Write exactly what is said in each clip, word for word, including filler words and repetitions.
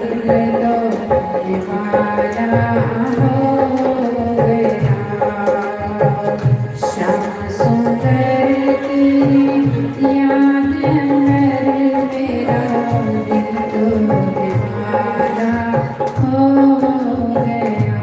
दिल तो दीवाना हो गया। श्याम सुंदर की याद अंदर मेरा दिल तो दीवाना हो गया।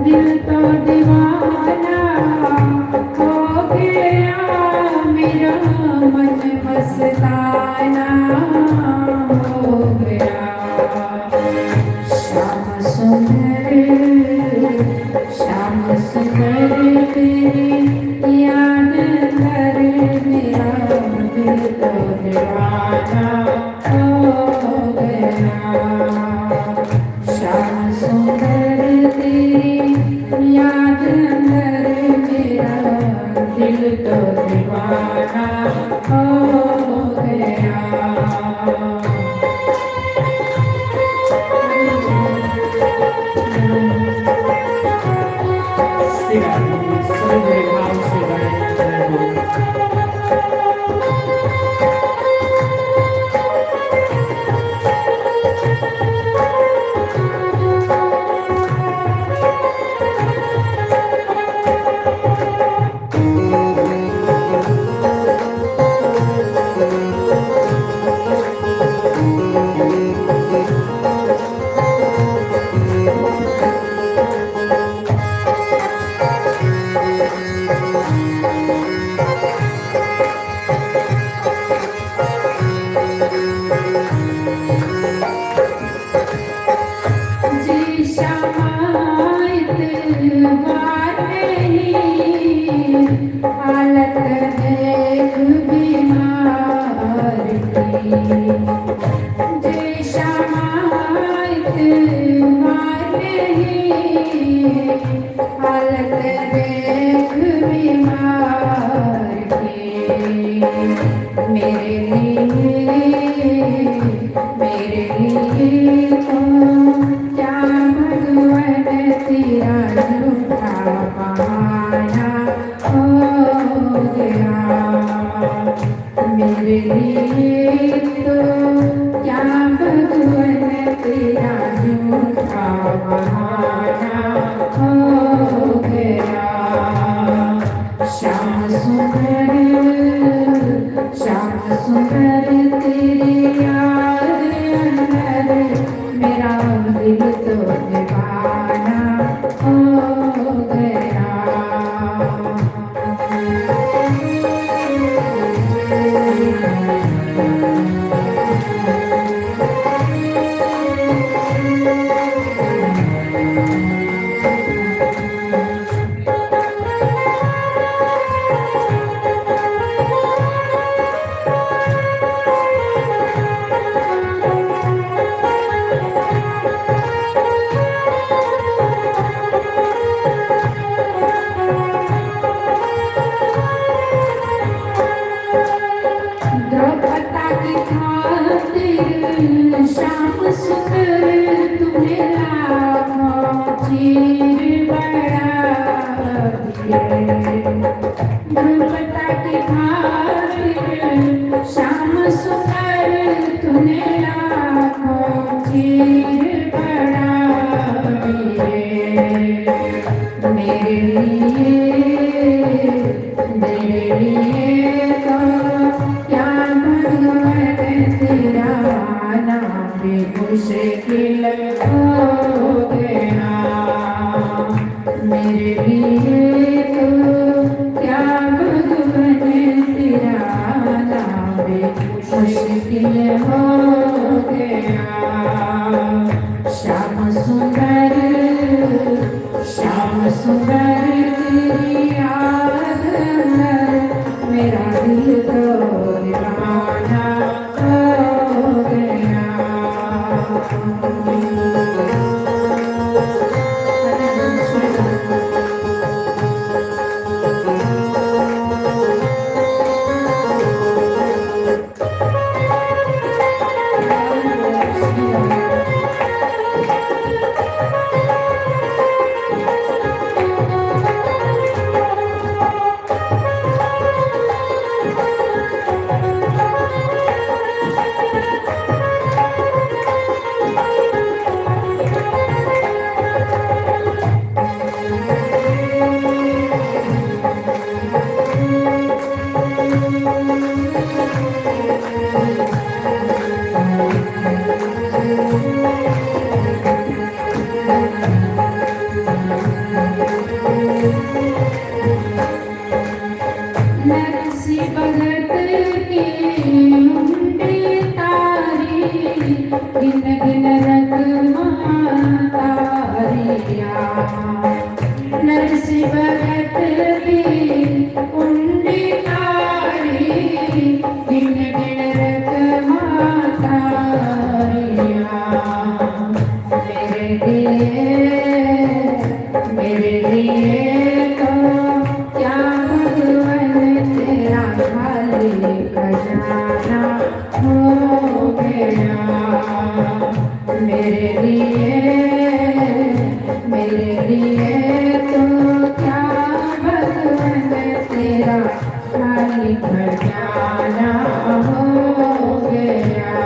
दिल तो दीवाना हो गया, मेरा मन मस्ताना हो गया। श्याम सुंदर, श्याम सुंदर तेरी याद अंदर मेरा दिल तो दीवाना हो गया। श्याम सुंदर तेरी याद अंदर मेरा दिल तो दीवाना हो गया। जी श्यामा इतबार नहीं, हालत देख बीमार की। जी श्यामा इतबार नहीं, हालत देख बीमार की। मेरे लिए, मेरे लिए तो क्या भगवान तेरा झूठा बहाना हो गया। मेरे लिए तो क्या भगवान तेरा झूठा बहाना हो गया। श्याम सुंदर, श्याम सुंदर तेरी याद अंदर मेरा दिल तो दीवाना हो गया। द्रौपदा की खातिर श्याम सुंदर तूने लाखों चीर बना दिए। द्रौपदा की खातिर श्याम सुंदर तूने लाखों चीर बना दिए। मेरे लिए, मेरे लिए तो क्या भगवान तेरा आना भी मुश्किल हो गया। मेरे लिए तो क्या भगवान तेरा नाम मुश्किल हो गया। श्याम सुंदर, श्याम सुंदर तेरी याद अंदर मेरा दिल तो दीवाना हो गया। नक्सी भगत की मुंडी तारी, गिन गिन रकमां तारिया। नक्सी भगत की मुंडी तारी, गिन गिन रकमां तारिया। मेरे लिए, मेरे लिए तो क्या भगवान तेरा खाली खजाना हो गया। मेरे लिए, मेरे लिए तो क्या भगवान तेरा खाली खजाना हो गया।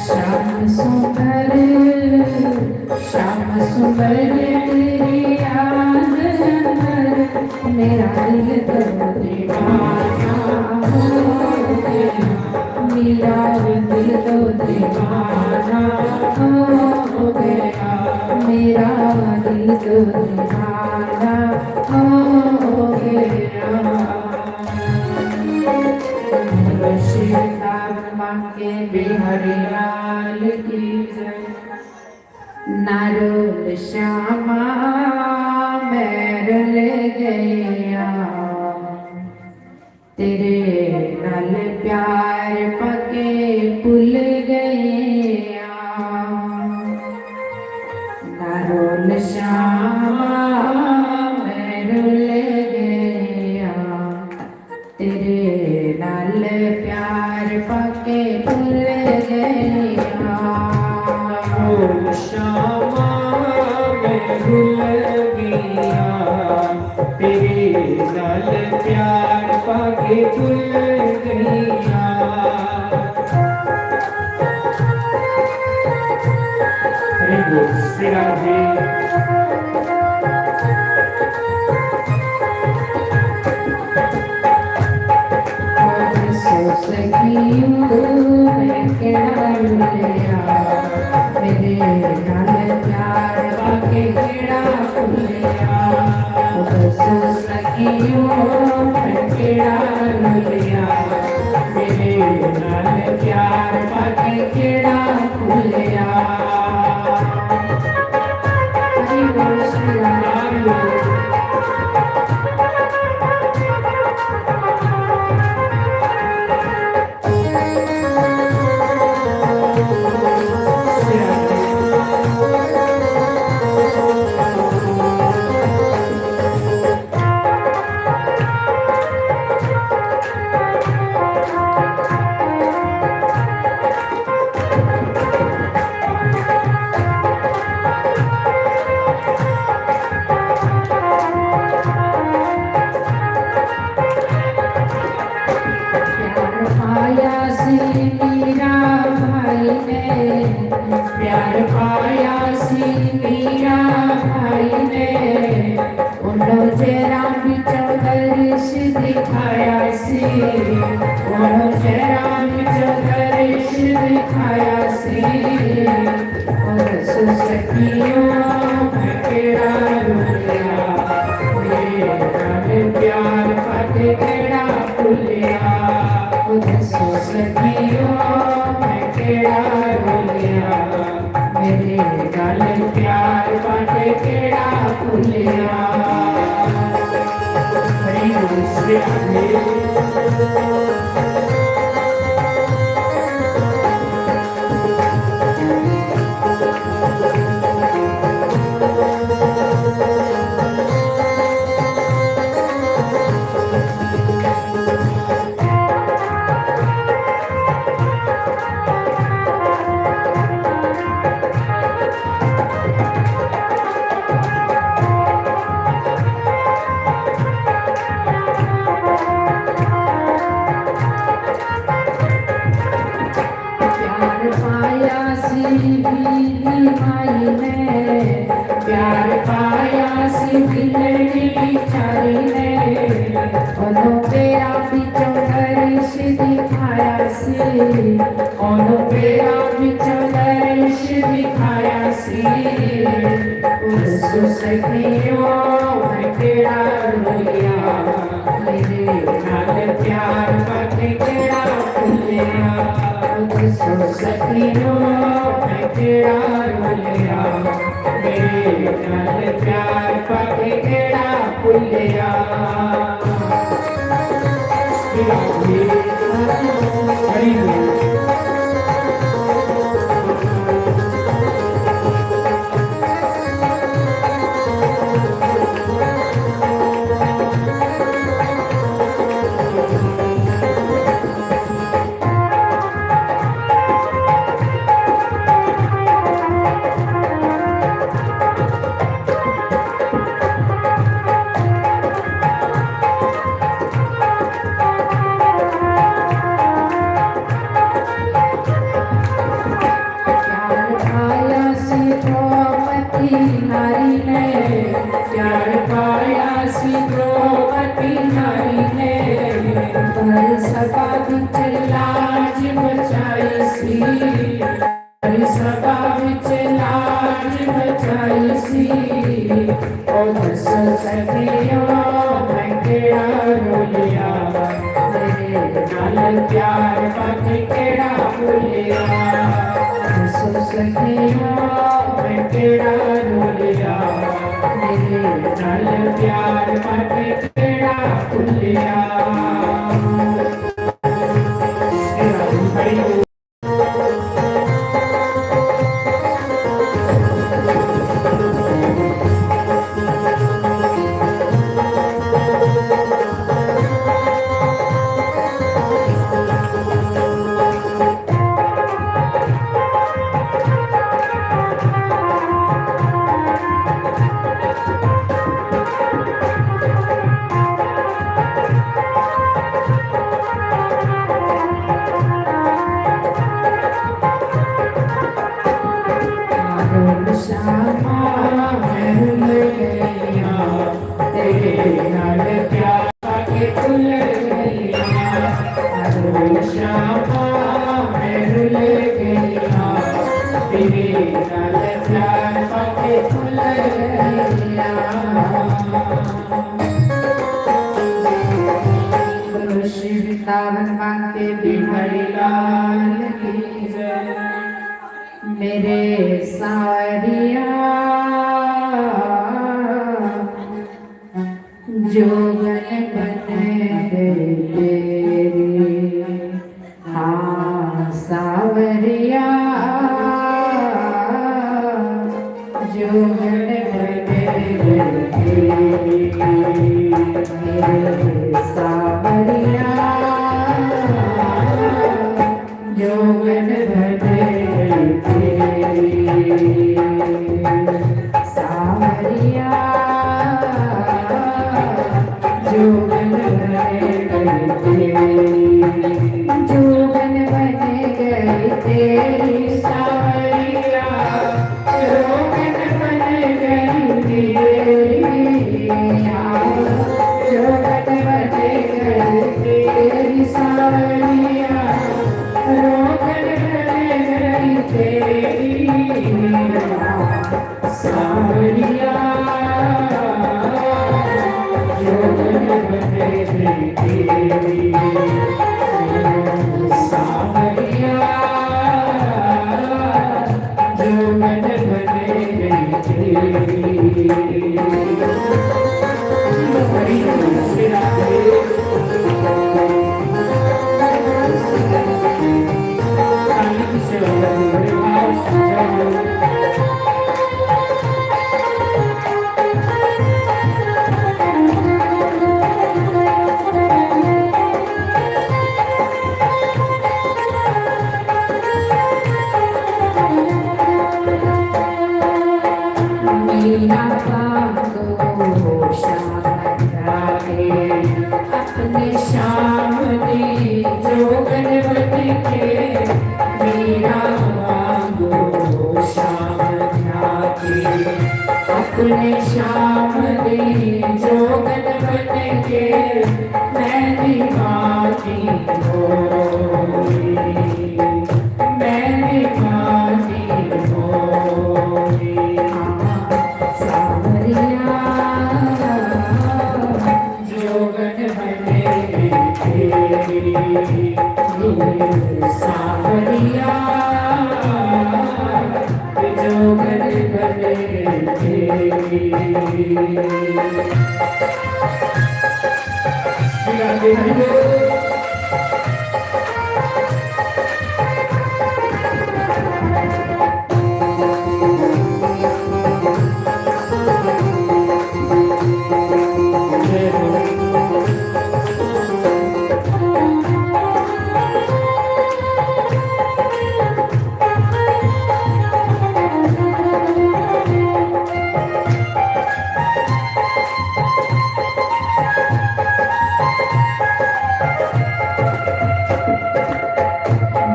श्याम सुंदर, श्याम सुंदर तेरी याद अंदर मेरा दिल तो दीवाना हो गया। मेरा दिल तो दीवाना हो गया। मेरा दिल तो दीवाना हो गया। श्री राम बांके बिहारी लाल की जय। ना रोल श्यामा मैं रुल गया, तेरे नाल प्यार पाके भुल गया। ना रोल श्यामा मैं रुल गया, तेरे नाल प्यार पाके भुल गया। ओ श्यामा मैं भुल गया, तेरे नाल प्यार पाके भुल गया। Very good. श्री राम जी। सो सखियों मैं केड़ा रुलिया, मेरे नाल प्यार पाके केड़ा भुलिया। सो सखियों मैं केड़ा रुलिया, मेरे नाल प्यार पाके केड़ा भुलिया। प्यार पाया सी बीबी माई ने, प्यार पाया सी बिलड़ी चारी ने। ओनो पेरा बिचों दरिश दिखाया सी, ओनो पेरा बिचों दरिश दिखाया सी। उस सखियों में केड़ा रोलिया, मेरे नाल प्यार पाके केड़ा भुलिया। दसो सखियो, मैं केड़ा भुलिया, मेरे नाल प्यार पाके केड़ा भुलिया। प्यार पाया सी द्रौपदी नारी ने, प्यार पाया सी द्रौपदी नारी ने। पर सभा विच लाज बचाई सी, पर सभा विच लाज बचाई सी। ओ दसो सखियो, मैं केड़ा रोलिया, मेरे नाल प्यार पाके केड़ा भुलिया। दसो सखियो, मैं केड़ा रोलिया, मेरे नाल प्यार पाके केड़ा भुलिया। बोलो श्री वृंदावन माते बिहारी लाल की जय। मेरे सावरिया जोगन बन गई तेरी, हाँ सावरिया जोगन बन गई तेरी, मेरे सावरिया। जोगन बन गई तेरी सावरिया, जोगन बन गई तेरी, जोगन बन गई तेरी सावरिया। जोगन बन गई तेरी, जोगन बन गई तेरी सावरिया, जोगन बन गई तेरी सावरिया, जोगन बन गई तेरी सावरिया।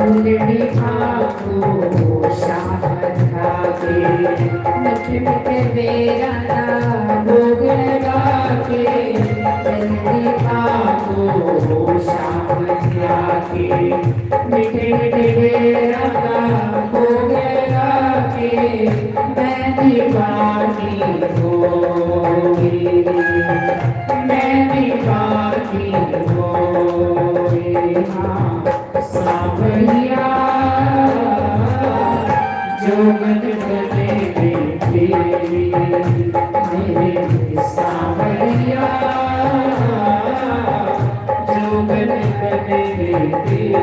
बुलड़ी आखो शाह बना के, मिठे मिठे बेरा दा भोग लगा के। बुलड़ी आखो शाह बना के, मिठे मिठे बेरा दा भोग लगा के। मैं दीवानी होई, मैं दीवानी होई, हाँ। सांवरिया, जोगन बने रे तेरी, मेरे सांवरिया, जोगन बने रे तेरी।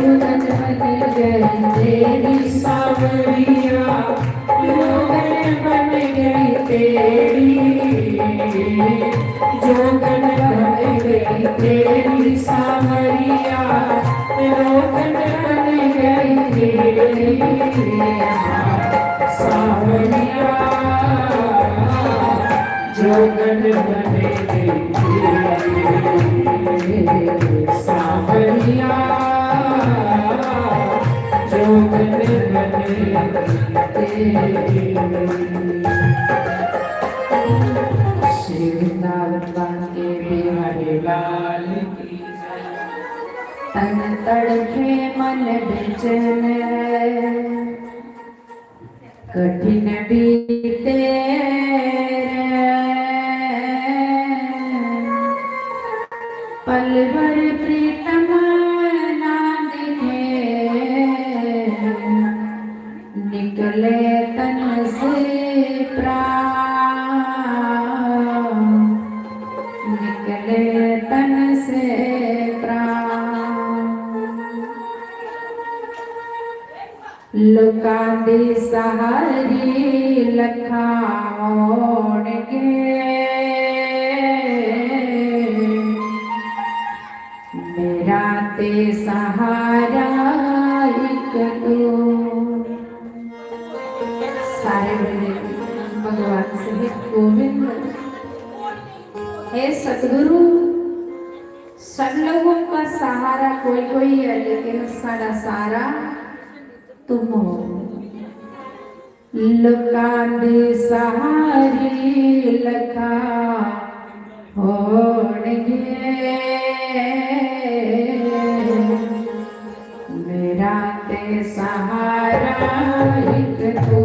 जोगन बन गई तेरी सांवरिया, जोगन बन गई तेरी, जोगन बन गई तेरी सांवरिया, जोगन बन गई तेरी सांवरिया। जोगन बने रे सांवरिया, जोगन बने रे। श्री वृंदावन बांके बिहारी लाल की जय। तन तड़फे मन बेचैन है, कठिन बीते पल भर प्रीतम ना दिखे, निकले तन से प्राण, निकले तन से प्राण। लोकां दी सहारी लखां होणगे, मेरा ते सहारा इक तू। सारे बोले, भगवान श्री गोविंद। हे सतगुरु, सब लोगों का सहारा कोई कोई है, लेकिन साडा सहारा तुम हो। लोकां दी सहारी लखां होणगे, मेरा ते सहारा इक तू।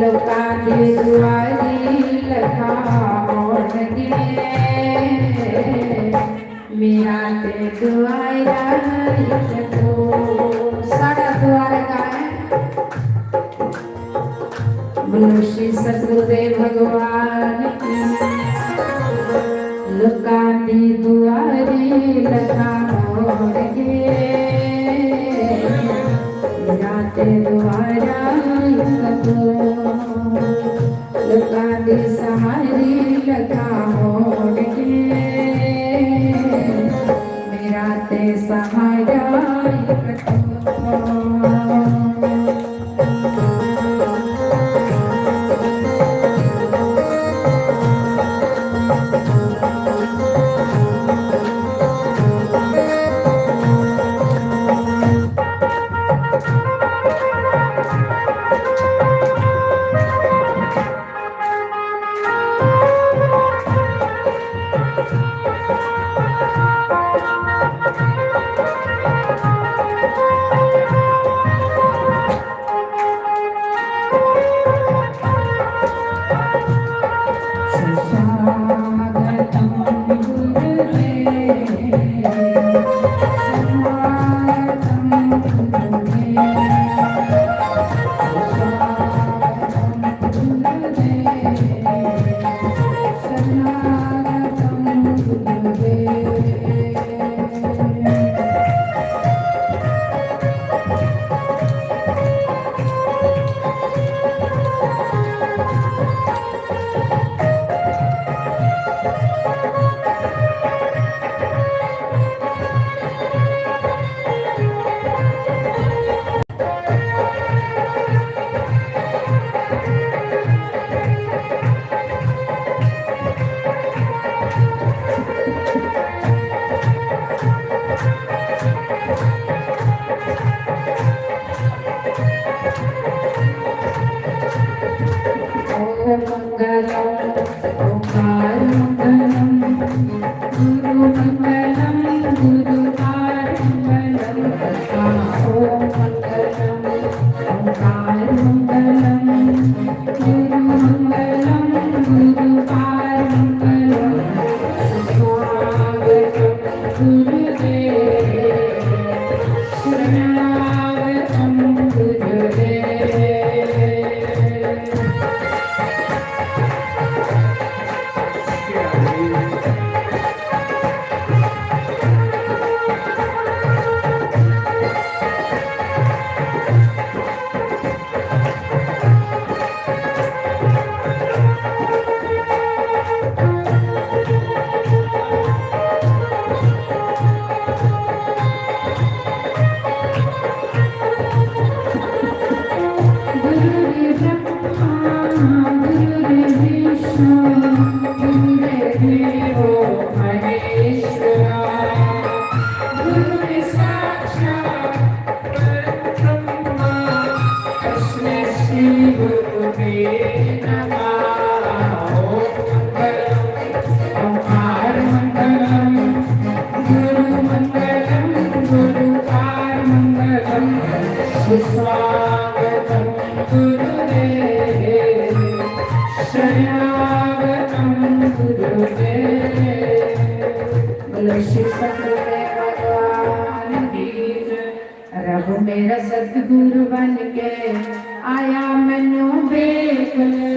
लोकां दी दुआरी लखां होणगे, मेरा ते दुआरा इक तू। साडा दुआरा गाए। बोलो श्री सतगुरुदेव भगवान की। लोकां दी दुआरी लखां होणगे, मेरा ते दुआरा इक तू। लोकां दी सहारी लखां होणगे, मेरा ते सहारा इक तू। ॐ मङ्गलम्, ओङ्कार मङ्गलम्, गुरु मङ्गलम्, गुरुकार मङ्गलम्। ॐ मङ्गलम्, ओङ्कार मङ्गलम्, गुरु मङ्गलम्, गुरुकार मङ्गलम्। स्वागतं गुरुदेव, शरणागतं गुरुदेव। गुरुर्ब्रह्मा गुरुर्विष्णु गुरुर्देवो महेश्वरा। गुरुर्साक्षात् परब्रह्मा तस्मै श्री गुरुवे नमः। ॐ मङ्गलम्, ओङ्कार मङ्गलम्, गुरु मङ्गलम्, गुरुकार मङ्गलम्। सुस्वागतं गुरुदेव, शरणागतं गुरुदेव। बोलो शिव शंकर भगवान की जय। रब मेरा सतगुरु बन के आया, मैनू देख ले।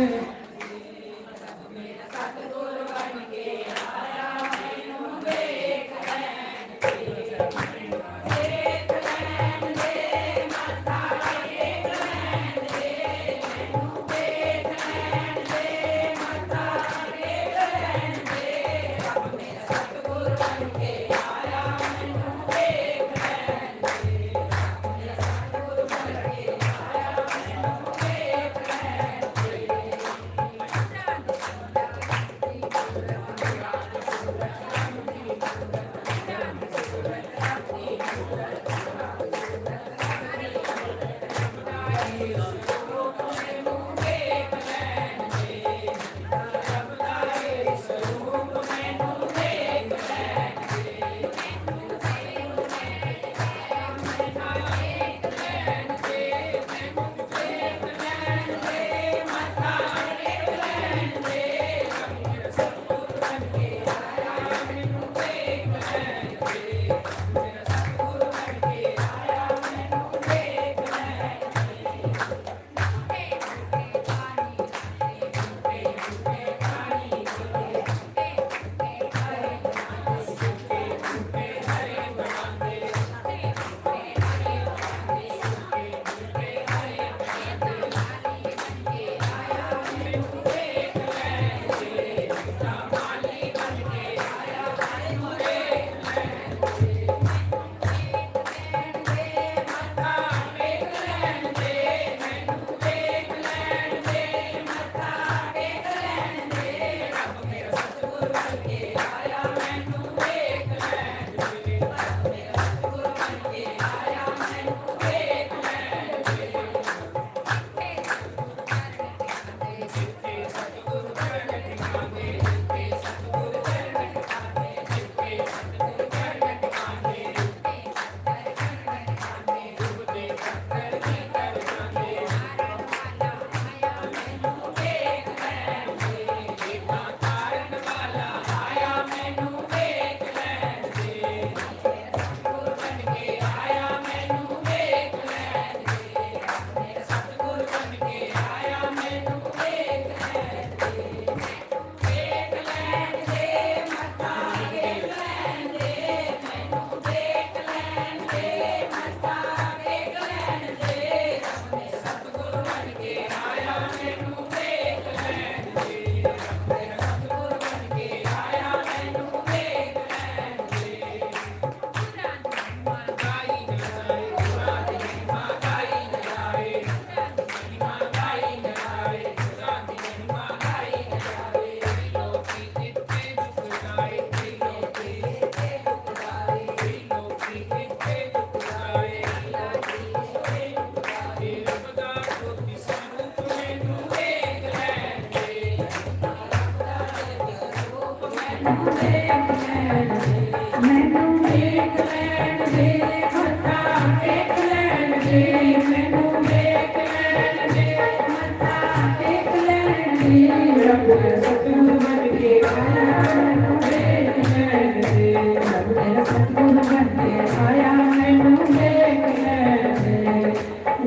मैनू देख लैन दे, मत्था टेक लैन दे, रब सतगुर बन के आया, मैनू देख लैन दे, रब मेरा सतगुर बन के आया, मैनू देख लैन दे।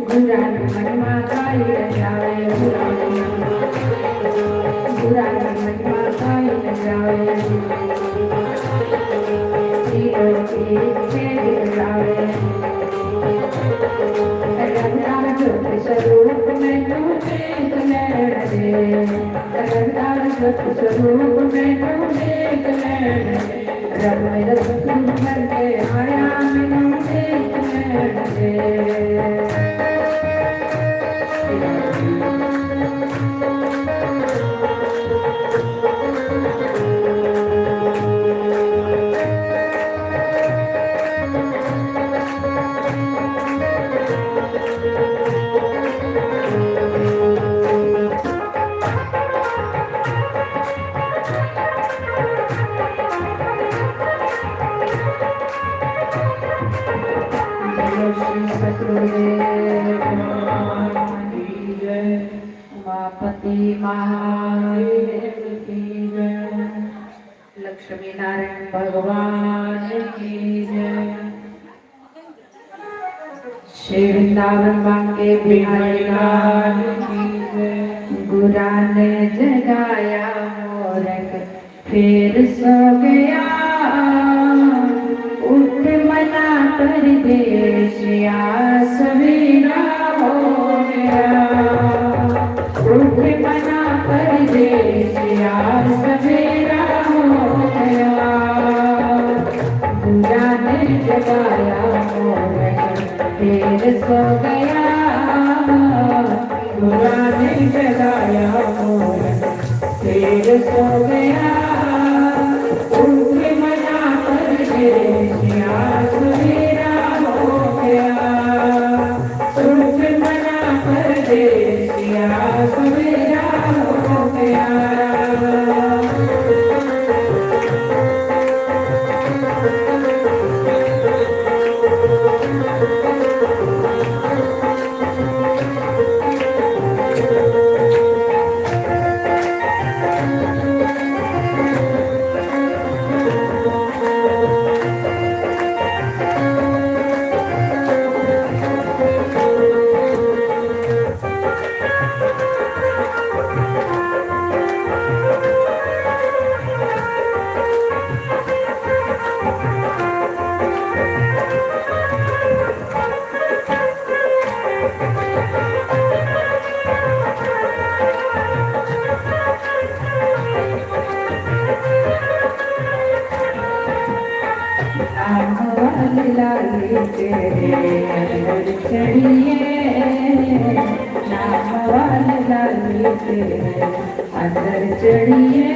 गुरां दी महिमा गाई न जावे, गुरां दी, गुरां दी महिमा गाई न जावे। त्रिलोकी खेल जावे। रंगदार जोत स्वरूप मैनू देख लैण दे। रंगदार जोत स्वरूप मैनू देख लैण दे। रब मेरा सतगुर बन के आया, मैनू देख लैण दे। बोलो श्री सतगुरुदेव भगवान की जय। उमापति महादेव की जय। लक्ष्मी नारायण भगवान की जय। श्री वृंदावन बांके बिहारी लाल की जय। गुरां ने जगाया मोरक फेर सो गया। उठ मना परदेसिया, सवेरा हो गया। उठ मना परदेसिया, सवेरा हो गया। गुरां ने जगाया मोरक फेर सो गया। गुरां ने जगाया मोरक फेर सो गया। उठ मना परदेसिया, सवेरा हो गया। उठ मना परदेसिया, सवेरा हो गया। नाम वाली लाली तेरे अंदर चढ़िए, नाम वाली लाली तेरे अंदर चढ़िए।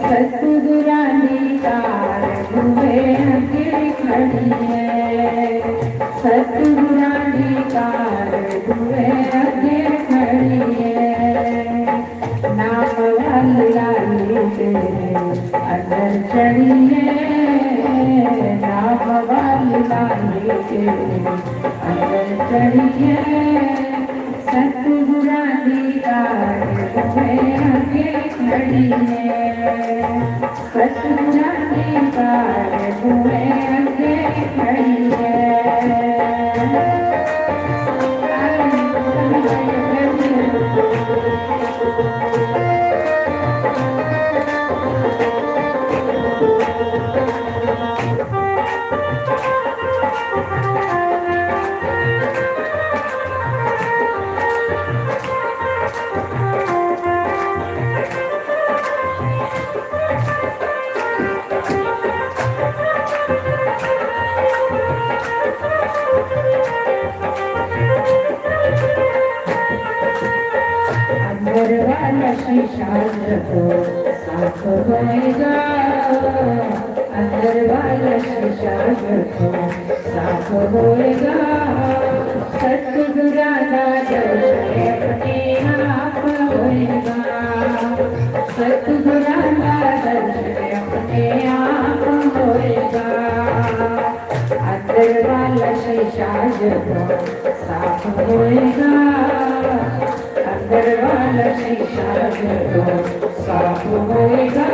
सतगुरां दी कार बूहे अगे खड़िए, सतगुरां दी कार बूहे अगे खड़िए। नाम वाली लाली तेरे अंदर चढ़िए, नाम वाली लाली तेरे अंदर चढ़िए। सतगुरां दी कार बूहे अगे खड़िए, सतगुरां दी कार बूहे अगे खड़िए। अंदर वाला शीशा जब साफ होएगा, अंदर वाला शीशा जब साफ होएगा, सतगुरां दा दर्शन अपने आप होएगा, सतगुरां दा दर्शन अपने आप होएगा। अंदर अंदर वाला शीशा जदों साफ होएगा, अंदर वाला शीशा जदों साफ होएगा,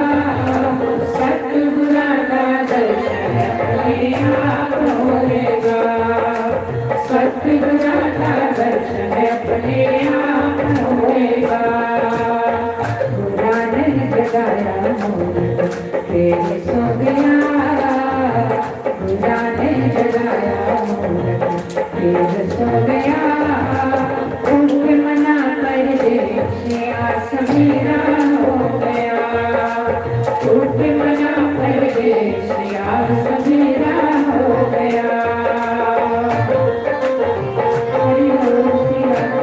सतगुरां दा दर्शन अपने आप होएगा, सतगुरां दा दर्शन अपने आप होएगा। बुरा नहीं जगाया मूरत, तेरे सो गया। बुरा नहीं जगाया मूरत, तेरे सो गया। उठ मना परदेसिया, सवेरा हो गया। उठ मना परदेसिया, सवेरा हो गया। हरि बोल श्री राम।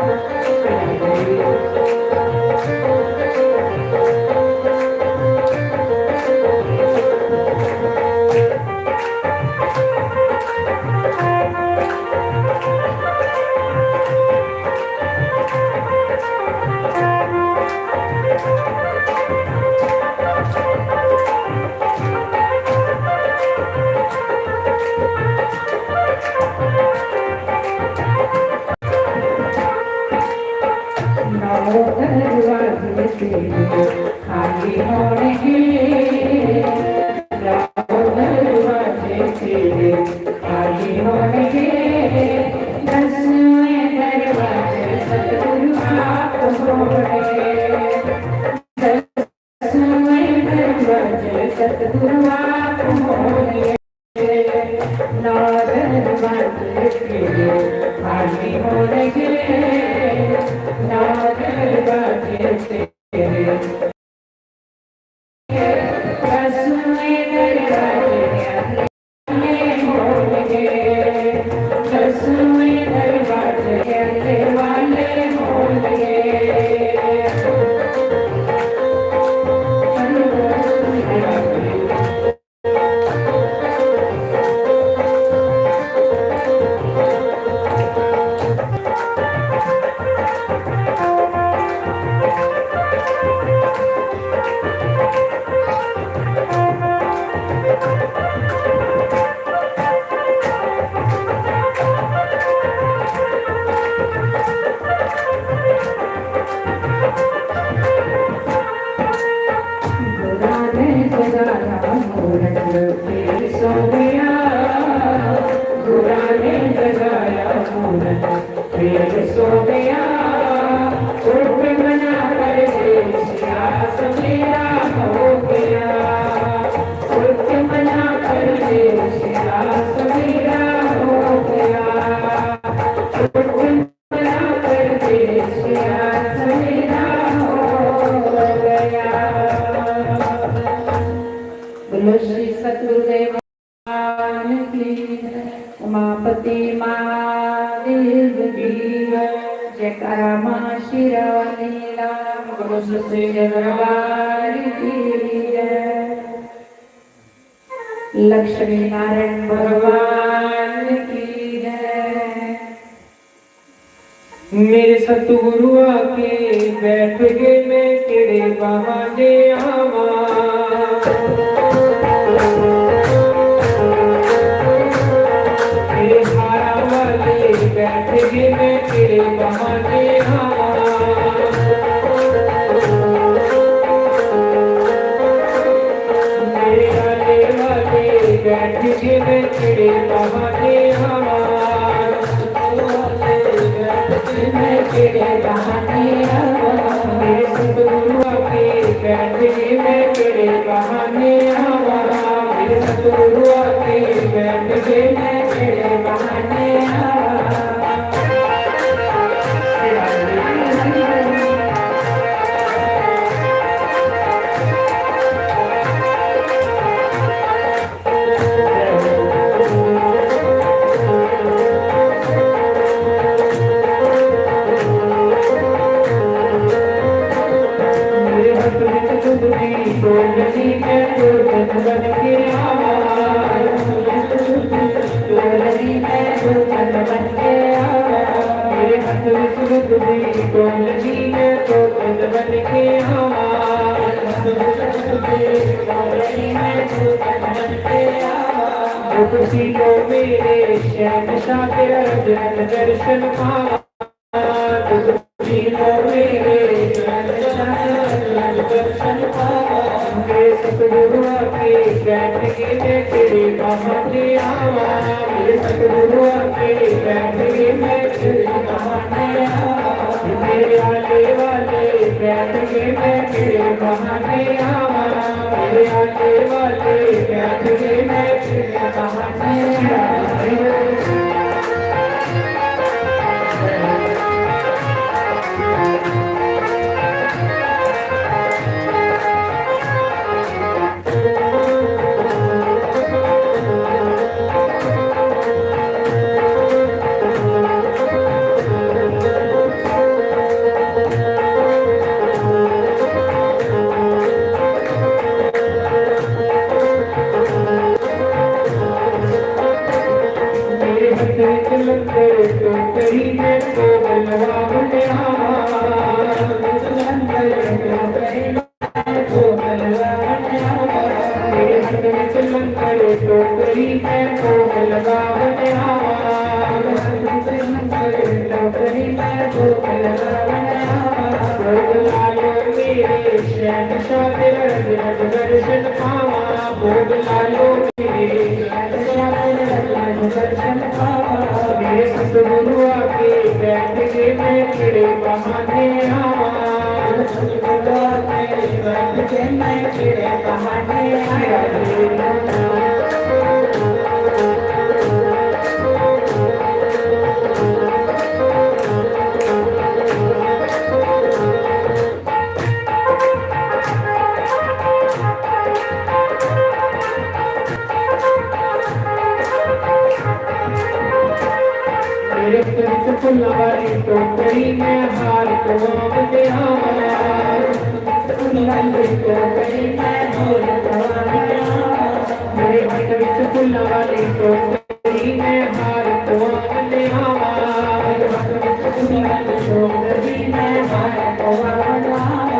नौ दरवाजे तेरे खाली होणगे, नौ दरवाजे तेरे खाली होणगे, दसवें दरवाजे सतगुरु आप होणगे। सतगुरु आप होइए, नादर बाजे तेरे खाली होइए, नादर बाजे तेरे। दसवें दरवाजे बुरा ने जगाया मूरत, फिर सो गया। बुरा ने जगाया मूरत, फिर सो गया। उठ मना परदेसिया, सवेरा हो गया। उठ मना परदेसिया, सवेरा हो गया। उठ मना परदेसिया, सवेरा हो गया। बोलो श्री सतगुरुदेव भगवान की जय, उमापति महादेव की जय, जयकारा माँ श्री रानी राम, बोलो सच्चे दरबार की जय। लक्ष्मी नारायण भगवान की जय। मेरे सतगुरु आके बैठ गए, मैं केड़े बहाने आवा। मेरे हारा वाले बैठ गए, मैं केड़े बहाने आवा। मेरे आले वाले बैठ के मैं तेरे बहाने आवा। मैं तेरे बहाने आवा। मेरे सतगुरु आके बैठ के मैं तेरे बहाने आवा। मेरे सतगुरु आके बैठ के मैं तेरे बहाने आवा। शहंशाह तेरा रज रज दर्शन पावां। तुझ जी लो मेरे शहंशाह तेरा रज रज दर्शन पावां। मेरे सतगुरुआ के बैठ के मैं तेरे बहाने आवां। मेरे सतगुरुआ के बैठ के मैं तेरे बहाने आवां। मेरे आले वाले बैठ के मैं तेरे बहाने आवां। मेरे आले वाले बैठ के मैं तेरे बहाने आवां। मेरे हत्थ विच लंगर टोकरी, मैं भोग लवा वंडियावां। लंगर टोकरी, मैं भोग लवा वंडियावां। मेरे हत्थ विच लंगर टोकरी, मैं भोग लवा वंडियावां। लंगर टोकरी, मैं भोग लवा वंडियावां। भोग ला लो मेरे शहंशाह, तेरा रज रज दर्शन पावां। भोग ला लो मेरे शहंशाह, तेरा रज रज दर्शन पावां। मेरे सतगुरुआ के बैठ के मैं तेरे बहाने आवां। सतगुरुआ के बैठ के मैं तेरे बहाने आवां। मेरे हत्थ विच फुल्लां वाली टोकरी, मैं हार पवा वंडियावां। फुल्लां वाली टोकरी, मैं हार पवा वंडियावां। मेरे हत्थ विच फुल्लां वाली टोकरी, मैं हार पवा वंडियावां। मेरे हत्थ विच फुल्लां वाली टोकरी, मैं हार पवा वंडियावां।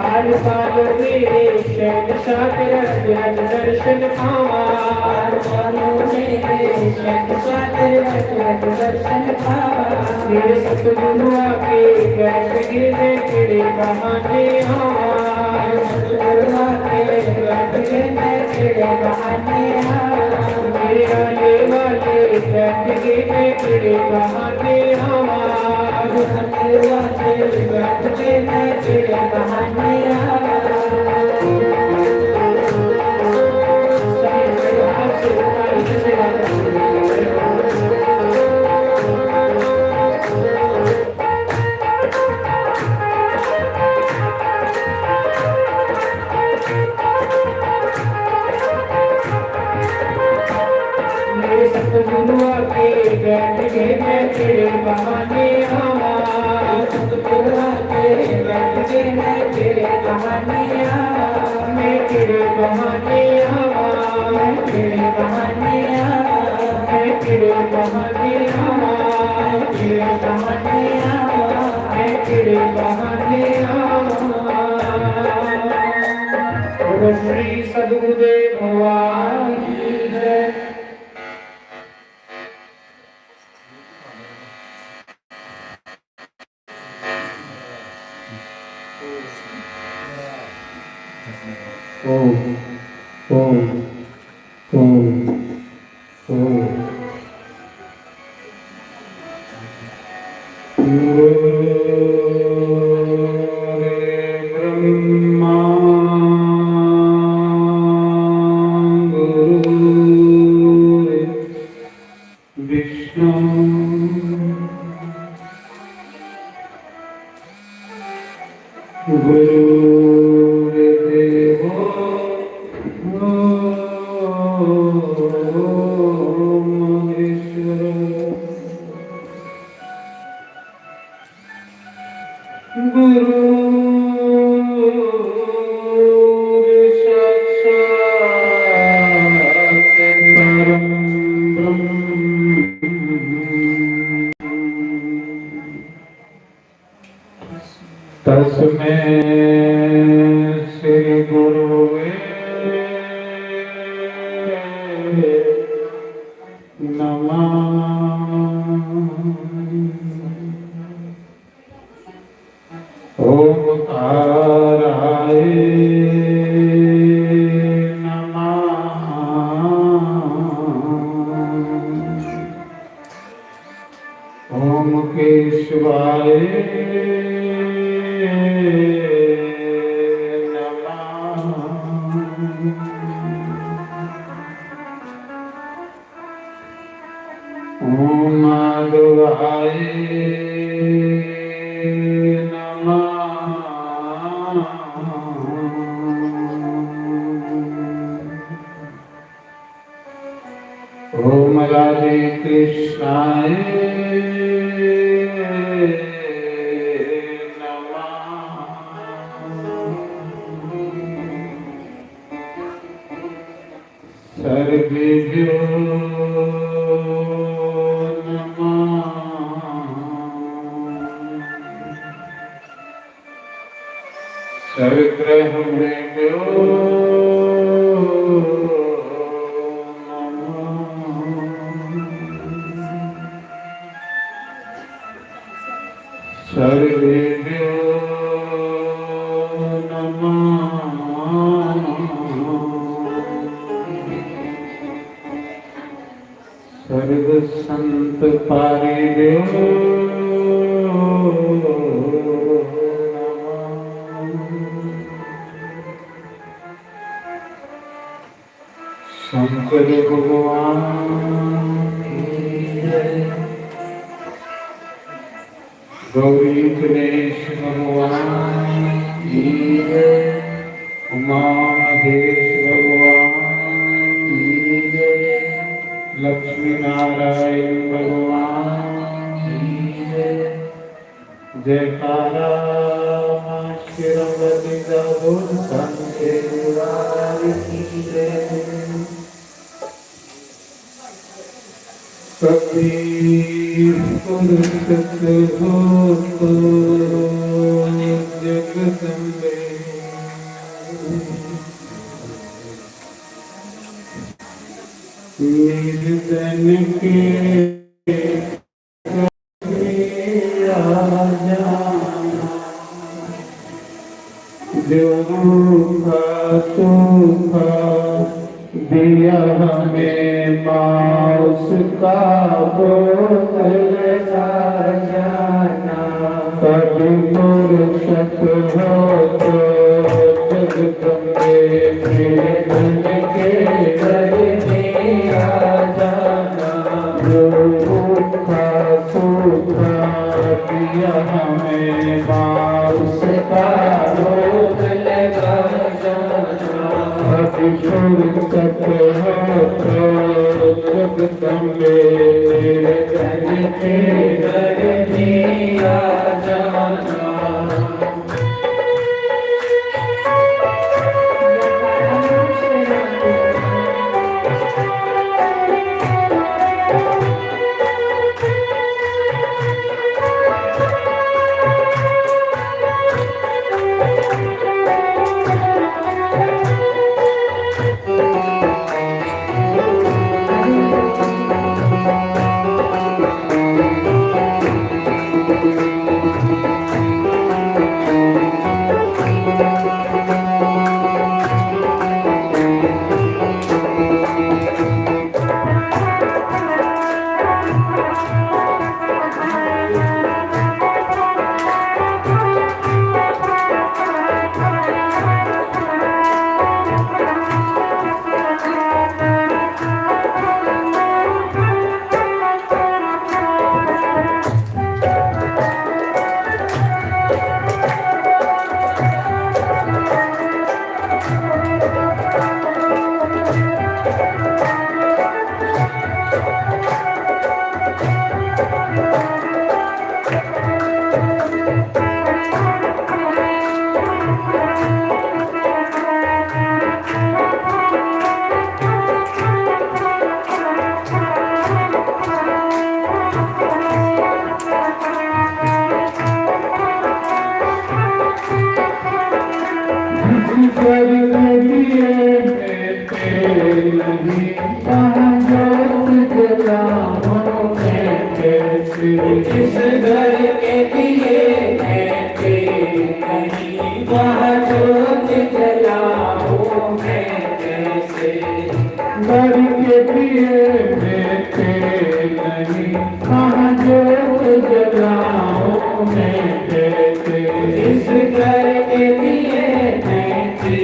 हार पा लो मेरे शहंशाह, तेरा रज रज दर्शन पावां। हार पा लो मेरे शहंशाह, तेरा रज रज दर्शन पावां। मेरे सतगुरुआ के बैठ के मैं तेरे बहाने आवां। सतगुरुआ के बैठ के मैं तेरे बहाने आवां। मेरे आले वाले बैठ के मैं तेरे बहाने आवां। आले वाले बैठ के मैं तेरे बहाने आवां। सभी परिवार से उतारी से बात मेरे सतगुरुआ के बैठ के मैं तेरे बहाने आवां। सतगुरुआ के बैठ के मैं तेरे बहाने आवां। मैं तेरे बहाने आवां। मैं तेरे बहाने आवां। मैं तेरे बहाने आवां। मैं तेरे बहाने आवां। मैं तेरे बहाने आवां। बोलो श्री सद्गुरुदेव भगवान की जय। ओम, ओम, ओम, ओम। गुरुर्ब्रह्मा गुरुर्विष्णु गुरुर्देवो महेश्वर। गुरु साक्षात परम ब्रह्म। तस्मै श्री गुरुवे नमः। ॐ केशवाय नमः। ॐ माधवाय नमः। ॐ राधे कृष्णाय नमः। सर्वेभ्यो नमः। सर्वग्रहमेभ्यो नमः। सर्वेभ्यो नमः। सर्व संत पारिभ्यो नमः। शंकर भगवान की जय। गौरी गणेश भगवान की जय। उमा महेश भगवान की जय। लक्ष्मी नारायण भगवान की जय। जयकारा माँ शेरावाली दा बोल, संत शेरावाली की जय। कभी फुर्सत हो तो जगदम्बे, निर्धन के घर में आ जाना। जो रूखा सूखा दिया हमें माँ, उसका भोग लगा जाना। कभी फुर्सत हो तो जगदम्बे, निर्धन के घर में आ जाना। जो रूखा सूखा दिया हमें माँ, उसका भोग लगा जाना। कभी फुर्सत हो तो जगदम्बे, निर्धन के घर में आ जाना। जिस घर के दिए में तेल नहीं, वहाँ जोत जलाऊं मैं कैसे? जिस घर के दिए में तेल नहीं, वहाँ जोत जलाऊं मैं कैसे? घर के दिए में तेल नहीं, कहाँ जोत जलाऊं मैं कैसे? जिस घर के लिए मैं जी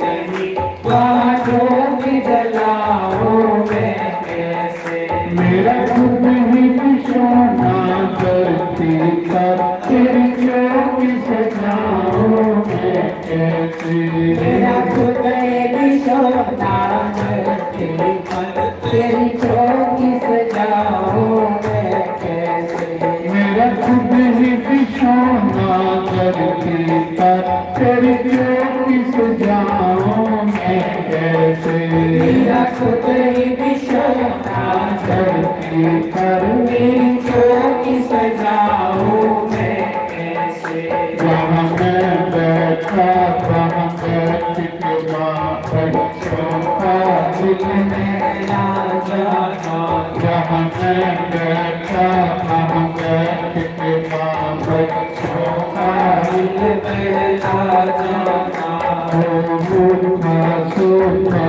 नहीं, वहाँ जोत जलाऊं मैं कैसे? मेरा खुद ही बिछोना धरती पर, तेरी चौकी सजाऊं मैं कैसे? मेरा खुद ही बिछोना धरती पर, तेरी चौकी सजाऊं मैं कैसे? मेरा खुद ही बिछोना धरती पर, तेरी चौकी सजाऊं मैं कैसे? मेरा खुद ही बिछोना धरती पर, तेरी चौकी सजाऊं मैं कैसे? जहाँ मैं बैठा, वहाँ बैठ के माँ बच्चों का दिल मेरा जागा। जहाँ मैं बैठा, वहाँ बैठ के माँ बच्चों का दिल मेरा जागा। ओ रूठा सूखा,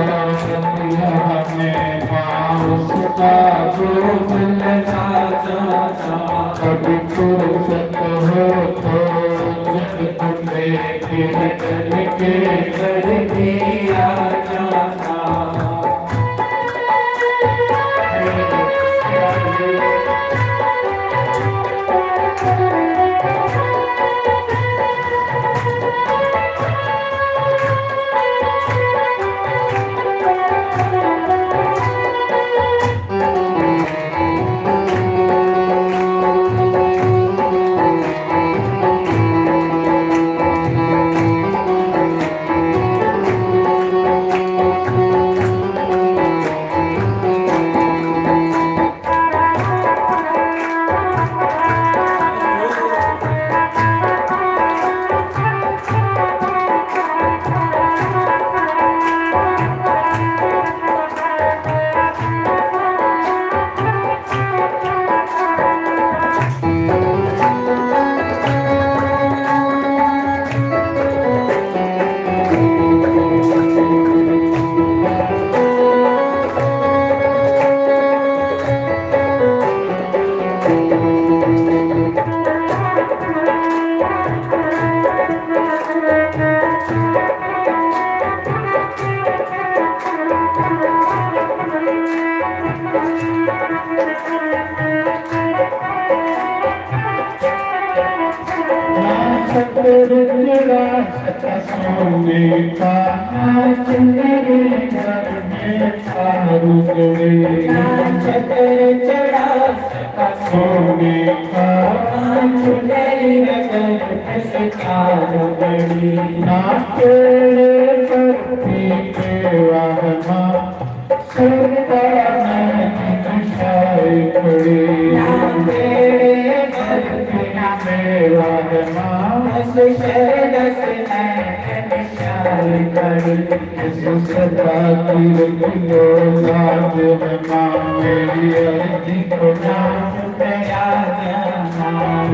यहाँ मैं माँ उसका जो मिलना चाहता। कभी फुर्सत हो तो जब तुम मेरे दिल के घर भी आ जाना। नाच तेरे चढ़ा सका सोने का, नाच तेरे घर में चारू गए। नाच तेरे चढ़ा सका सोने का, नाच तेरे घर में चारू गए। ना तेरे पर पीछे वाहना, सुल्तान की शाही पड़ी। ना तेरे घर पे ना मेरा जमां, बस शरदस नैन शाही पड़ी। इस सदा की रख लो लाज है माँ, मेरी अर्जी को ना तेरा जाना।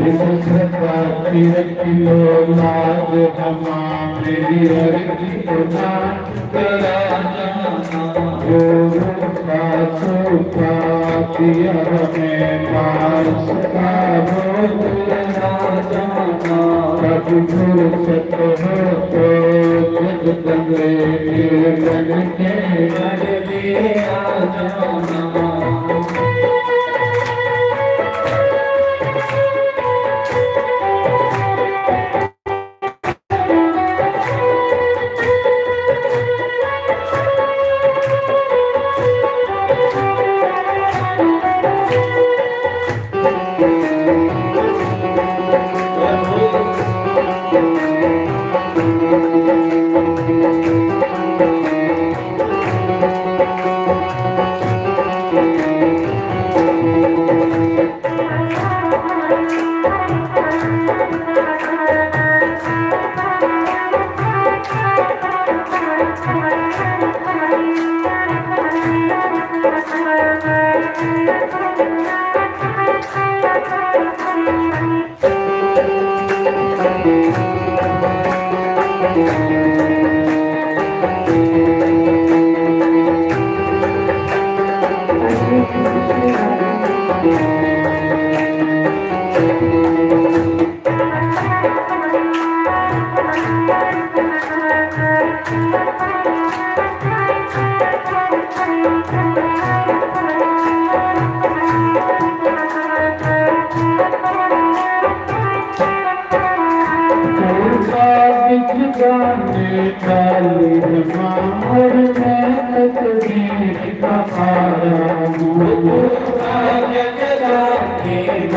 इस सदा की रख लो लाज है माँ, मेरी अर्जी को ना तेरा जाना। जो रूठा सूखा दिया हमें माँ, उसका रोज तेरा जाना। कभी फुर्सत हो तो जगदम्बे के बन के घर भी आ जाना।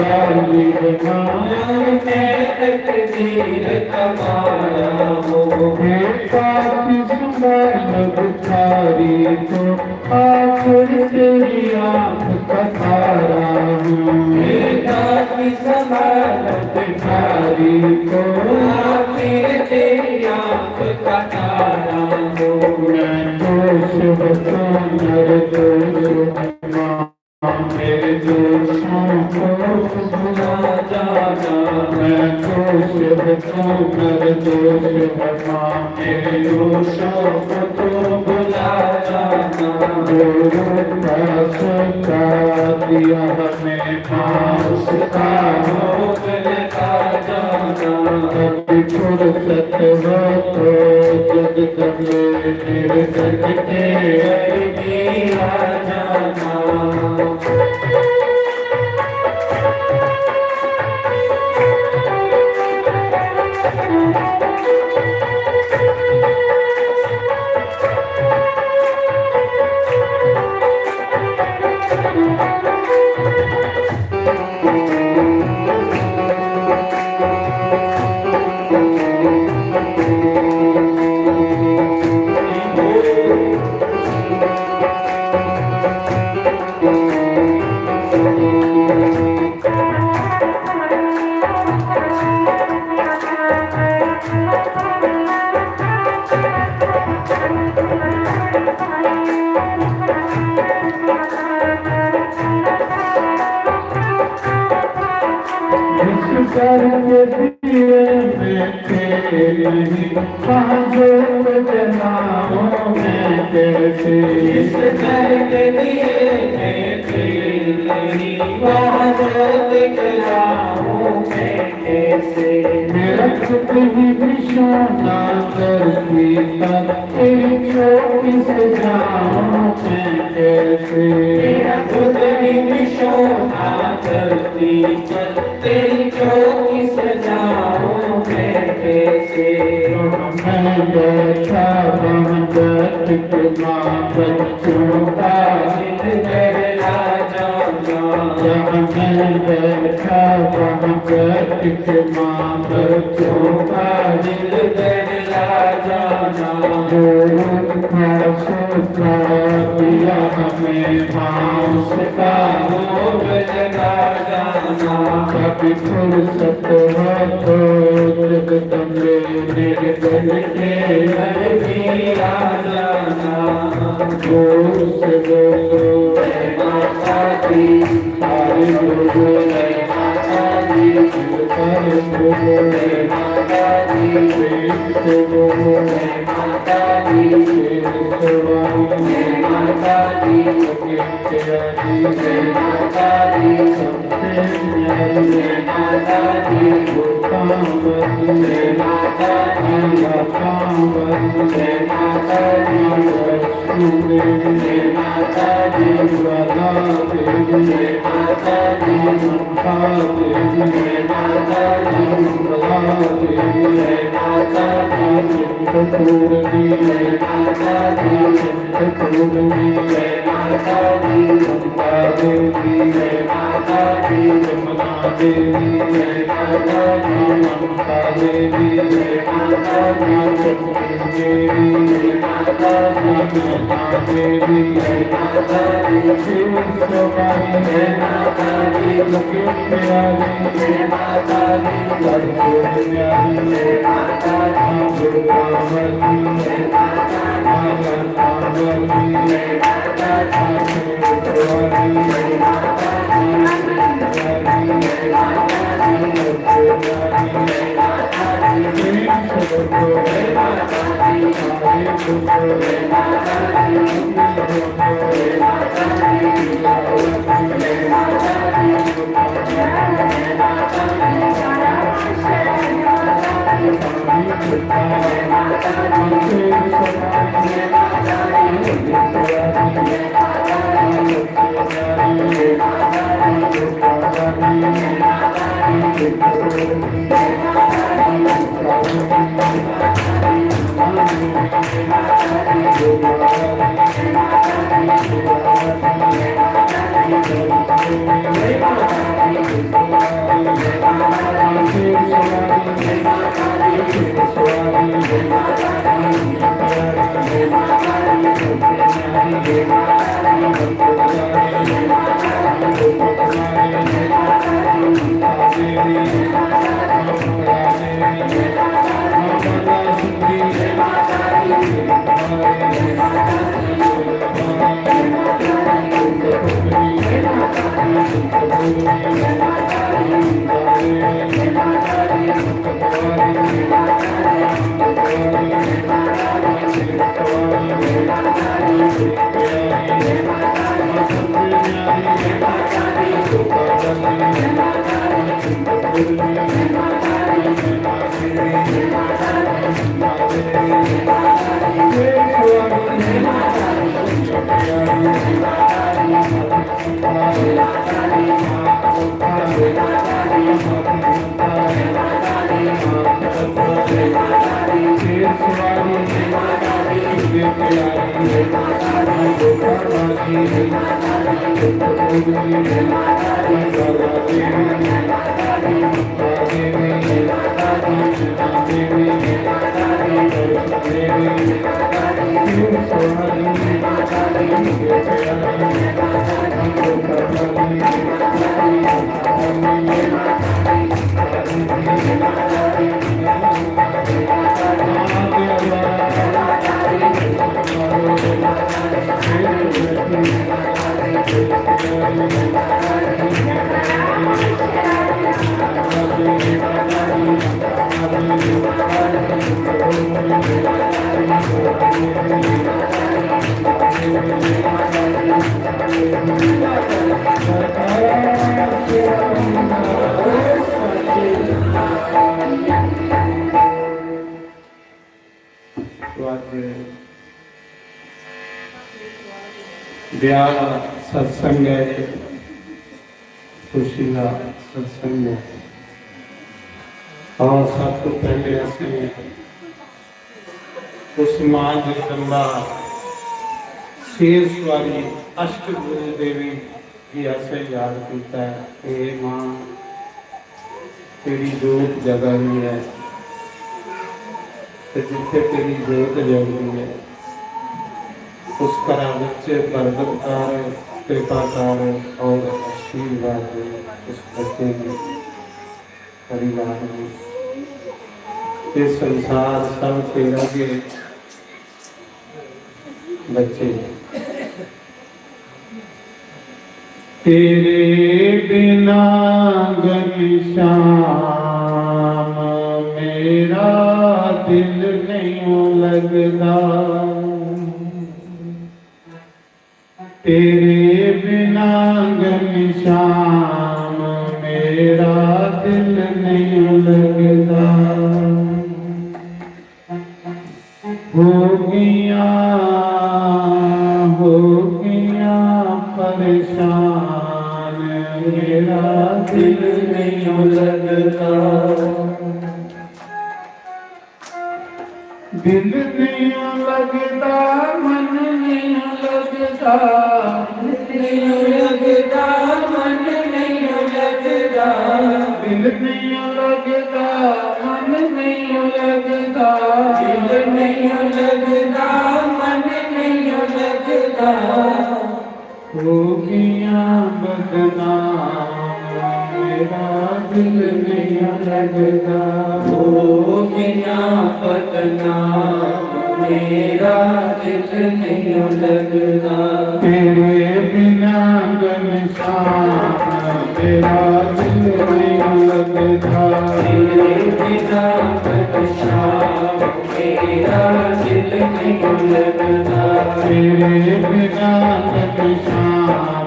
वाली बनाए, मैं तकदीर का मारा हूँ। बेटा किस्मत भिखारी को आखिर तेरी आँख का तारा हूँ। बेटा किस्मत भिखारी को आखिर तेरी आँख का तारा हूँ। मैं दोष बताऊँ, मैं दोष, मेरे दोषों को भुला जाना। मैं दोष बताऊँ, मैं दोष बताऊँ, मेरे दोषों को तू भुला जाना। गुरु का सुता दिया हमें, माँ उसका भोग लगा जाना। कभी फुर्सत हो तो जगदम्बे, मेरे जग के गरीबी आ जाना। जिस घर के दिए में तेल नहीं, वहाँ जोत जलाऊं मैं कैसे? जिस घर के दिए में तेल नहीं, वहाँ जोत जलाऊं मैं कैसे? मेरा खुद ही निशाना धरती पर, तेरी चोट से जाऊं मैं कैसे? मेरा खुद ही निशाना धरती पर, तेरी चोट से जाऊं मैं कैसे? मैं बैठा वहाँ बैठ के माँ बच्चों का दिल बहला जाना। जहाँ मैं बैठा वहाँ बैठ के माँ बच्चों का दिल बहला जाना। जो रूठा सूखा दिया हमें माँ उसका भोग लगा जाना। कभी फुर्सत हो तो जगदम्बे मेरे दिल के घर भी आ जाना। जोर से बोलो, जय माता दी, ताली बजाओ, जय माता दी, जयकारे बोलो, जय माता दी, प्रेम से बोलो, जय माता दी, शेर सवारी, जय माता दी, प्रेम से आदि, जय माता दी, सबसे प्यारी, जय माता दी, भूतां वाली, जय माता दी, मातां वाली, जय माता दी, वैष्णो देवी, जय माता दी, ज्वाला देवी, जय माता दी, ममता देवी, जय माता दी, मंगला देवी, जय माता दी, चिंतपूर्णी, जय माता दी, चिंतपूर्णी, जय माता दी, ममता देवी, जय माता दी, जमुना देवी, जय माता दी, ममता देवी, जय माता दी, चंद्र देवी, जय माता दी, मीना देवी, जय माता दी, शिव सवारी, जय माता दी, लक्ष्मी प्यारी, जय माता दी, लक्ष्मी प्यारी, जय माता दी, दुर्गावती, जय माता दी, लंकावती, जय माता दी, शिव सवारी, जय माता दी, जय माता दी, लक्ष्मी प्यारी, जय माता दी, तो अज्ज ब्याह दा सत्संग ऐ, खुशी दा सत्संग ऐ। और सब तो पहले असें उस मां जगदम्बा शेष वाली अष्टभुज देवी गी असें याद कीता ऐ। हे मां, तेरी जोत जगा दी ऐ, ते जित्थे तेरी जोत जगदी ऐ, उस घरा विच बरकत कर, कृपा कर और आशीर्वाद दे उस बच्चे गी, परिवार गी। ये संसार सब तेरा गै बच्चे। तेरे बिना घनश्याम मेरा दिल नहीं लगदा। तेरे बिना घनश्याम मेरा दिल नहीं लगदा। हो गया, हो गया परेशान, मेरा दिल नहीं लगता। दिल नहीं लगता, मन नहीं लगता। दिल नहीं लगता, मन नहीं लगता। दिल नहीं लगता, मन नहीं लगता। दिल नहीं लगता, मन नहीं लगता। हो गया बदनाम, मेरा दिल नहीं लगता। हो गया बदनाम, मेरा दिल नहीं लगता। तेरे बिना घनश्याम, मेरा दिल नहीं लगता। तेरे बिना घनश्याम, मेरा दिल नहीं लगता। तेरे बिना घनश्याम,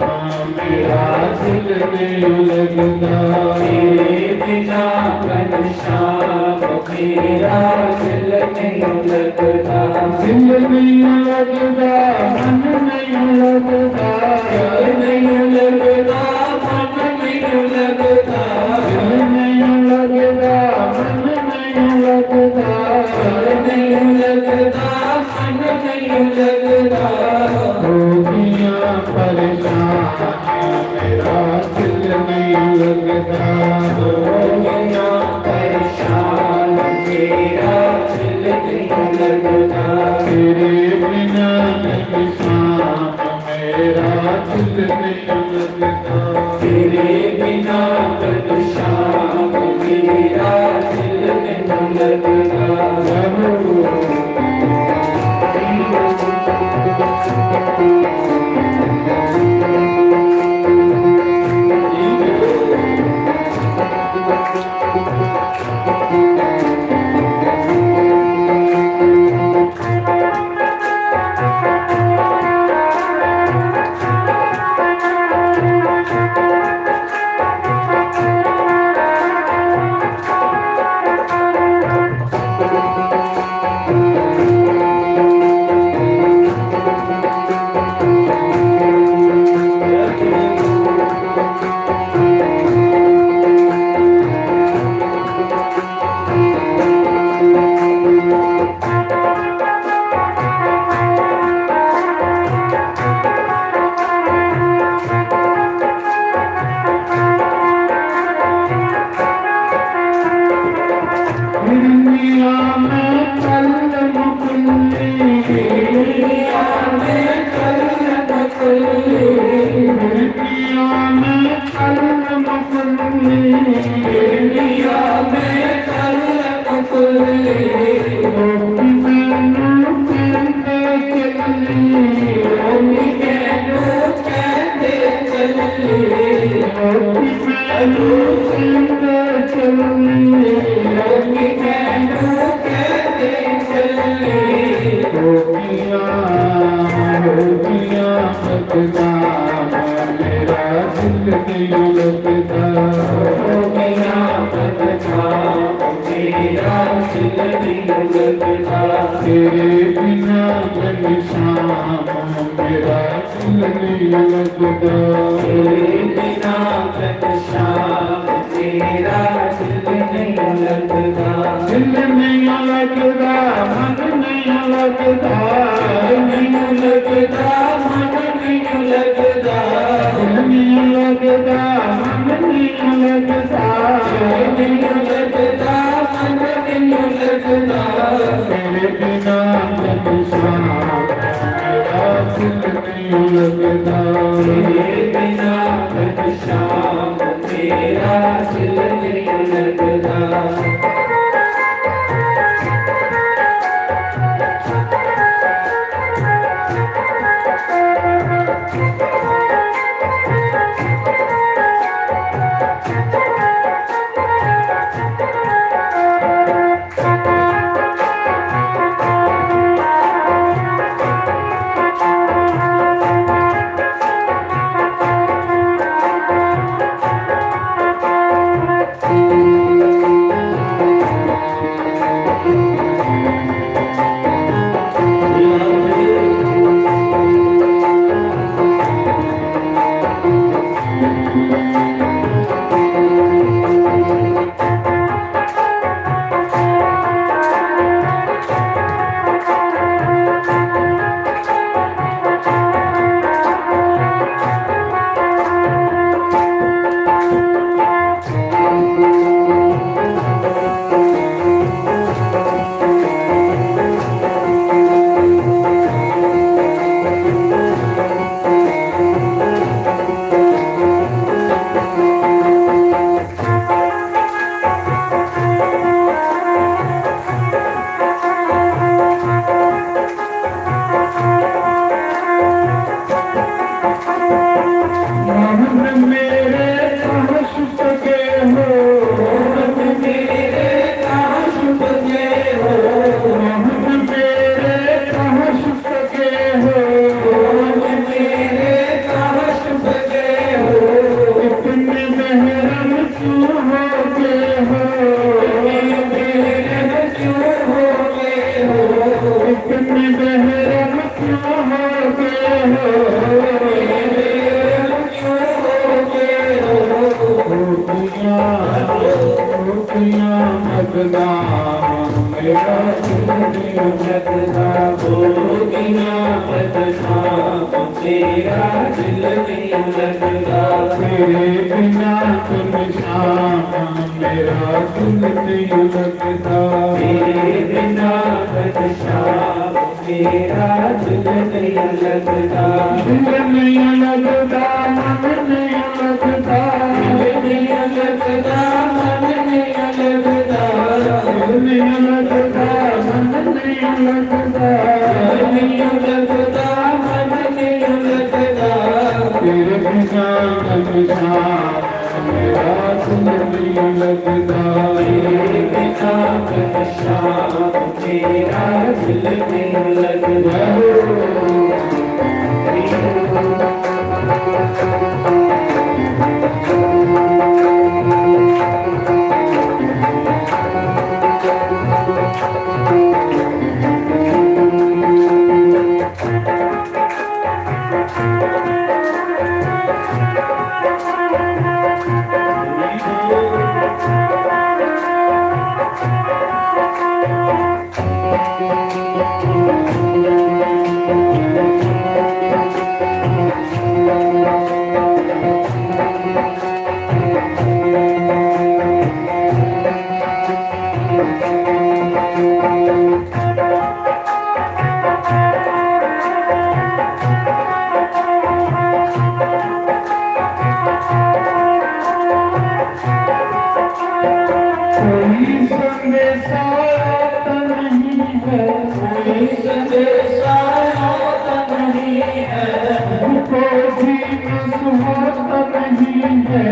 मेरा दिल नहीं लगता। तेरे बिना घनश्याम, मेरा दिल नहीं लगता। दिल नहीं लगता, मन नहीं लगता। दिल नहीं लगता, मन नहीं लगता। दिल नहीं लगता, मन नहीं लगता। दिल नहीं लगता, मन नहीं लगता। हो गया परेशान, मेरा दिल नहीं लगता। हो गया परेशान, मेरा दिल नहीं लगता। तेरे बिना घनश्याम, मेरा दिल नहीं लगता। तेरे बिना घनश्याम, मेरा दिल नहीं लगता। तू कहते चली, रोकी मैं तू कहते चली। रोकियां, रोकियां बदनाम, मेरा दिल नहीं लगता। रोकियां बदनाम, मेरा दिल नहीं लगता। तेरे बिना घनश्याम, मेरा दिल नहीं लगता। तेरे बिना घनश्याम, मेरा दिल नहीं लगता। दिल नहीं लगता, मन नहीं लगता। दिल नहीं लगता, मन नहीं लगता। दिल नहीं लगता, मन नहीं लगता। दिल नहीं लगता, मन नहीं लगता। तेरे बिना घनश्याम, मेरा दिल नहीं लगता। तेरे बिना घनश्याम, मेरा दिल नहीं लगता। तेरे बिना घनश्याम, मेरा दिल नहीं लगता। तेरे बिना घनश्याम, मेरा दिल नहीं लगता। दिल नहीं लगता, मन नहीं लगता। दिल नहीं लगता, मन नहीं लगता। दिल नहीं लगता, मन नहीं लगता। दिल नहीं लगता, मन नहीं लगता। तेरे बिना घनश्याम, मेरा दिल नहीं लगता। तेरे बिना घनश्याम, मेरा दिल नहीं लगता। कोई संदेशा तो नहीं है, कोई संदेशा तो नहीं है, कोई भी न सुहाता नहीं। नहीं है,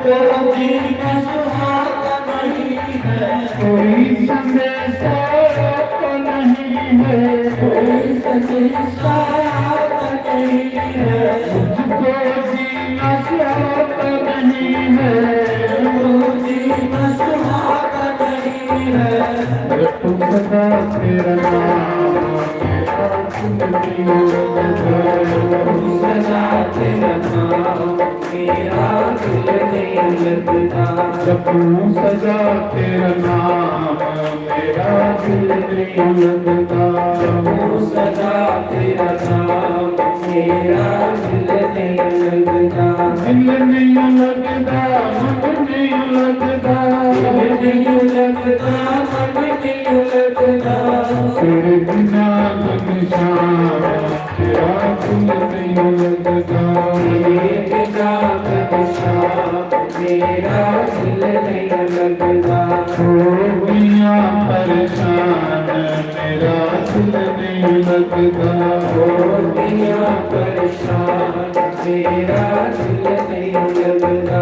तो जीना सुहाता नहीं है। कोई संदेशा तो नहीं है, कोई संदेशा तो नहीं है। मुझको जीना सुहाता नहीं है, मुझको जीना सुहाता नहीं है। रखूं सदा तेरा नाम, मेरा दिल नहीं लगता। रखूं सदा तेरा नाम, मेरा दिल नहीं लगता। रखूं सदा तेरा नाम, मेरा दिल नहीं लगता। रखूं सदा तेरा नाम, मेरा दिल नहीं लगता। दिल नहीं लगता, मन नहीं लगता। दिल नहीं लगता, मन नहीं लगता। तेरे बिना घनश्याम, मेरा दिल नहीं लगता। तेरे बिना घनश्याम, मेरा दिल नहीं लगता। हो गया परेशान, मेरा दिल नहीं लगता। हो गया परेशान, मेरा दिल नहीं लगता।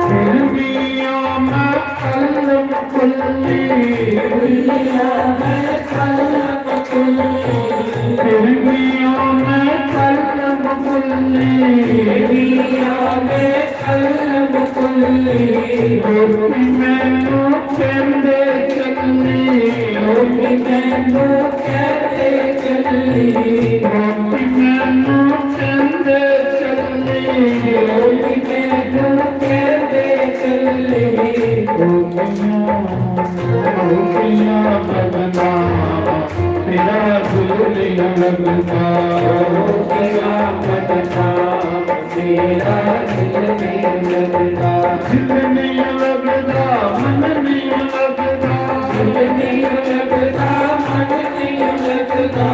फिर भी ओ मैं कलम कुल्ली, फिर भी ओ मैं कलम कुल्ली, कलम कुल्ली। गोपी मैनू कहंदे चली, गोपी मैनू कहंदे चली, गोपी मैनू कहंदे चली, गोपी मैनू कहंदे चली। गोपियां, गोपियां बदनाम, तेरा दिल नहीं लगता। गोपियां बदनाम, मेरा दिल नहीं लगता। दिल नहीं लगता, मन नहीं लगता। दिल नहीं लगता, मन नहीं लगता।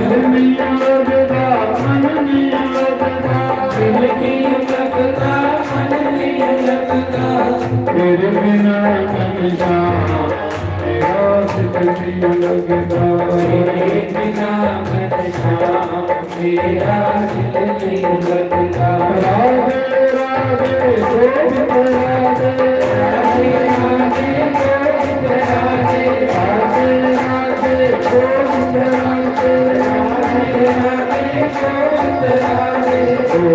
दिल नहीं लगता, मन नहीं लगता। दिल नहीं लगता, मन नहीं लगता। तेरे बिना घनश्याम, मेरा दिल नहीं लगता। तेरे बिना घनश्याम, मेरा दिल नहीं लगता। राधे राधे गोविंद राधे। राधे राधे गोविंद राधे। राधे राधे गोविंद राधे। राधे राधे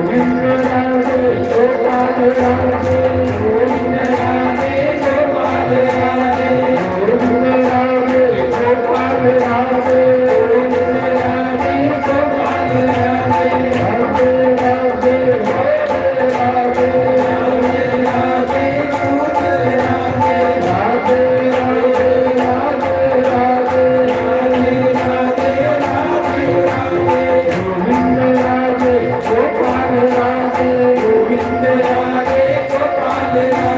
गोविंद राधे। गोविंद राधे, गोपाल राधे। गोविंद राधे, गोपाल राधे। गोविंद राधे, गोपाल राधे।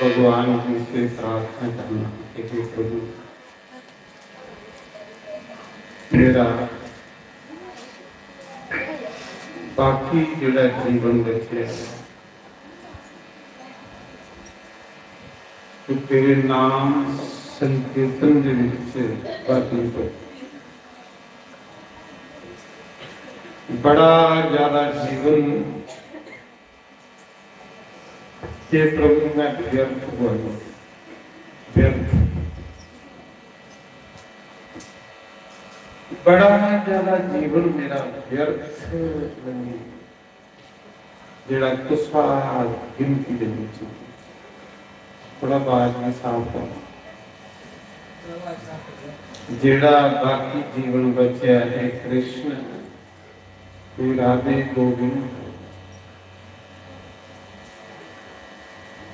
भगवान जी से प्रार्थना करना कि हे प्रभु, मेरा बाकी जेह्ड़ा जीवन बचेआ, तू तेरे नाम संकीर्तन दे विच व्यतीत हो। बड़ा ज्यादा जीवन के प्रभु मैं व्यर्थ बोलूं, व्यर्थ। बड़ा ज्यादा जीवन मेरा व्यर्थ लंघी, जेड़ा कुसा गिनती दे विच नहीं। थोड़ा आवाज में साफ कर। जेड़ा बाकी जीवन बचया है कृष्ण, हे राधे गोविंद,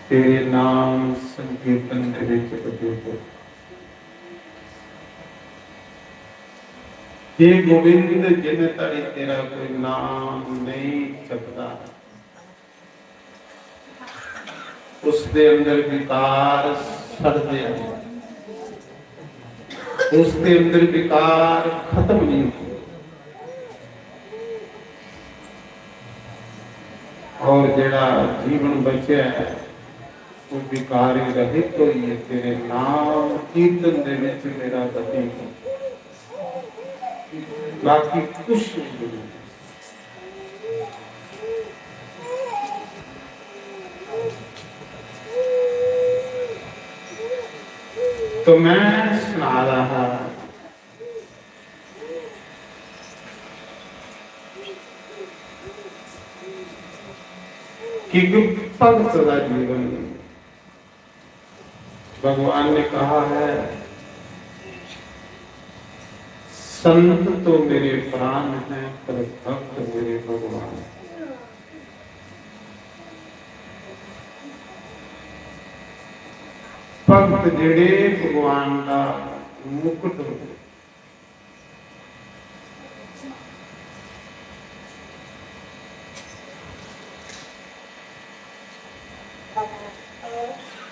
तेरे नाम संकीर्तन दे विच बदे हो। हे गोविंद, जिन्ने तड़ी तेरा कोई नाम नहीं जपदा, उसके अंदर विकार सड़दे हैं, उसके अंदर विकार खत्म नहीं होते। और जेड़ा जीवन बचया है, वो विकार रहित होइए तेरे नाम कीर्तन दे विच मेरा बतीत हो। बाकी कुछ नहीं जरूरी। तो मैं सना रहा कि एक भक्त का जीवन भगवान ने कहा है, "संत तो मेरे प्राण हैं, पर भक्त मेरे भगवान।" भक्त जेड़े भगवान का मुकुट होंदे।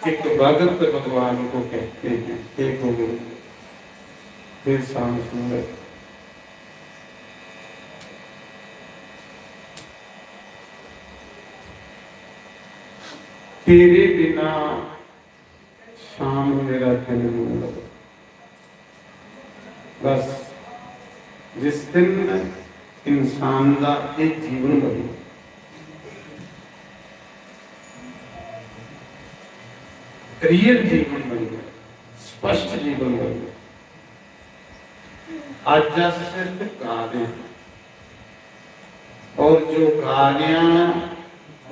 एक भगत भगवान को कहते हैं, "हे गुरु, हे श्याम सुंदर, तेरे बिना शाम मेरा दिन नहीं लगदा। बस, जिस दिन इंसान दा एह् जीवन बनी, रियल जीवन बनी, स्पष्ट जीवन बनी, अज्ज अस सिर्फ गा दे आं, और जो गा दे आं,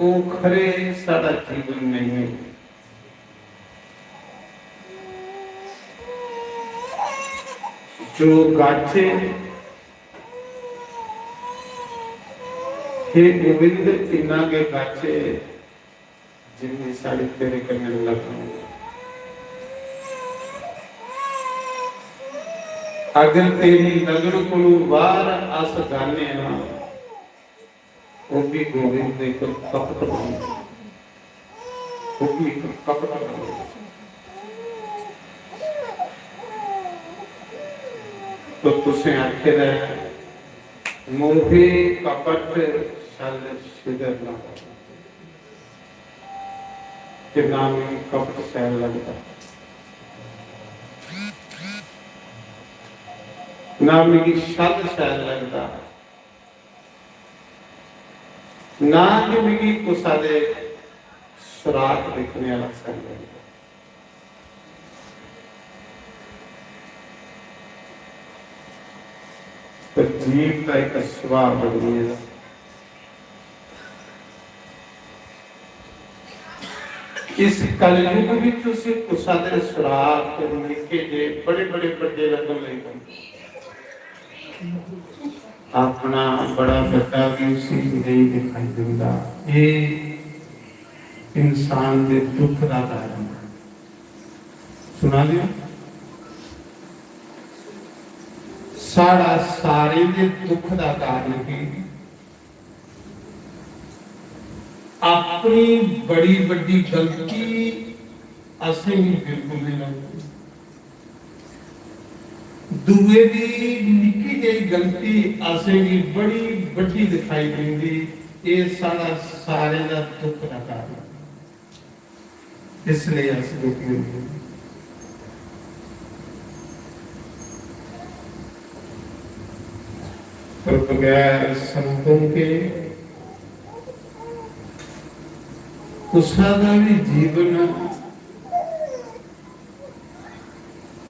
ओह् खरे साढ़ा जीवन नहीं है। जो गाचे, हे गोविंद, इन्ना गै गाचे जिन्नी साढ़ी तेरे कन्नै लगन। अगर तेरी लगन कोलू बाहर अस गाने आं, ओह् भी गोविंद दे इक कपट बन, ओह् भी इक कपट बन। तो तुसें आखे दा ऐ, "मोहे कपट छल छिदर ना हो।" कि ना मिगी कपट शैल लगदा, ना मिगी छल शैल लगदा, ना कि मिगी कुसै दे सुराख दिक्खने आह्ला पसंद लगदा। पर जीव दा इक सुभाऽ बनी गेदा। इस कलयुग विच उसी कुसा दे सुराख, निक्के जे, बड़े-बड़े, बड्डे लगन लगी पौंदे। अपना बड़ा बड्डा भी उसी नहीं दिखाई दिंदा। ये इंसान दे दुख दा कारण है। सुना दियो, साढ़ा सारे दे दुख दा कारण है अपनी बड़ी बड्डी गलती असेंगी बिल्कुल नहीं लगदी। दूए दी निक्की जेही गलती असेंगी बड़ी बड्डी दिखाई दिंदी। एह् साढ़ा सारें दा दुख दा कारण। इसलिए अस दुखी होंदे। पर बगैर संतों के कुसा दा भी जीवन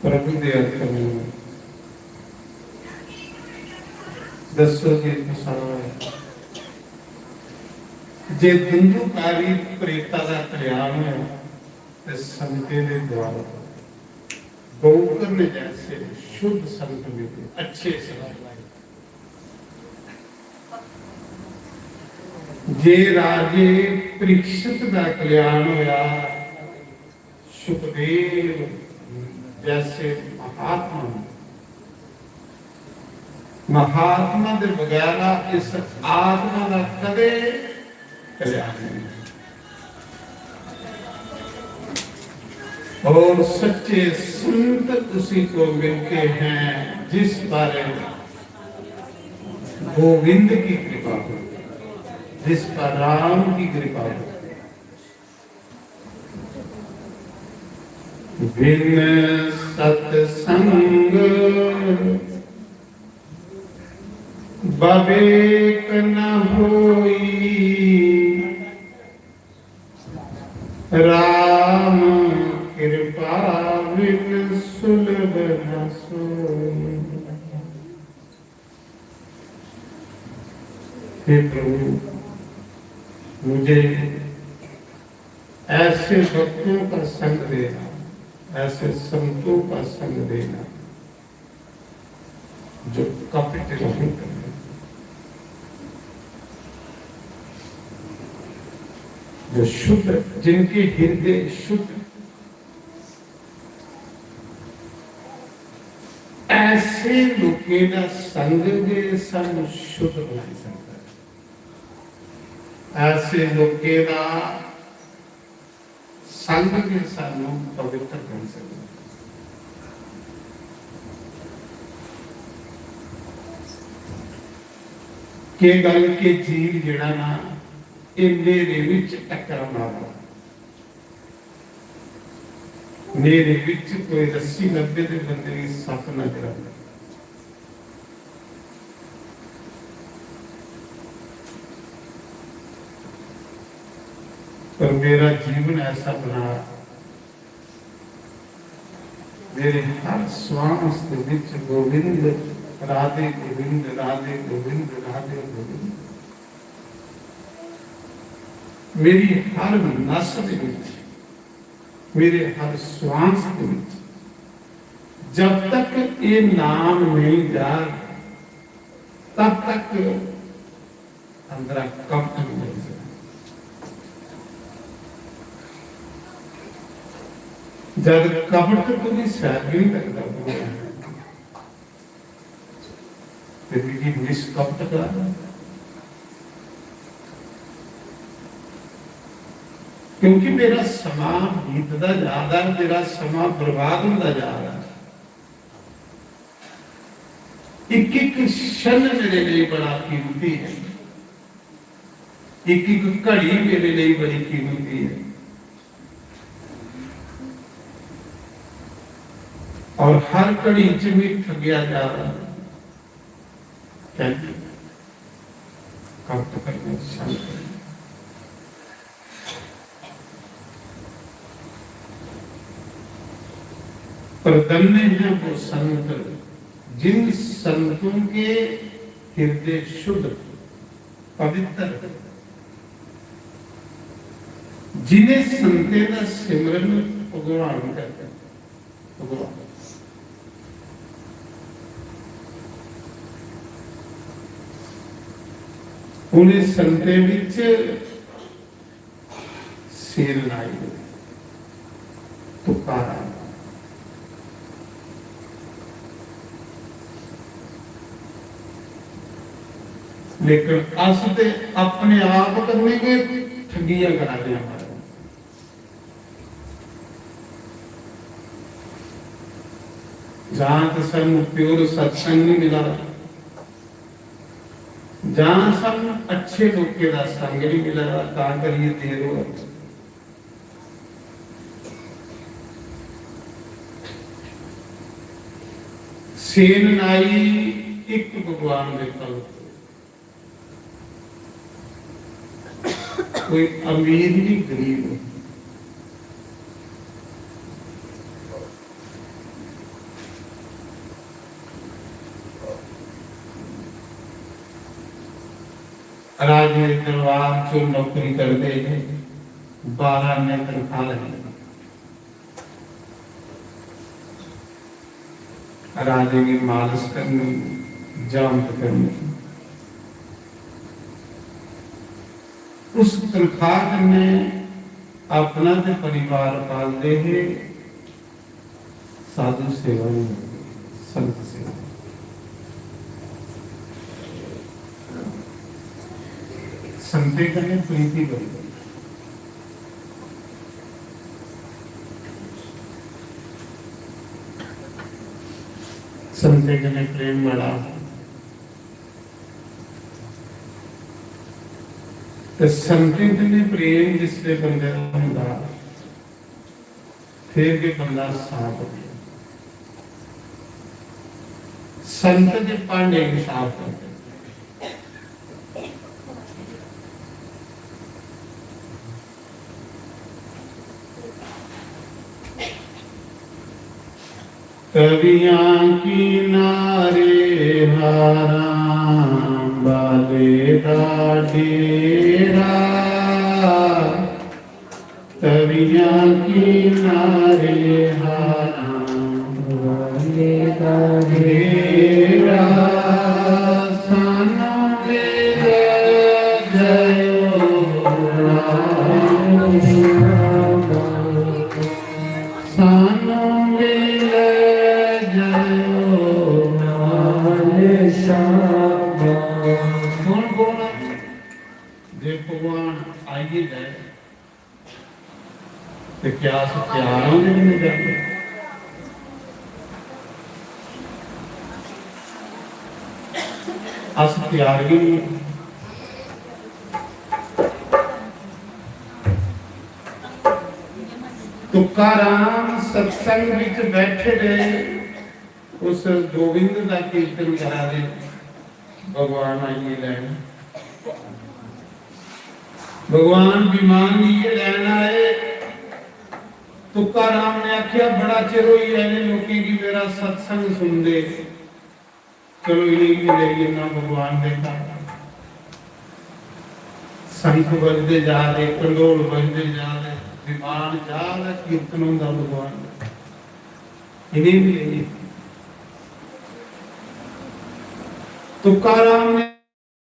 प्रभु दे हत्थ में। दसो जी, कुसा दा है? जे दुंदुकारी प्रेता दा कल्याण होया ते संतें दे द्वारा गौकर्ण जैसे शुद्ध संत मिले, अच्छे संत मिले। जे राजे परीक्षित दा कल्याण होया, सुखदेव जैसे महात्मा, महात्मा दे बगैरा इस आत्मा दा कदे कल्याण नहीं। और सच्चे संत उसी को मिलते हैं जिस पर गोविंद की कृपा हो, जिस पर राम की कृपा हो। बिन सत्संग बवेक न होई, राम कृपा बिन सुलभ न सोई। हे प्रभु, मुझे ऐसे भक्तों का संग देना, ऐसे संतों का संग देना, जो कपट रहित है, जो शुद्ध, जिनके हृदय शुद्ध। ऐसे लोकें दा संग गै सानू शुद्ध बनाई सकदा है। ऐसे लोकें दा संग गै सानू पवित्र करी सकदा है। के गल्ल के जीव जेड़ा ना, एह नेरे विच टक्कर मारदा। मेरे बिच कोई रस्सी लब्भे ते बंदे गी सप्प नजर आवे। पर मेरा जीवन ऐसा बना, मेरे हर श्वास दे विच गोविंद, राधे गोविंद, राधे गोविंद, राधे गोविंद। मेरी हर नस दे विच, मेरे हर श्वास दे विच जब तक ये नाम नहीं जा, तब तक अंदरा कपट नहीं जाई सकदा। जद कपट तुगी सैर नहीं लगदा, ते मिगी निष्कपट कर, क्योंकि मेरा समां बीतदा जा दा, मेरा समां बर्बाद होंदा जा दा। एक एक क्षण मेरे लिए बड़ा कीमती है, एक एक घड़ी मेरे लिए बड़ी कीमती है। और हर घड़ी च भी ठगिया जा रहा है। कब तक करने संत। पर धन्य हैं वो संत, जिन संतों के हृदय शुद्ध, पवित्र, जिन्हें संतें दा सिमरन भगवान करदे। भगवान। उन्हें संतें विच सेन नाई तुकारा। लेकिन अस ते अपने आप कन्नै गै ठगियां करा दे आं। जां ते सानू प्योर सत्संग नहीं मिला, जां सानू अच्छे लोकें दा संग नहीं मिला, तां करिए देर होआ। सेन नाई एक भगवान दे भगत। कोई अमीर नहीं, गरीब नहीं। राजे दरबार चो नौकरी करते हैं, बारह आने तनख्वाह लगी। राजे गी मालिश करनी, जामत करनी। उस तनख्वाह कन्नै अपना ते परिवार पालदे हे। साधु सेवा नहीं होती, संत सेवा। संतें कन्नै प्रीति बड़ी। संतें कन्नै प्रेम बड़ा। ते संतें कन्नै प्रेम जिसले बंदे दा होंदा, फिर भी बंदा साफ होंदा। संत दे भांडे भी साफ करदे। तवियां किनारे हारां बाले दा डेरा। तवियां किनारे हारां बाले दा डेरा। सानू भी ले जायो नाल शामा। सानू भी ले जायो नाल शामा। कौन कौन है? जे भगवान आइए जाए, ते क्या अस त्यार आं उंदे कन्नै जाने? अस त्यार गै नहीं। तुकाराम सत्संग विच बैठे दे उस गोविंद दा कीर्तन करा दे, भगवान आइए लैन, भगवान विमान लेइयै लैन आए। तुकाराम ने आख्या, "बड़ा चिर होई गेआ इ'नें लोकें गी मेरा सत्संग सुनदे, चलो इ'नेंगी लेई जन्ना भगवान दे घर।" शंख बजदे जा दे, कंडोल बजदे जा दे, विमान जा दा, कीर्तन होंदा भगवान दा। इ'नें भी लेई। तुकाराम ने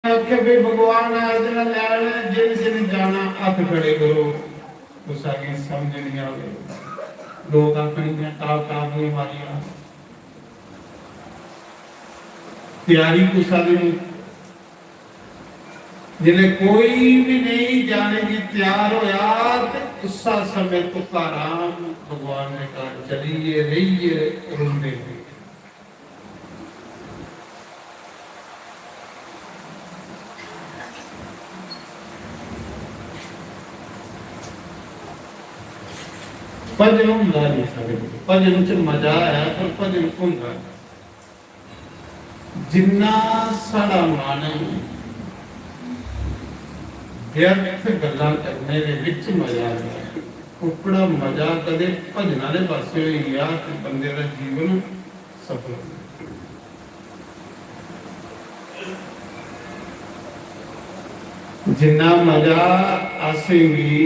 आखेआ, "भाई, भगवान आए दे न, लैन ऐ, जिन जिन जाना, हत्थ खड़े करो।" कुसा गी समझ नहीं आवे। लोक आखन, "इ'यां टाप टाप नहीं मारिया।" तैयारी कुसा दी नहीं। जिसले कोई भी नहीं जाने की तैयार होया, ते उस समय तुकाराम भगवान ने कहा, "चलिए, रहिए, रोंदे हुए।" भजन होंदा नहीं साढ़े कोल। भजन च मजा आया, पर भजन होंदा नहीं। जिन्ना साढ़ा मन व्यर्थ गल्लां करने दे विच मजा आंदा है, ओकड़ा मजा कदे भजन आह्ले पासे होई गेआ ते बंदे दा जीवन सफल होंदा। जिन्ना मजा असेंगी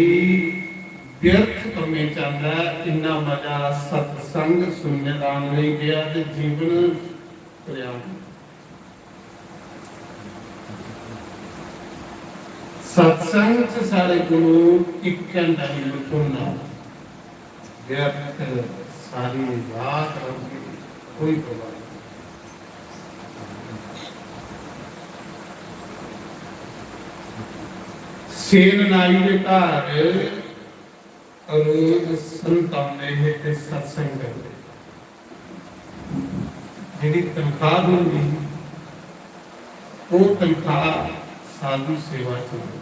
व्यर्थ कम्में च आंदा ऐ, इन्ना मजा सत्संग सुनने दा आने नेईं गेआ ते जीवन पर्याप्त। सत्संग च साढ़े कोलों इक घंटा निं थ्होंदा, व्यर्थ सारी रात रौंह्दी, कोई परवाह नहीं। सेन नाई दे घर रोज संत आंदे हे ते सत्संग करदे। जेह्ड़ी तनखाह होंदी ही, ओह् तनखाह साधु सेवा च होंदी।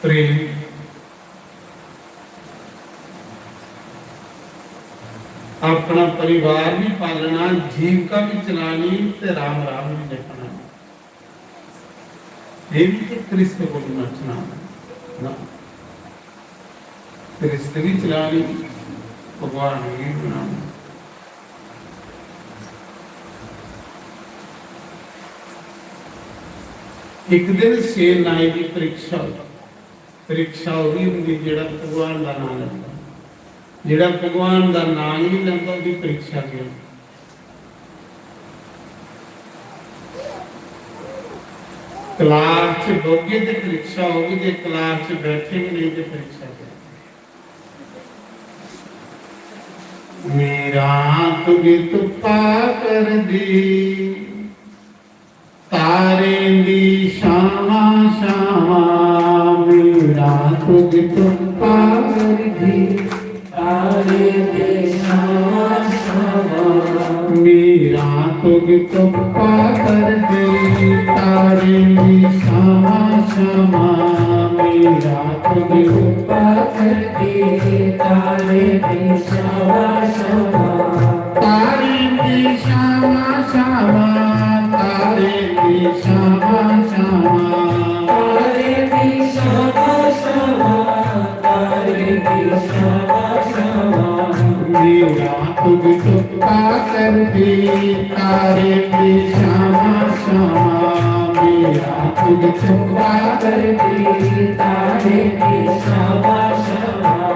प्रेम, अपना परिवार भी पालना, जीविका भी चलानी ते राम राम भी जपना। ये भी तो क्रिस्त को नचना ना, क्रिस्त भी चलानी, भगवान भी बनाना। एक दिन सेन नाई की परीक्षा हुई। परीक्षा ओह् भी होंदी जेह्ड़ा भगवान दा नांऽ लैंदा। जेह्ड़ा भगवान दा नांऽ ही नहीं लैंदा, ओह्दी परीक्षा केह् होंदी? क्लास च बौह्गे ते परीक्षा होगी, जे क्लास च बैठे गै नेईं ते परीक्षा केह्? मेरा तुझ तुप्पा करदी, तारें दी छावां छावां, मेरा तुझ तुप्पा करदी। तारें दी छावां छावां, मेरा तुझ तुप्पा करदी। तारें दी छावां छावां, मेरा तुझ तुप्पा करदी। तारें दी छावां छावां, तारें दी छावां छावां, तारें दी छावां छावां। तारें दी छावां छावां, तारें दी छावां छावां। मेरा तुझ तुप्पा करदी, तारें दी छावां छावां। मेरा तुझ तुप्पा करदी, तारें दी छावां छावां।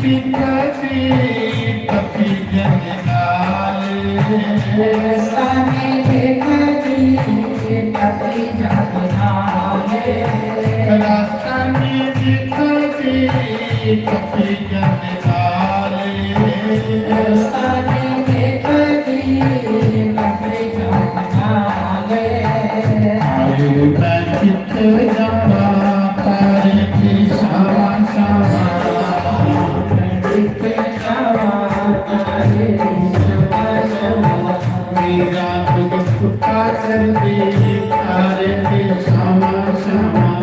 कदी तपी जंदे नाले। रस्ता नहीं देखदी तपी जंदे नाले। रस्ता नहीं देखदी तपी जंदे नाले। रस्ता नहीं देखदी तपी जंदे नाले। आए मैं कित्थे जावां, तारे दी छावां छावां। कित्थे जावां, तारे दी छावां छावां। मेरा तुझ कुत्ता कर दे, तारे दी छावां छावां।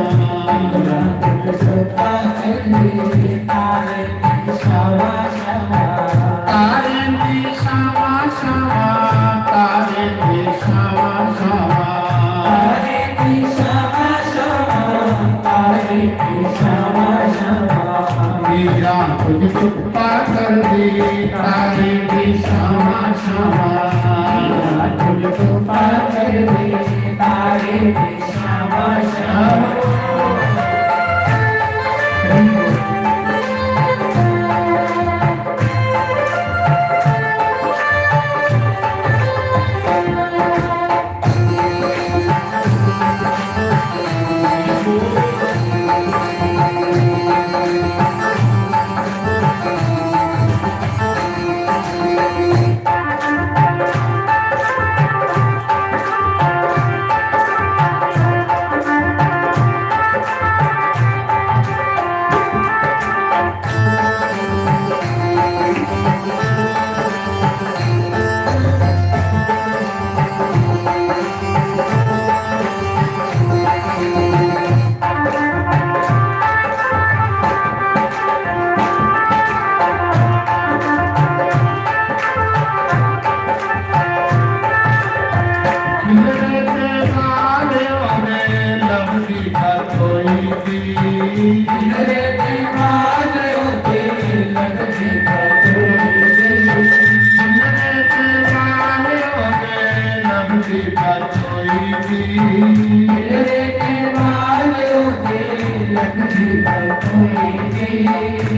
मेरा तुझ कुत्ता कर दे, तारे दी छावां छावां। तारे दी छावां छावां, तारे दी छावां छावां। तारे दी छावां छावां, तारे दी छावां छावां। मेरा तुझ कुत्ता कर दे, तारे दी छावां छावां। मेरा तुझ कुत्ता कर दे, तारे दी छावां छावां।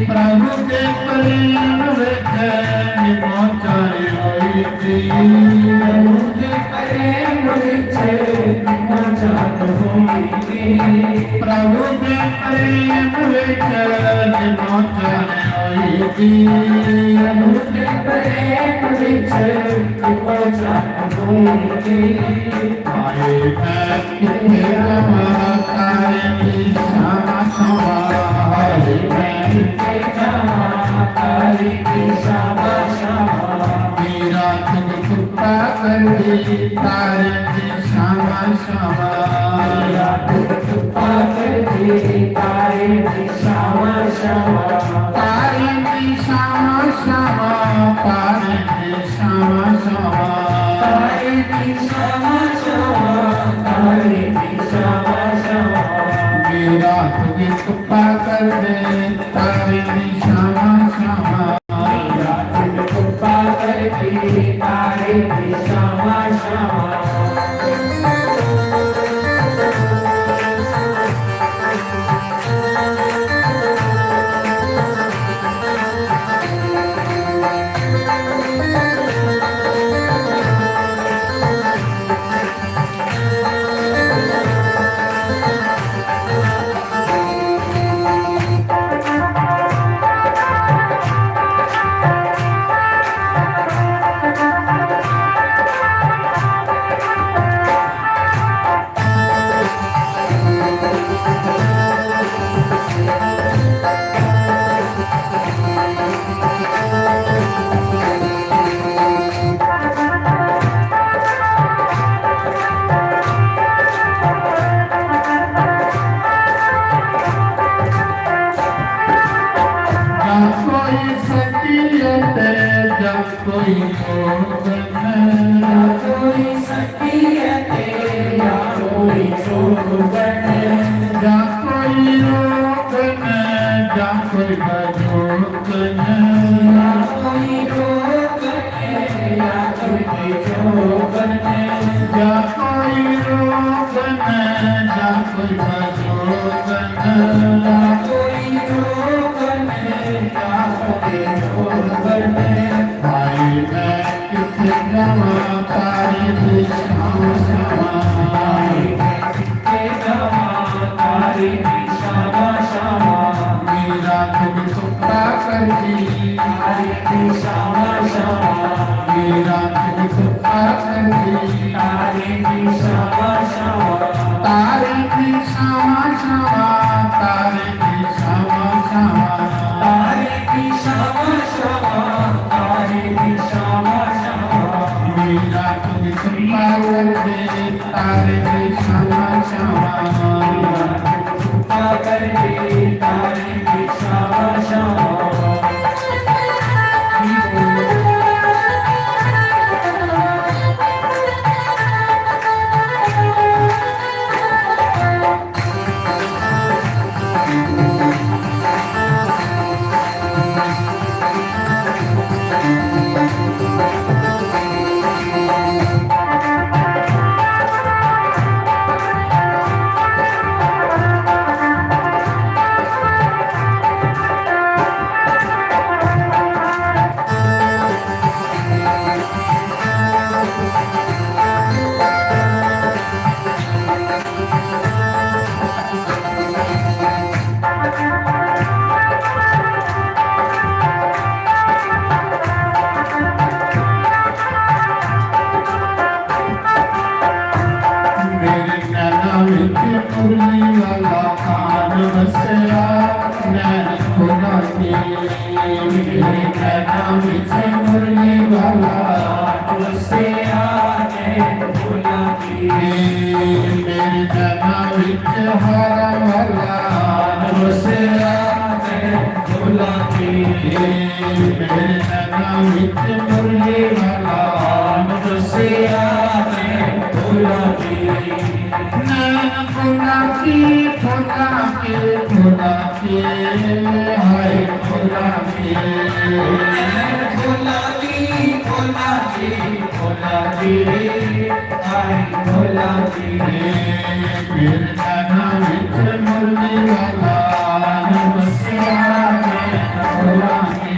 प्रभु के प्रेम विच विमोचन होई थी। प्रभु के प्रेम विच विमोचन होई थी। प्रभु के प्रेम विच विमोचन होई थी। प्रभु के प्रेम विच विमोचन होई थी। आए मैं कित्थे जावां, तारे दी छावां छावां। आए मैं कित्थे जावां, तारे दी छावां छावां। मेरा तुझ कुत्ता कर दे, तारे दी छावां छावां। मेरा तुझ कुत्ता कर दे, तारे दी छावां छावां। तारे दी छावां छावां, तारे दी छावां छावां। तारे दी छावां छावां, तारे दी छावां छावां। मेरा तुझ कुत्ता कर दे, तारे दी छावां छावां। मेरा तुझ कुत्ता कर दे, तारे दी छावां छावां। कोई सखी है तेरे या कोई जोगन। या कोई सखी है तेरे या कोई जोगन। या कोई रोगन, या कोई भजोगन। या कोई रोगन, या कोई भजोगन। या कोई रोगन, या कोई भजोगन। या कोई रोगन, या हाय मैं कित्थे जावां तारे दी छावां छावां। हाय मैं कित्थे जावां तारे दी छावां छावां। मेरा दिल सुत्ता कर दी तारे दी छावां छावां। मेरा दिल सुत्ता कर दी तारे दी छावां छावां। तारे दी छावां छावां, तारे दी छावां छावां। तारे दी छावां छावां, तारे दी छावां छावां। मेरा दिल सुत्ता कर दे तारे दी छावां छावां। मेरा दिल सुत्ता कर दे तारे दी छावां छावां। मेरे नैना विच मुरली वाला कान वसया, नैन खुदा के। मेरे नैना विच मुरली वाला कान वसया, नैन खुदा के। मेरे नैना विच हारा वाला कान वसया, नैन खुदा के। मेरे नैना विच मुरली वाला कान वसया, नैन खुदा के। नैन फुलांकी, फुलांकी, फुलांकी, हाय फुलांकी। नैन फुलांकी, फुलांकी, फुलांकी, हाय फुलांकी। मेरे नैना विच मुरली वाला नैन वसया, नैन फुलांकी।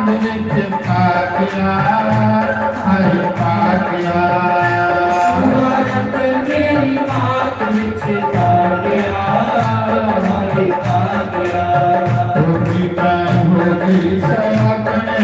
ਵਿੱਚ ਪਾ ਗਿਆ, ਹਰ ਪਾ ਗਿਆ। ਸੂਰਤ ਮੇਰੀ ਬਾਤ ਵਿੱਚ ਪਾ ਗਿਆ, ਹਰ ਪਾ ਗਿਆ। ਹੋ ਗਈ ਮੈਂ ਹੋ ਗਈ ਸੈ ਆਪਣੇ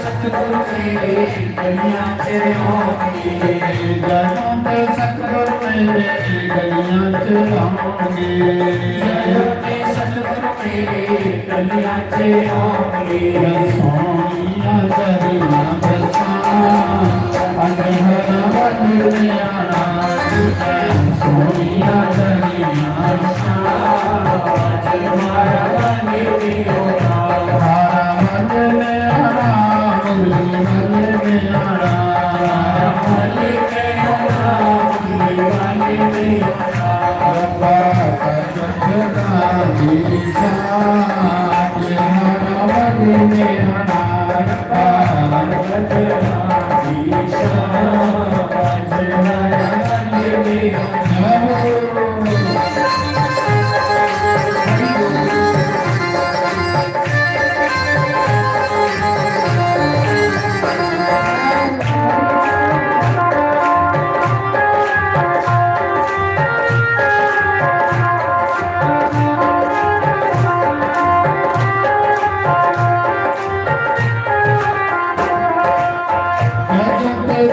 सतगुरु तेरे गलियां च आऊंगे। सतगुरु तेरे गलियां च आऊंगे। सतगुरु तेरे गलियां च आऊंगे। सोनिया दरिया बसा, अंधेरा बन गया। सोनिया दरिया बसा, अंधेरा बन गया।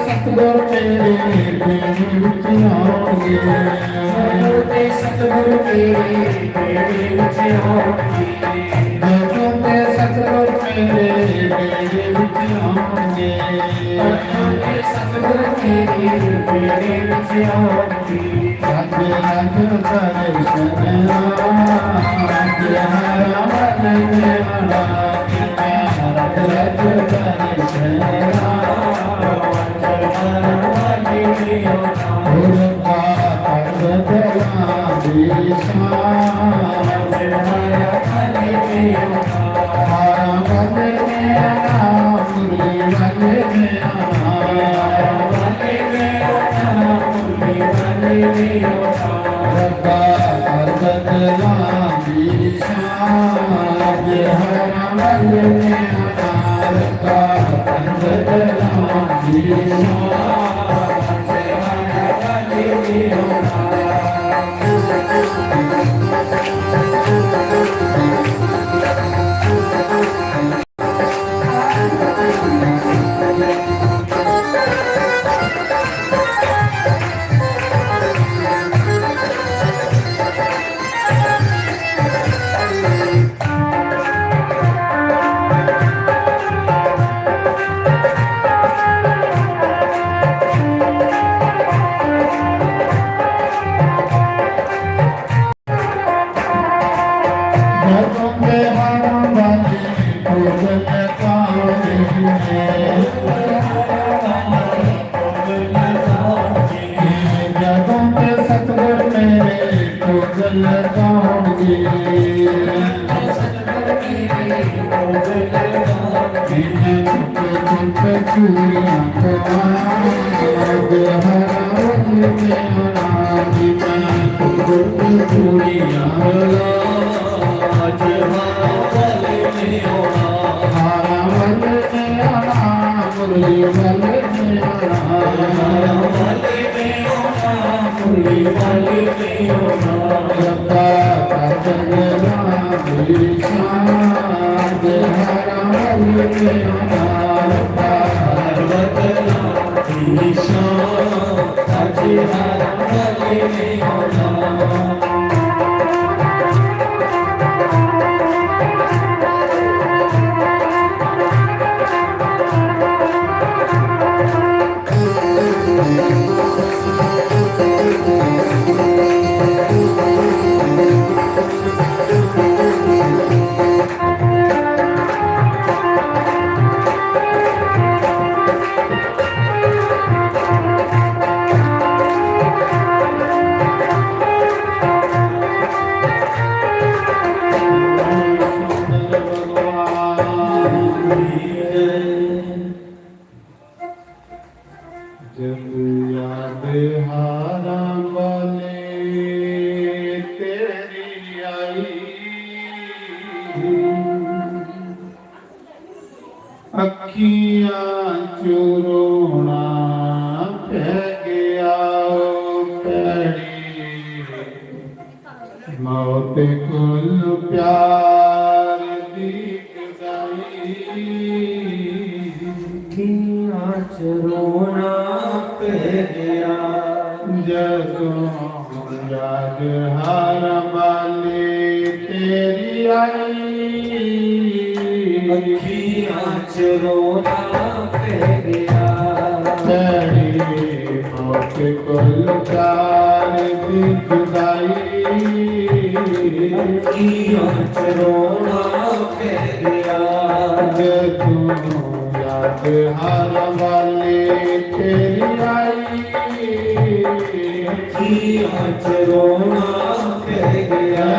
सतगुरु तेरे बेड़े विच आऊंगे। सतगुरु तेरे बेड़े विच आऊंगे। जदों ते सतगुरु तेरे बेड़े विच आऊंगे। जदों ते सतगुरु तेरे बेड़े विच आऊंगे। रज रज दर्शन, रज हर मन में आना। रज रज दर्शन, जंगुआ बिहारा वाले तेरी आई, अखियां चों रोना पै गया ओ भैड़ी, मौत कोल प्यार दी कसाई। रोना पै गया। जदों याद हार वाली तेरी आई, अखियां च रोना पै गया। तेरी मौत कोल प्यार दी जुदाई, अखियां च रोना पै गया। जदों याद हार वाली तेरी आई, अखियां च रोना पै गया।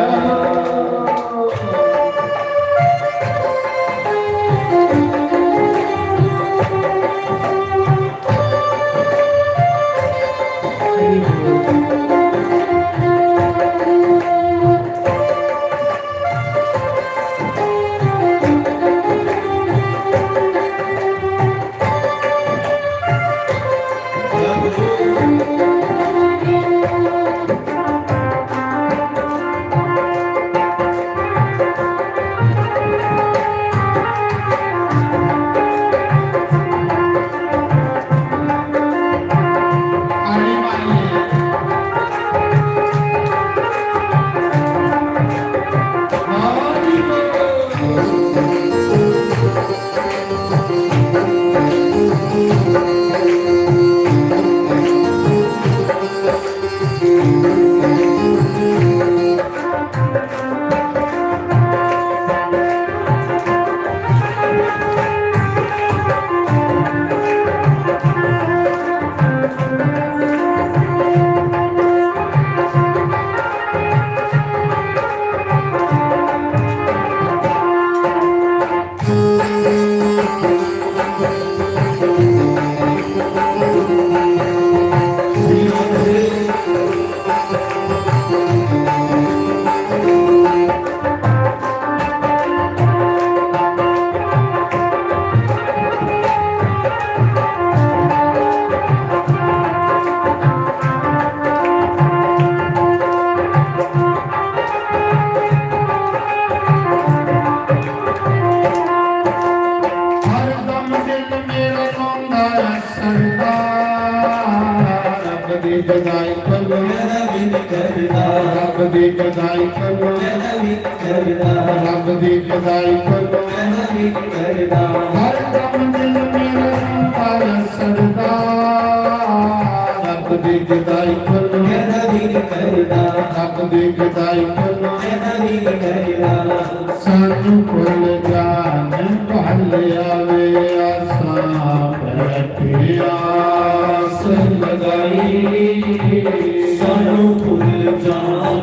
हरदम दिल मेरा रोंदा सरदा, रब दी जुदाई कोलों मेरा दिल करदा। रब दी जुदाई कोलों मेरा दिल करदा। रब दी जुदाई कोलों मेरा दिल करदा। हरदम दिल मेरा रोंदा सरदा, रब दी जुदाई कोलों मेरा दिल करदा। रब दी जुदाई कोलों मेरा दिल करदा। सानू भुल जान भल आवे, आसां बैठी आस लगाई। सानू भुल जान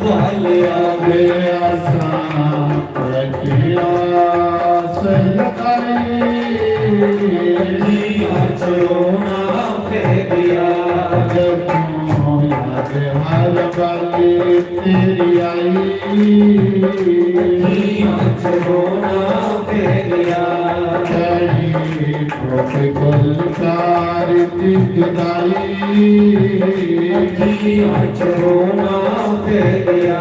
भल आवे, आसां बैठी आस लगाई। अखियां च रोना पै गया। जदों याद हर पल तेरी आई। अखियां च रोना पै गया। तेरी मौत कोल प्यार दी जुदाई। अखियां च रोना पै गया।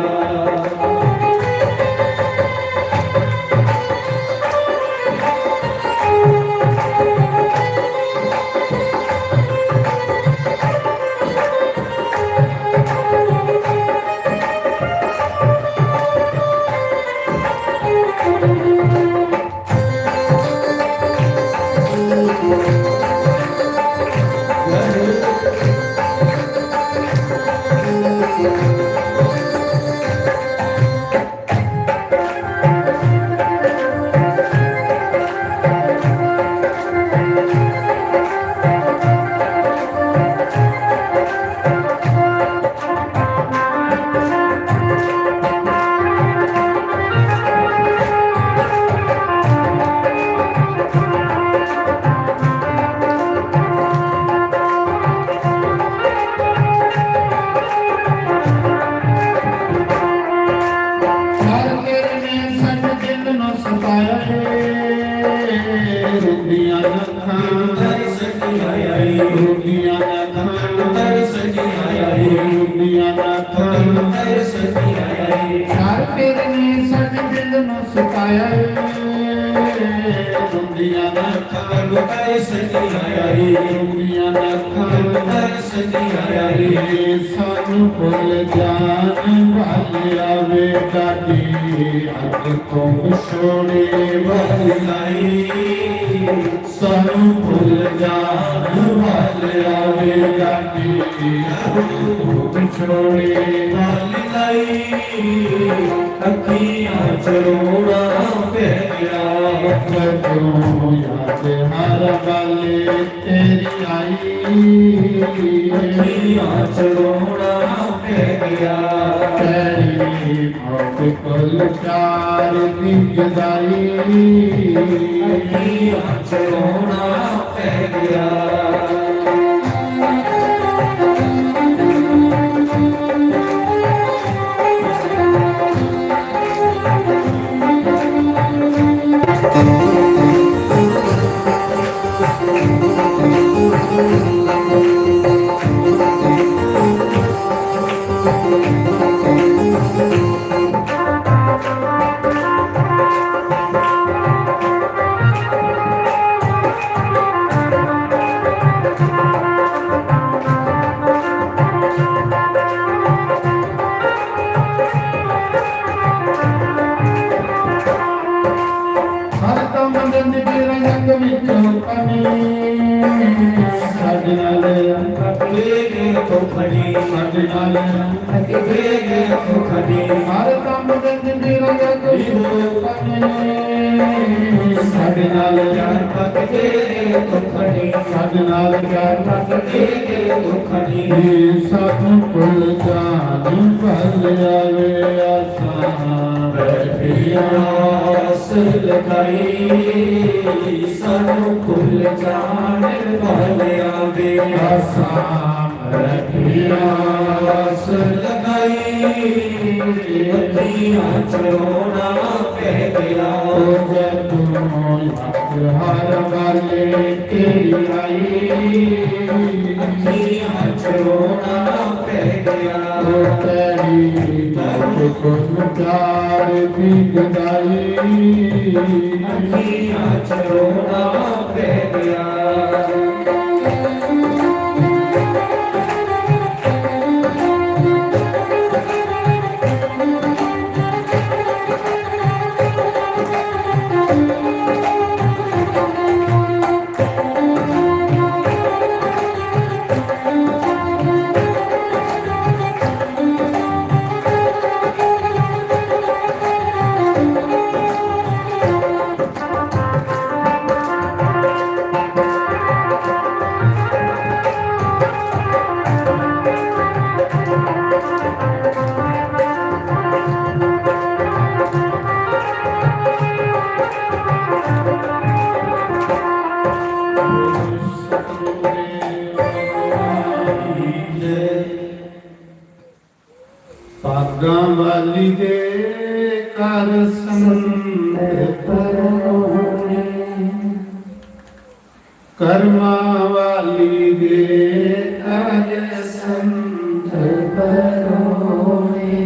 हर तेरे ने सच दिल नू सताया है, रोंदियां अखां तरस गईयां, रोंदियां अखां तरस गईयां, रोंदियां अखां तरस गईयां। हर तेरे ने सच दिल नू सताया है, रोंदियां अखां दर्श नहीं आया रे, दुनिया ना खान दर्श नहीं आया रे। सानू भुल जान वाले आवे दादी, अग तो छोड़े वाली आई। सानू भुल जान वाले आवे दादी, अग तो छोड़े वाली आई। अखियां च रोना पै गया। जदों याद हर पल तेरी आई। अखियां च रोना पै गया। तेरी मौत कोल प्यार दी जुदाई। अखियां च रोना पै गया। हर दम रंग बिरंग विचों पनी, साडे नाल रंग बिरंग विचों पनी, साडे नाल रंग बिरंग विचों पनी। हर दम रंग बिरंग विचों पनी, साडे नाल रंग बिरंग विचों पनी, साडे नाल रंग बिरंग विचों पनी। सानू भुल जान वाले आवे आसां बैठियां आस लगाई। सानू भुल जान वाले आवे आसां बैठियां आस लगाई। अखियां च रोना पै गया। ओ जदों हर वाले तेरी आई। अखियां च रोना पै गया। ओ तेरी दर्द को प्यार की जुदाई। अखियां च रोना पै गया। भागां वाली दे घर संत परोने, कर्मां वाली दे घर संत परोने,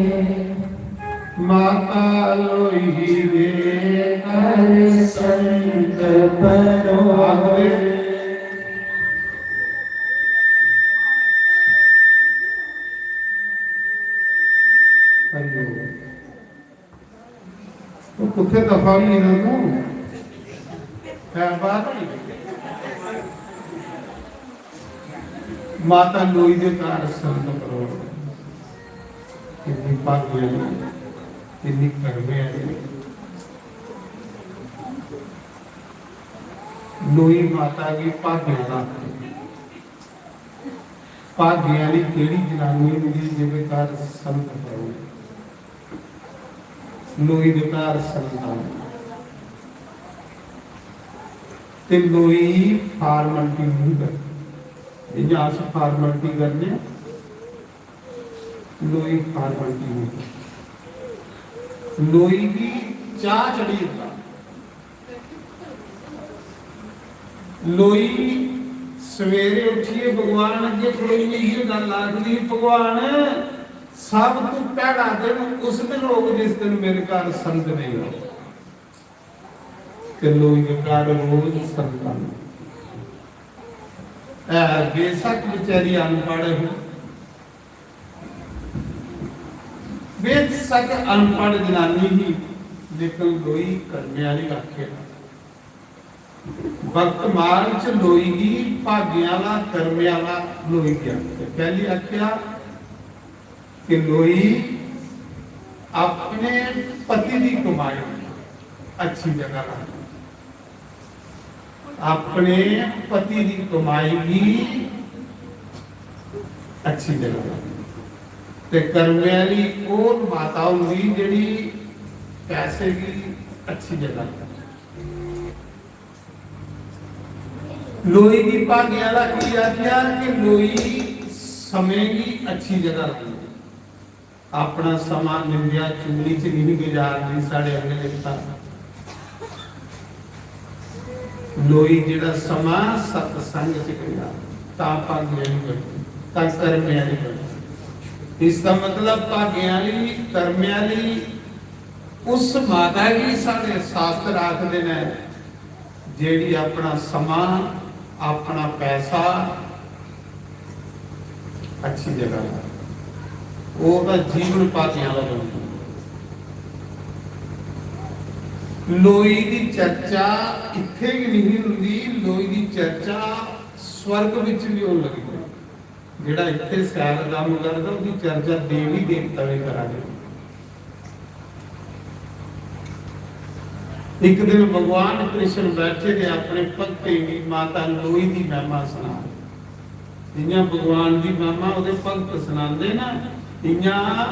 माता लोई दे घर संत परोने। हरि ओम। ओह् कुत्थै दफा होई गेदा तूं? है बात होई। माता लोई दे घर संत परोने। किन्नी भाग्य आह्ली, किन्नी कर्मे आह्ली। लोई माता गी भाग्य आह्ला आखदे। भाग्य आह्ली केह्ड़ी जनानी होंदी जेह्दे घर संत परोने? लोई दे घर संत आन। ते लोई फार्मैलिटी नेईं करदी। जि'यां अस फार्मैलिटी करने आं, लोई फार्मैलिटी नेईं करदी। लोई गी चाह् चढ़ी जंदा। लोई सवेरे उट्ठियै भगवान अग्गें खड़ोइयै इ'यै गल्ल आखदी, "भगवान, सब तू भैड़ा दिन उस दिन होग जिस दिन मेरे घर संत नेईं होग।" ते लोई दे घर रोज संत आंदे। ऐ बेशक बेचारी अनपढ़ ही, बेशक अनपढ़ जनानी ही, लेकिन लोई कर्मे आह्ली आखेआ। भक्त मार्ग च लोई गी भागें आह्ला, कर्मे आह्ला लोई गी आखेआ। पैह्ली आखेआ कि लोई अपने पति दी कमाई अच्छी जगह लानी, अपने पति दी कमाई गी अच्छी जगह लानी। ते कर्मे आह्ली ओह् माता होंदी जेह्ड़ी पैसे गी अच्छी जगह लानी। लोई दी भागें आह्ला की आखेआ कि लोई समें गी अच्छी जगह लानी। अपना समां निंदेआ चुगली च नहीं गुजारनी, साढ़े अगले लिखता। लोई जेह्ड़ा समां सत्संग च गुजारना, तां भागें आह्ली बनदी, तां कर्में आह्ली बनदी। इसदा मतलब भागें आह्ली, कर्में आह्ली उस माता गी साढ़े शास्त्र आखदे न, जेह्ड़ी अपना समां, अपना पैसा अच्छी जगह लाए, ओह्दा जीवन भागें आह्ला बनदा। लोई दी चर्चा इत्थै गै नहीं होंदी, लोई दी चर्चा स्वर्ग बिच भी होन लगी पई। जेह्ड़ा इत्थै सैर दा कम्म करदा, ओह्दी चर्चा देवी देवता बी करा दे। इक दिन भगवान कृष्ण बैठे दे अपने भक्तें गी माता लोई दी महिमा सना दे। जि'यां भगवान दी महिमा ओह्दे भक्त सनांदे ना, इ'यां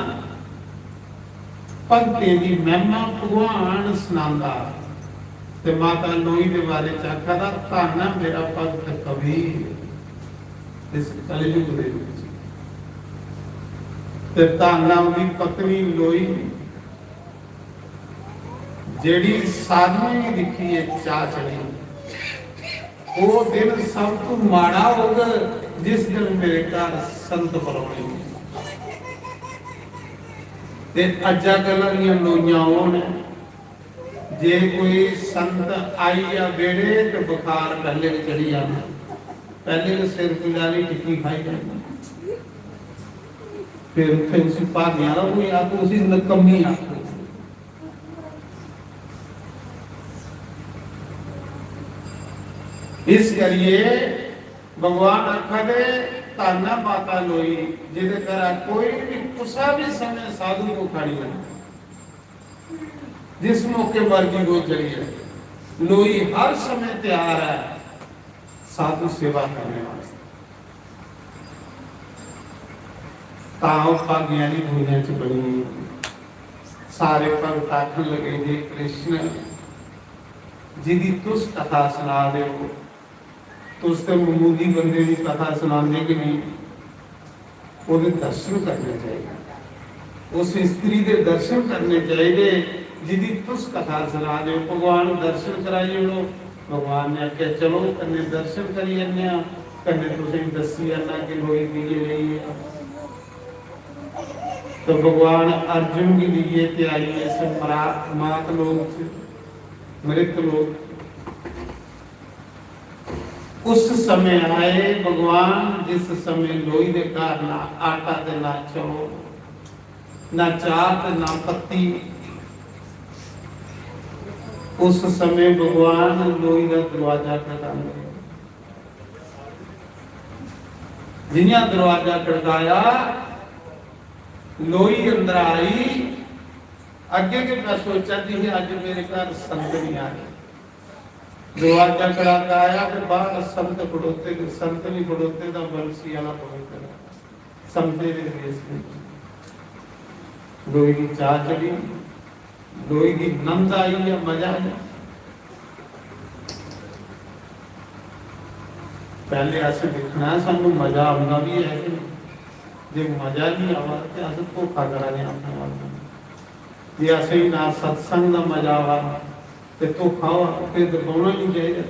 भक्तें दी महिमा भगवान सनांदा। ते माता लोई दे बारे च आखा दा, "धन्न ऐ मेरा भक्त कबीर।" इस कलयुग दे विच ते धन्न ऐ उंदी पत्नी लोई, जेह्ड़ी साधुएं गी दिक्खियै चाऽ चढ़ी। ओह् दिन सब तू माड़ा होग जिस दिन मेरे घर संत परौने होन। ते अज्जा कल्ला दियां लोइयां ओह् न, जे कोई संत आई जा बेड़े ते बुखार पैह्ले गै चढ़ी जाना, पैह्ले गै सिर पीड़ा आह्ली टिक्की खाई जाना। फिर उत्थै उसी भागें आह्ला कोई आखो, उसी नकम्मी आखो। इस करियै भगवान आखा दे, "धन्न ऐ माता लोई, जेह्दे घरा कोई बी कुसै बी समें साधु को खड़ी है, जिस मौके मर्जी वो चली जाए, लोई हर समय तैयार है साधु सेवा करने वास्ते।" तां ओह् भागें आह्ली दुनिया च बनी। सारे भगत आखन लगे, "जे कृष्ण, जिदी तुस कथा सना दे हो, तुस ते ममूली बंदे दी कथा सनांदे कि नहीं, ओह्दे दर्शन करने चाहिए, उस स्त्री दे दर्शन करने चाहिए, जिदी तुस कथा सना दे हो, भगवान दर्शन कराई ओड़ो।" भगवान ने आखेआ, "चलो, कन्नै दर्शन करी आने आं, कन्नै तुसेंगी दस्सी आना कि लोई की लेई।" तो भगवान अर्जुन गी लेइयै ते आई इस मरा-, मात लोक च, मृत लोक। उस समय आए भगवान, जिस समय लोई दे घर ना आटा ते ना चौल, ना चाह ते ना पत्ती। उस समय भगवान लोई दा दरवाजा खटखटांदे। जियां दरवाजा खटकाया, लोई अंदर आई। अग्गे के मैं सोचा दी ही, अज मेरे घर संत नहीं आए। दरवाजा खटखटाया ते बाहर संत खड़ोते, ते संत नहीं खड़ोते, तो बंसी वाला पवित्र संते दे वेश विच। लोई दी चाह चढ़ी, लोई दी नंद आई या मजा आया। पहले अस दिक्खना है, सानू मजा आंदा भी है कि नेईं। जे मजा नहीं आवा, ते अस धोखा करा दे अपने आप कन्नै। जे असेंगी ना सत्संग दा मजा आवा, ते धोखा होआ, फिर ते बौह्ना नहीं चाहिदा।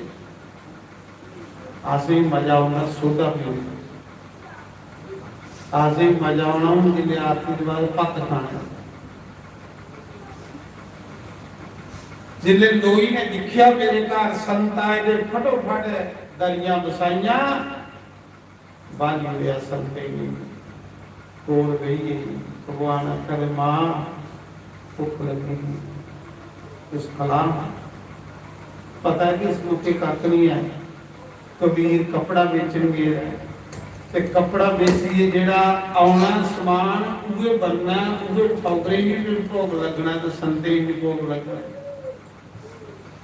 असेंगी मजा औंदा सोडा पीने दा। असेंगी मजा औना हून जिसलै आरती दे बाद भत्त खाने दा। जिसलै लोई ने दिक्खेआ मेरे घर संत आए दे, फटोफट दरियां बसाइयां, बाली ओड़ेआ संतें गी। कोल बेही गेई। भगवान आखा दे, "मां, भुक्ख लग्गी दी, कुछ खला।" पता ऐ कि इस मौके कक्ख निं ऐ। कबीर कपड़ा बेचन गेदा ऐ ते कपड़ा बेचियै जेह्ड़ा औना समान, उ'ऐ बनना, उ'ऐ ठौकरे गी बी भोग लग्गना ते संतें गी बी भोग लग्गना।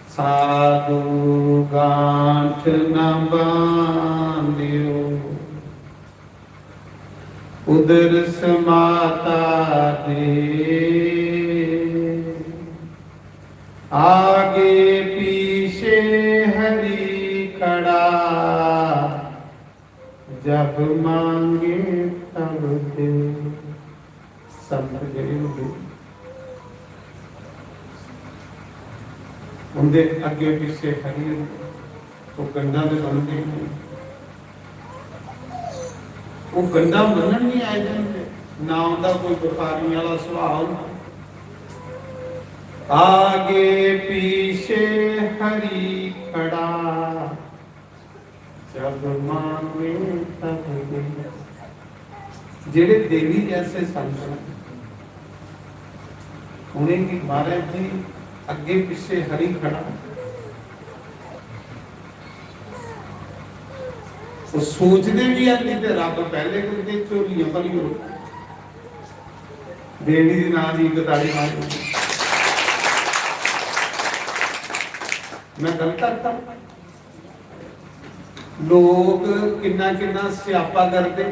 साधु गांठ न बांधियो, उदर समाता दे। आगे पीछे हरि खड़ा, जब मांगे तब दे। संत जेह्ड़े होंदे, उं'दे अग्गें पिच्छे हरि होंदे, ओह् गंढां ते ब'नदे ही नेईं। ओह् गंढां ब'न्नन निं आए दे होंदे, ना उं'दा कोई बपारियें आह्ला सुभाऽ होंदा। आगे पीछे हरि खड़ा, जब मांगे तब दे। जेह्ड़े देवी जैसे संत न, उ'नेंगी महाराज जी अग्गें पिच्छे हरि खड़ा। ओह् सोचदे बी हैनी ते रब्ब पैह्ले गै उं'दे झोलियां भरी ओड़दा। देवी दे नांऽ दी इक ताड़ी मारो। मैं गलत आखदा? लोक किन्ना किन्ना स्यापा करदे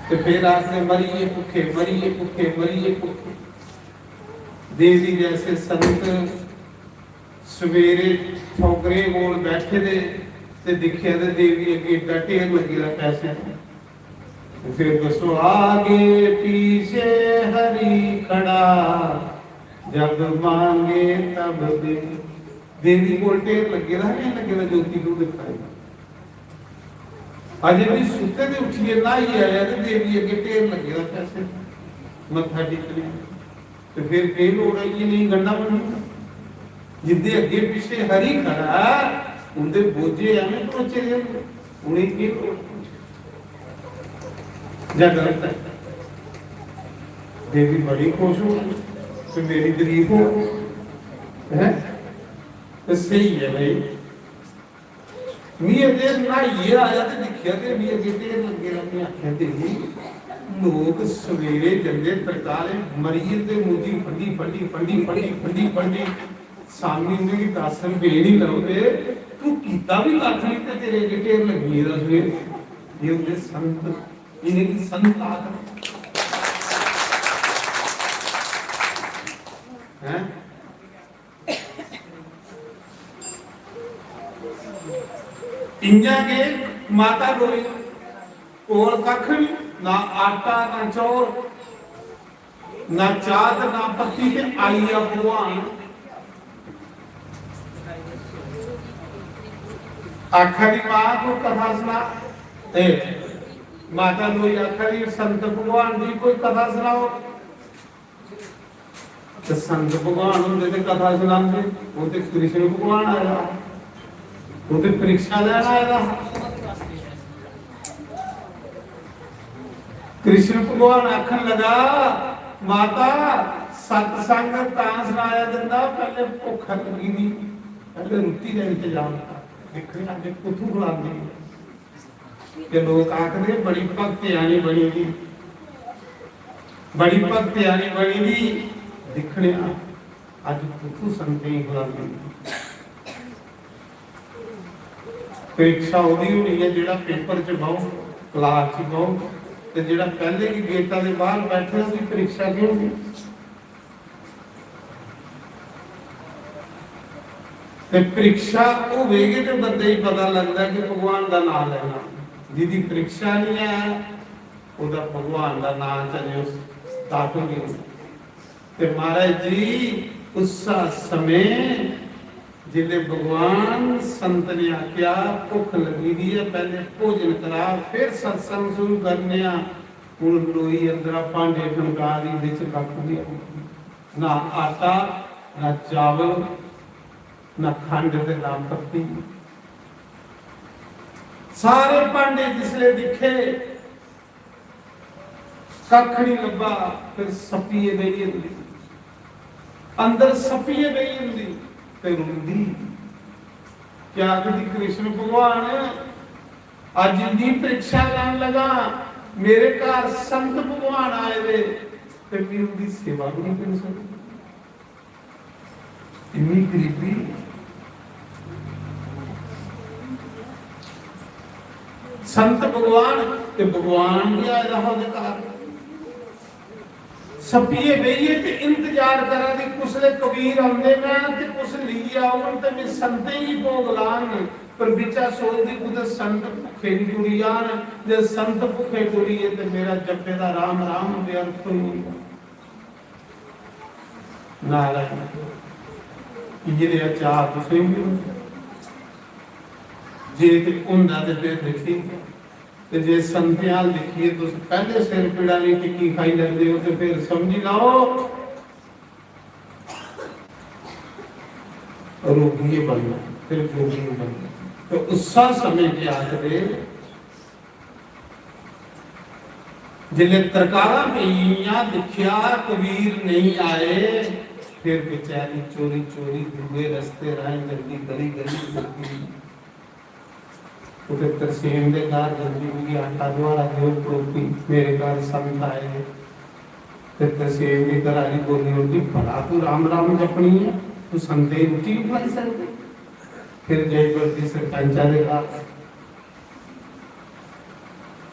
ते फिर आखदे, "मरिये भुक्खे, मरिये भुक्खे, मरिये भुक्खे।" देवी जैसे संत सवेरे ठौकरे कोल बैठे दे ते दिक्खेआ ते देवी अग्गें एड्डा ढेर लग्गे दा पैसें दा। फिर दसो, आगे पीछे हरि खड़ा, जब मांगे तब दे। देवी कोल ढेर लग्गे दा, नहीं लग्गे दा, ज्योति तू दिखाई। अजे भी सुत्ते दे उठिए न्हाई आया ते देवी अग्गे ढेर लग्गे दा पैसे मत्था टेकने। ते फिर केह् लोड़ आई इन्नी गंढा बनने दी? जिंदे अग्गे पिछे हरि खड़ा, उंदे बोझे एवें भरोचे दे होंदे, उ'नेंगी केह् लोड़? जां गलत ऐ? देवी बड़ी खुश हो कि मेरी तारीफ हो, हैं? ते स्हेई ऐ भाई। मी अग्गें न्हाइयै आया ते दिक्खेआ ते मी अग्गें ढेर लग्गे दा। में आखेआ, "देवी, लोक सवेरे जंदे तरकालें, मरी जंदे मुंजी Fundy, Fundy, Fundy, Fundy, Fundy, Fundy, शामी उ'नेंगी दस रपेऽ निं लभदे, तूं कीता बी कक्ख निं ते तेरे अग्गें ढेर लग्गी गेदा सवेरे।" एह् होंदे संत, इ'नेंगी संत आखदे। हैं? इ'यां गै माता रोई, कोल कक्ख निं, ना आटा, ना चौल, ना चाह् ते ना पत्ती, ते आई गेआ भगवान। आखा दी, "मां, कोई कथा सना।" ए, माता रोई आखा दी, "संत भगवान दी कोई कथा सनाओ।" ते संत भगवान होंदे ते कथा सनांदे। ओह् ते कृष्ण भगवान आए दा हा, ओह् ते परीक्षा लैन आए दा हा। कृष्ण भगवान आखन लगा, "माता, सत्संग तां सनाया जंदा, पैह्ले भुक्ख लग्गी दी, पैह्ले रुट्टी दा इंतजाम कर, दिक्खने आं अग्गें कुत्थूं खलांदी ऐ।" ते लोक आखदे, "बड़ी भक्ति आनी बनी दी, बड़ी भक्ति आनी बनी दी।" दिक्खने आं, अज्ज कुत्थूं संतें गी खलांदी। परीक्षा ओह्दी होनी ऐ, जेह्ड़ा पेपर च बौह्ग, क्लास च बौह्ग, ते जेह्ड़ा पैह्ले गै गेटा दे बाह्र बैठे, ओह्दी परीक्षा केह् होनी? ते परीक्षा होवे गै ते बंदे गी पता लगदा कि भगवान दा नांऽ लैना। जिदी परीक्षा निं ऐ, ओह्दा भगवान दा नांऽ च अजें उस दाखल गै नेईं। ते महाराज जी, उस्सा समें जिसलै भगवान संत ने आखेआ, "भुक्ख लग्गी दी ऐ, पैह्ले भोजन करा, फिर सत्संग शुरू करने आं।" हुन लोई अंदरा भांडे खनका दी, बिच कक्ख बी है नहीं। ना आटा, ना चावल, ना खंड ते ना पत्ती। सारे भांडे जिसले दिक्खे, कक्ख नहीं लब्भा। फिर सप्पिये बेही जंदी, अंदर सप्पिये बेही जंदी ते रोंदी। क्या आखदी, कृष्ण भगवान, अज्ज इंदी परीक्षा लैन लगा। मेरे घर संत भगवान आए दे ते मैं उनकी सेवा भी नहीं कर सकती। इन्नी गरीबी। संत भगवान ते भगवान भी आए दा हा ओहदे घर। सप्पिये बेहियै ते इंतजार करा दी, कुसलै कबीर औंदे न ते कुस लेइयै औन ते मैं संतें गी भोग लान। पर बिच्चा सोचदी, कुतै संत भुक्खे निं टुरी जान। जे संत भुक्खे टुरी गे ते मेरा जप्पे दा राम राम व्यर्थ होई गेआ। नारायण, इ'यै नेहा चाऽ तुसें बी होंदा। जे ते होंदा ते फिर दिक्खी, ते जे संतें अल दिक्खियै तुस पैह्ले सिर पीड़ा दी टिक्की खाई लैंदे ओ, ते फिर समझी लैओ, रोगी गै बनना, फिर जोगी गै बनना। ते उस्सा समें के आखदे, जिसलै तरकारां पेई गेइयां, दिक्खेआ कबीर नेईं आए, फिर बेचारी चोरी चोरी दूए रस्ते राहें जंदी, गली गली फिरदी। कुतै तरसेम दे घर जंदी, "मिगी आटा दुआरा देओ, पड़ोसी, मेरे घर संत आए दे।" ते तरसेम दी घर आह्ली बोली ओड़दी, "बड़ा तू राम राम जपनी ऐ, तू संते दी रुट्टी बी खलाई सकदी।" फिर जाई बड़दी सरपैंचा दे घर,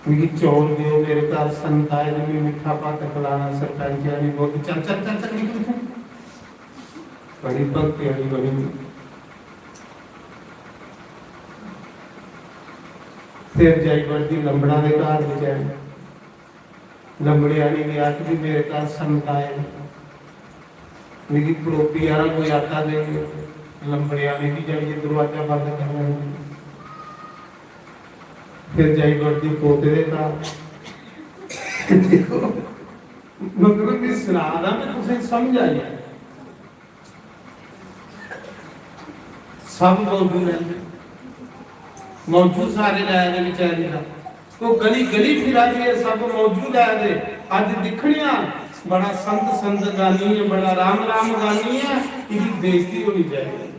"मिगी चौल देओ, मेरे घर संत आए दे, में मिट्ठा भत्त खलाना।" सरपैंच आह्ली बोलदी, "चल, चल, चल, चल, निकल इत्थूं।" बड़ी भक्ति आह्ली बनी दी। फिर जाई बड़दी लंबड़ा दे घर, बेचारी लंबड़े आह्ली गी आखदी, "मेरे घर संत आए, मिगी पड़ोपी आह्ला कोई आटा देई देओ।" लंबड़े आह्ली बी जाइयै दरोआजा बंद करी लैंदी। फिर जाई बड़दी पोते दे घर। देखो, मतलब, मैं सना दा, मैं तुसें समझ आई जाए। सब मौजू लैंदे, मौजू सारे लै दे बेचारी दा। ओह् गली गली फिरा दी ऐ, सब मौजू लै दे। अज्ज दिक्खने आं, बड़ा संत संत गानी ऐ, बड़ा राम राम गानी ऐ, एह्दी बेइज्जती होनी चाहिदी।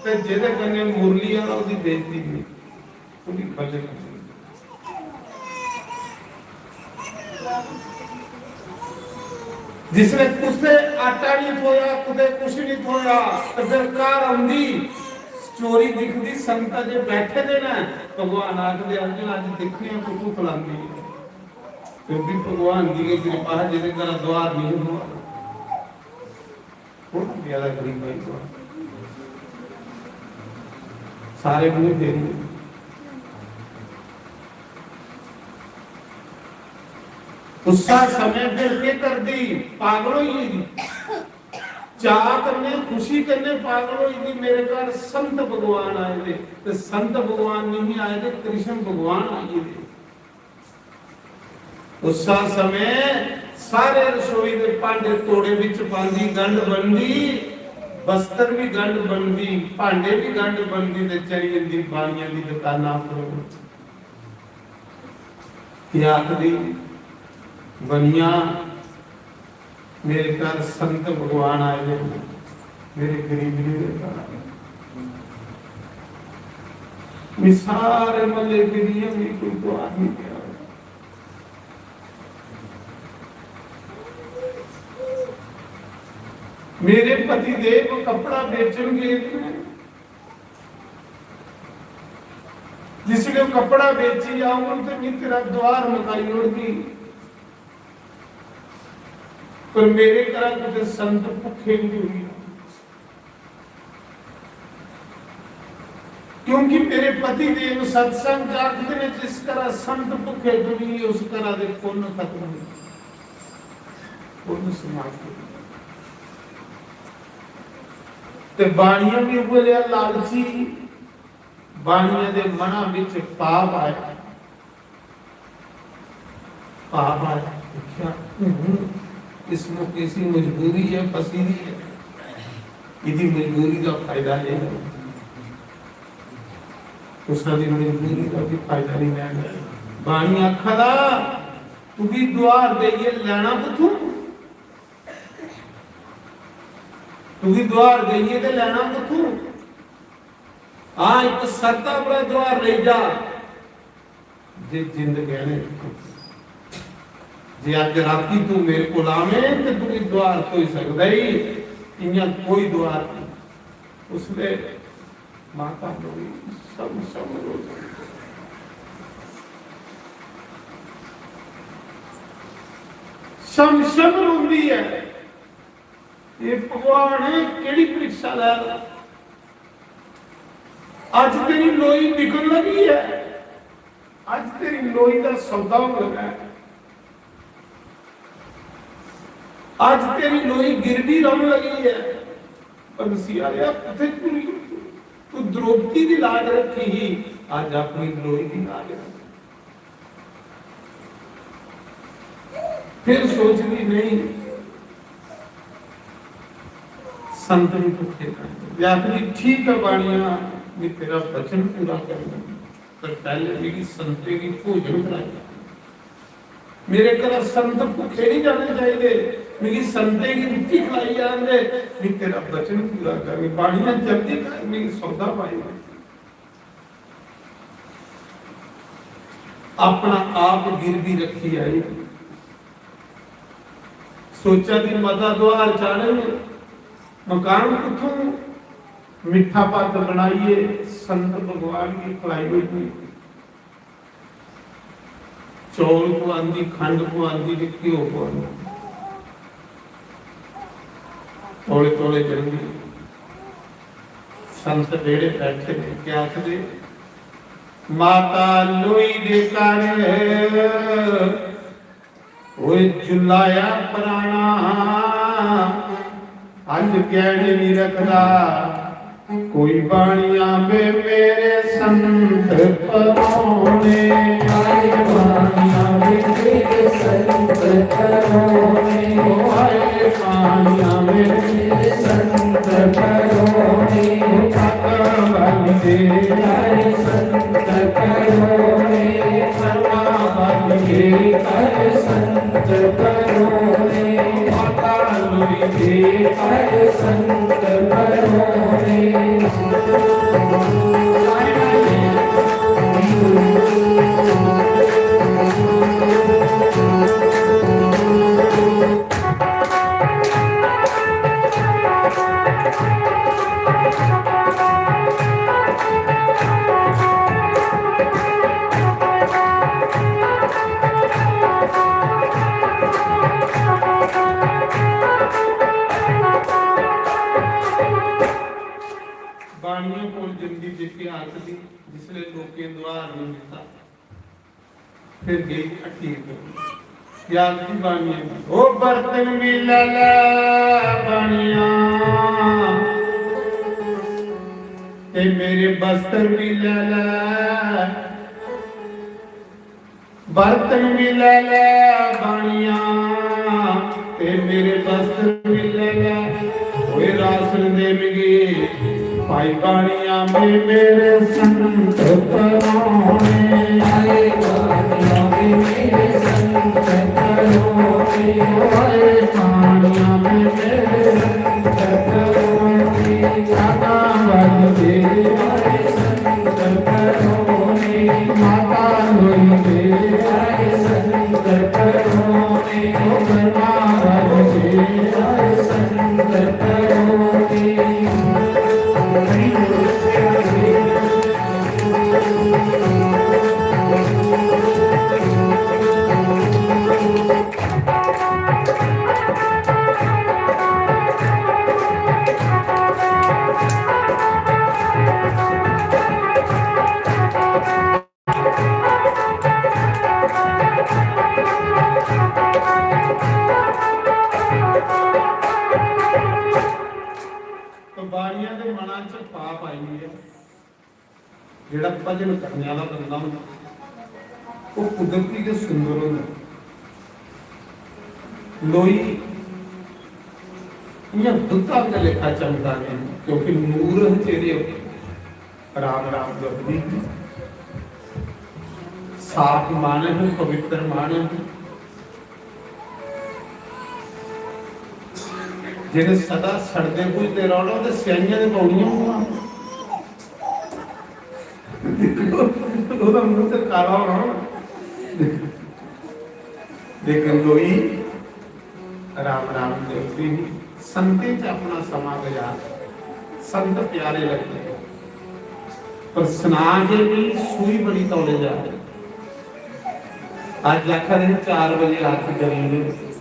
ते जेह्दे कन्नै मुरली आह्ला, ओह्दी बेइज्जती नहीं, ओह्दी बल्ले करनी। जिसलै कुसै आटा नहीं थोया, कुतै कुछ नहीं थोया, ते फिर घर औंदी, चोरी दिखदी, संत अजे बैठे दे न। भगवान आखदे, "अर्जुन, अज्ज दिक्खने आं कुत्थों खलांदी।" क्योंकि भगवान दी गै किरपा हा, जेह्दे घरा दुआर नहीं हुआ। थोड़ा प्यारा गरीब भाई को। सारे मुंह दे दिए। उस्सा समय फिर के करदी? पागल होई गेदी। चाऽ कन्नै, खुशी कन्नै पागल होई गेदी, "मेरे घर संत भगवान आए दे।" ते संत भगवान नहीं आए दे, कृष्ण भगवान आई गेदे। उस्सा समें सारे रसोई दे भांडे तोड़े बिच पांदी, गंढ बनदी, बस्तर भी गंढ बनदी, भांडे भी गंढ बनदी ते चली जंदी बाणियां दी दुकाना पर। ते आखदी, "बनिया, मेरे घर संत भगवान आए दे, मेरे गरीबी दे घर।" मैं सारे महल्ले फिरी आं, मिगी कोई दुआर नहीं दिया। मेरे पति देव कपड़ा बेचन गए थे, जिसले कपड़ा बेची आऊं तो मैं तेरा द्वार मकाई ओड़गी, पर मेरे घरा कुछ संत भुखे नहीं हुई। क्योंकि मेरे पति देव सत्संग जागत ने, जिस घरा संत भुखे दुनिये, उस घरा दे पुण्य खत्म हो, पुण्य समाप्त हो। ते बाणिया भी उऐ लिया लालची, बाणिया दे मना विच पाप आया। पाप आया, दिक्खेआ, हूं, इस मौके सी मजबूरी है, फसी दी है, इदी मजबूरी का फायदा ले लो। कुसै दी मजबूरी दा भी फायदा नहीं लैना। बाणी आखा दा, "तुगी दुहार देइयै लैना कुत्थूं? तुगी दुहार देइयै ते लैना कुत्थूं? हां, इक शर्ता पर दुहार लेई जा, जे जिंद गैह्ने, जे अज्ज राती तू मेरे कोल आवें ते तुगी दुहार थ्होई सकदा ई, इ'यां कोई दुहार नहीं।" उसलै माता रोई, सम सम रोई। सम सम रोंदी ऐ। ये भगवान केड़ी परीक्षा लै दा? अज्ज तेरी लोई बिकन लगी ऐ, अज्ज तेरी लोई दा सौदा होन लगा ऐ। अज्ज तेरी लोई गिरवी रौहन लगी ऐ। बंसी आया, कुत्थे टुरी? तू द्रौपदी दी लाज रखी ही, अज्ज अपनी लोई दी लाज रख। फिर सोचदी नहीं, संत नहीं भुखे। आखदी, "ठीक है बाणिया, मैं तेरा वचन पूरा करना, पर पहले मेरी संते की भोजन कराई।" मेरे घरा संत भुखे नहीं जाने चाहिए, मिगी संतें की रुट्टी खलाई जान दे, मैं तेरा वचन पूरा कर, बाणिया जल्दी कर, मिगी सौदा पाई दे। अपना आप गिरवी रखी आई, सोचा दी मता दुहार चाढ़न, मकान कुत्थों, मिट्ठा भत्त बनाइए संत भगवान की खलाई होई। चौल पवांदी, खंड पवांदी ते घ्यो पवांदी। तौले तौले जंदी। संत बेहड़े बैठे ने, क्या आखदे? "माता लोई दे घर ओए जुलाया पराना, अज गैहने नहीं रखदा कोई बाणिया वे मेरे संत परोने।" अज बाणिया वे मेरे संत परोने, ओ अज बाणिया वे मेरे संत परोने, ओ पग बन के अज संत परोने, परमा बन के अज संत परोने, माता लोई दे अज संत परोने। बाणिया कोल जंदी जेके आखदी, जिसले लोकें दुहार नहीं दिता, फिर गई हट्टी पर। क्या आखदी बाणिया ने? "ओ बर्तन भी ले ले बाणिया, ते मेरे बस्तर भी ले ले।" बर्तन भी ले ले बाणिया, ते मेरे बस्तर भी ले ले। ओए रासन दे मिगी, भाई बाणिया में मेरे संत परोने। आए बाणिया में मेरे संत परोने। आए बाणिया में मेरे संत परोने। दादा बन के आए संत परोने, माता लोई दे आए संत परोने, ओ ब्रह्मा बन के आए संत परोने। तो बाणिया दे मना च पाप आई गया। जेड़ा भजन करने वाला बंदा होंदा, ओह कुदरती गै सुंदर होंदा। लोई इयां दुद्धा दे लेखा चमका दे, क्योंकि नूर है चेहरे उपर। राम राम जपदी ही। साफ मानस, पवित्र मानस। जेह्ड़े सदा सड़दे भुजदे रौह्ना ते स्याहियां ते पौनियां होङन। ओह्दा मूंह ते काला होना। लेकिन लोई राम राम जपदी ही। संतें च अपना समां गजार, संत प्यारे लगदे। पर सना के भी सूई बड़ी तौले जा रही। अज्ज आखा दे चार बजे आरती करी ओड़ो।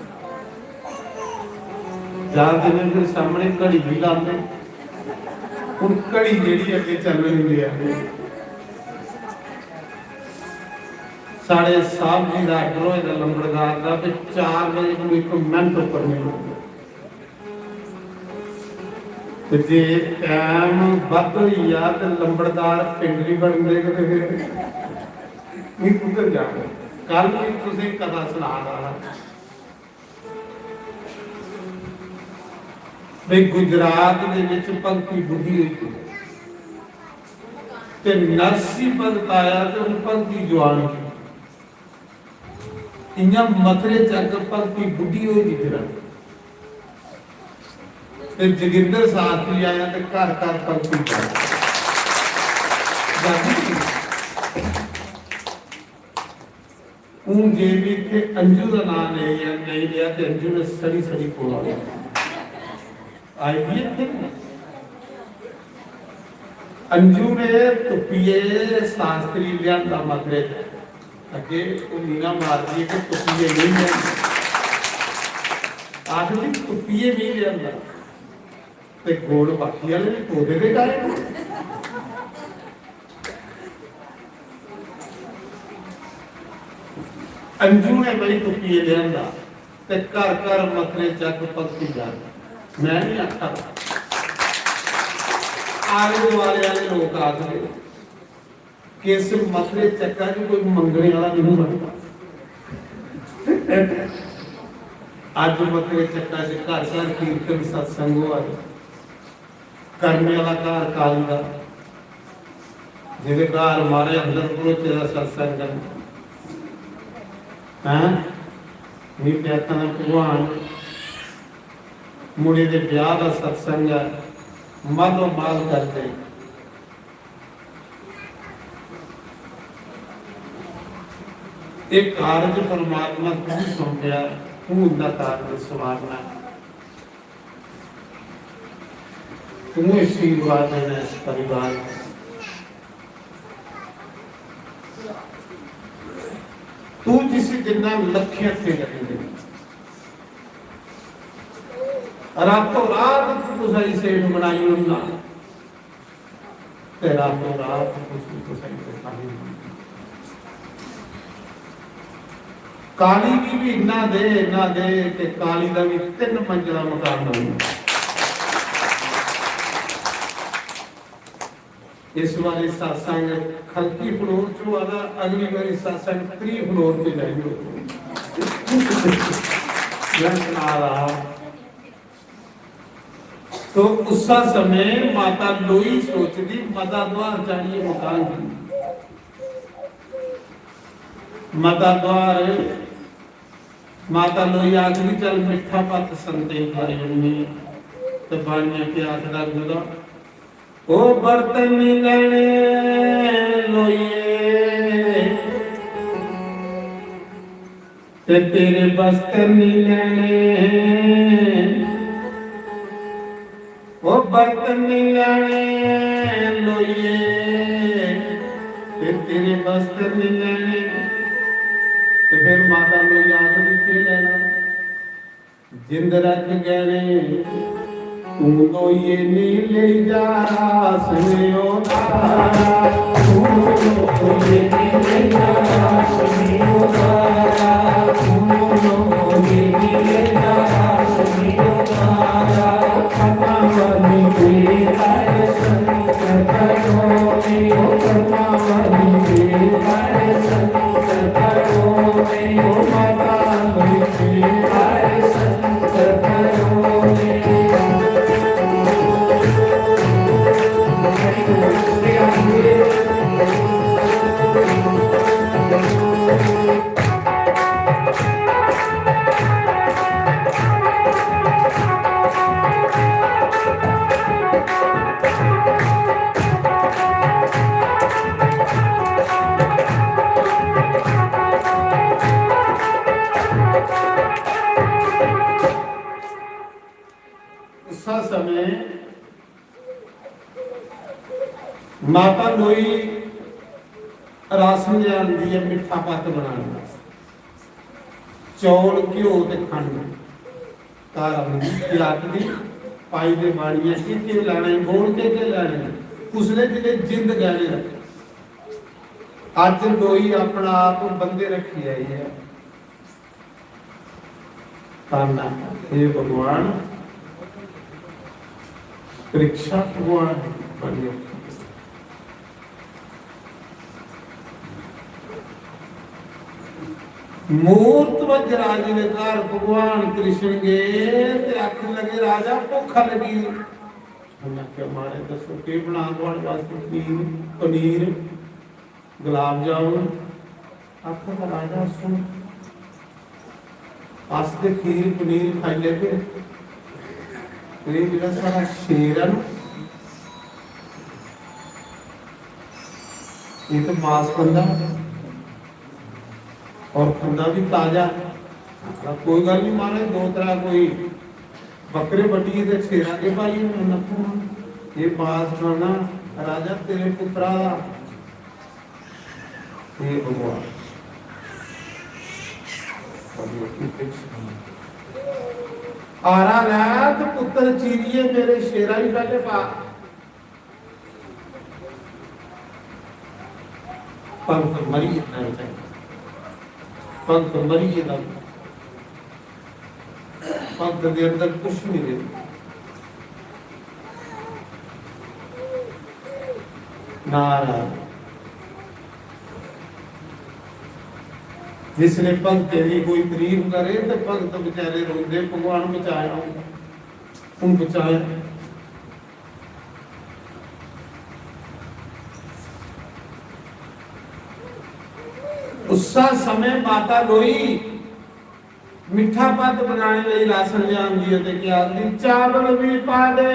जां ते फिर सामने घड़ी भी लांदे। हुन घड़ी जेह्ड़ी अग्गें चलन निं देआ दे। साढ़े साहब जी दा आर्डर होए दा लंबड़दार दा कि चार बजे कोई इक मिंट उप्पर निं होंदा। ते जे टैम बद्ध होई जा ते लंबड़दार पिंड निं बनदे ते फिर निं कुद्धर जाना। कल भी तुसें कथा सना दा हा। भाई, गुजरात दे विच भगती बुढ़ी होई गई ते नरसी भगत आया ते हुन भगती जवान की। इयां मथरे च अग्ग भगती बुढ़ी होई गई फिरा। ते जोगिंदर शास्त्री आया ते घर घर भगती जागी। जागी। हून जे भी इत्थे अंजू दा नां नेईं ऐ, नेईं लिया ते अंजू ने सड़ी सड़ी कोला। आई दी इत्थे। अंजू ने तुप्पियै शास्त्री लिआंदा मथरे च। अग्गे ओह् मीना मारदी ऐ कि तुप्पियै नेईं लिआंदा। आखदी तुप्पियै नेईं लिआंदा। ते गोल बाकी आह्ले बी पौधे दे गाए। अंजू ने बड़ी तुप्पियै लिआंदा ते घर घर मथरे च अग्ग भगती जागी। मैं नहीं आखा दा, आले दुआले आह्ले लोक आखदे कि इस मथरे चक्का च कोई मंगने आह्ला नहीं बनदा। अज्ज मथरे चक्का च घर घर कीर्तन सत्संग होआ दे। करने आह्ला घर काली दा, जेह्दे घर मारे अंदर परोचे दा सत्संग ऐ। हैं? मिगी ते आखा दा भगवान, मुड़े दे ब्याह दा सत्संग ऐ, मालो माल करदे। एह् कारज परमात्मा तुगी सौंपेआ, तूं इंदा कारज संवारना। तूं आशीर्वाद देना इस परिवार को। तू जिसी दिन्ना लक्खें हत्थें कन्नै दिन्ना। रातों रात तू कुसै गी सेठ बनाई ओड़ना। ते रातों रात कुछ कुछ कुछ कुछ कुछ। काली गी भी इन्ना दे, इन्ना दे कि काली दा भी तिन्न मंजिला मकान बनी। इस बारी सत्संग खलकी फ्लोर च होआ दा, अगली बारी सत्संग त्री फ्लोर च जाइयो। मैं सना रहा। तो उस्सा समय माता लोई सोचदी, माता द्वार चाढ़िए मकान दी। माता द्वार, माता लोई आखदी, "चल मिट्ठा भत्त संतें गी खलाई ओड़नी।" ते बाणिया के आखदा, "गुदा, ओ बर्तन नहीं लैने लोइए।" ते तेरे बस्तर नहीं लैने, ओ बर्तन नहीं लैने लोइए, ते तेरे बस्तर नहीं लैने। ते फिर माता लोई आखदी, "केह् लैना?" जिंद रख गैने तू लोइए नी ले जा सुनियो तारा। तू लोइए नी ले जा सुनियो तारा। तू लोइए नी ले जा सुनियो तारा। पद्मावती के तारे संत करो ने, ओ पद्मावती के तारे संत करो ने, ओ माता के तारे संत करो ने। माता लोई राशन लेआंदी ऐ, मिट्ठा पत्त बनाना, चौल, घ्यो ते खंड। घर आंदी, खिलारदी, पाई दे बाड़ियां, केह् केह् लैना, बोल केह् केह् लैना, कुसलै दिले जिंद गैने रक्खी। अज्ज लोई अपना आप बंदे रक्खी आई ऐ। ताना, हे भगवान, परीक्षा भगवान बनी रखी। मूरत वज्रराज दे घर भगवान कृष्ण गए ते आखन लगे, "राजा, भुख लगी।" उन्हें आखेआ, "महाराज, दस्सो, केह् बनां थुआढ़े वास्ते? खीर, पनीर, गुलाब जामुन।" आखो, "राजा, सुन, अस ते खीर पनीर खाई लैगे, ते एह् जेह्ड़ा साढ़ा शेर ऐ ना, एह् ते मास खंदा और खंदा बी ताजा।" "कोई गल्ल निं महाराज, दो त्रै कोई बक्करे बड्ढियै ते शेरा दे पाइयै, एह् मास खाना राजा तेरे पुत्तरा दा।" हे भगवान। आरा रैत पुत्तर चीरिए मेरे शेरा ही पैह्ले पा। भगत मरी जंदा बेचारा। भगत मरी जंदा। भगत दे अंदर कुछ नहीं रेहा। नाराज। जिसले भगतें दी कोई तारीफ करे ते भगत बेचारे रोंदे, "भगवान बचाया, हून बचाया।" उस्सा समय माता लोई मिट्ठा पत्त बनाने लेई राशन लेआंदी ऐ ते केह् आखदी, "चावल भी पा दे,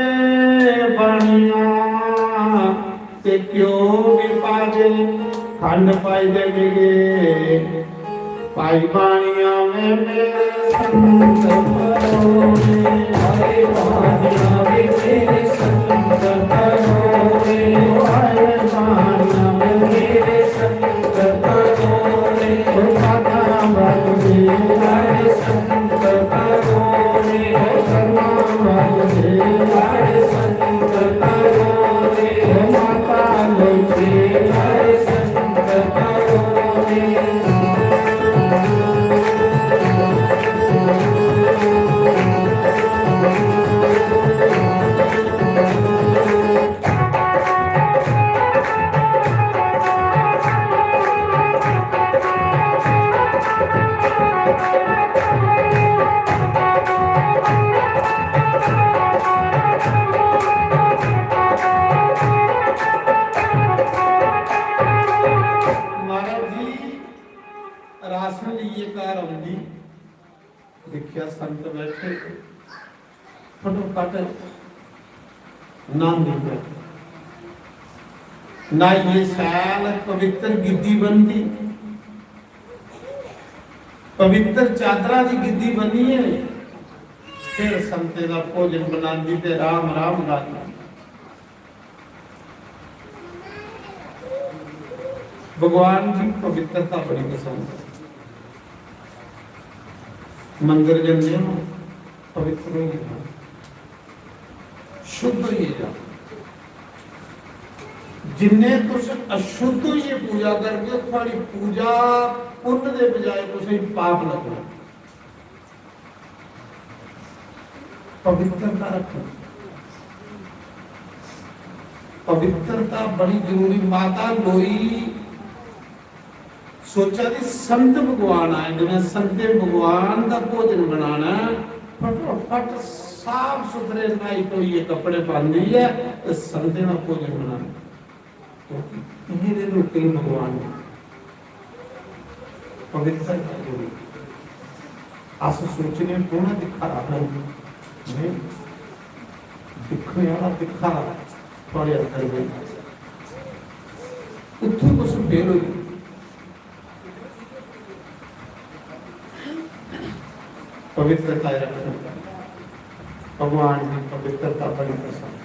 बानियां ते घ्यो भी पा दे, खंड पाई दे मिगे, पाई बानियां में मेरे संत परोए, पाई बानियां में मेरे संत परोए, पाई बानियां में मेरे संत परोए।" महाराज जी, राशन लेइयै घर औंदी, दिक्खेआ संत बैठे, फटोफट न्हांदी ऐ। न्हाइयै शैल पवित्र गिद्दी बनदी, पवित्र चादरा दी गिद्दी बनियै फिर संते दा भोजन बनांदी ते राम राम गांदी। भगवान जी पवित्रता बड़ी पसंद है। मंदर जंदे हो, पवित्र होइयै जाओ, शुद्ध होइयै जाओ। जिन्ने तुस अशुद्ध होइयै पूजा करगे, थुआड़ी पूजा पुन्न दे बजाय तुसेंगी पाप लग्गना। पवित्रता रखो। पवित्रता बड़ी जरूरी। माता लोई सोचा दी, संत भगवान आए दे न, संतें भगवान दा भोजन बनाना है। फटोफट साफ सुथरे न्हाई धोइयै कपड़े पांदी ऐ ते संतें दा भोजन बनाना। क्योंकि इ'नें दे लोकें गी भगवान ने पवित्र करी ओड़ी। अस सोचने कौन दिक्खा दा? नहीं, दिक्खने वाला दिक्खा दा थुआड़े अंदर बैठा। उत्थों तुस फेल होई। पवित्रता रखो। भगवान की पवित्रता बड़ी पसंद।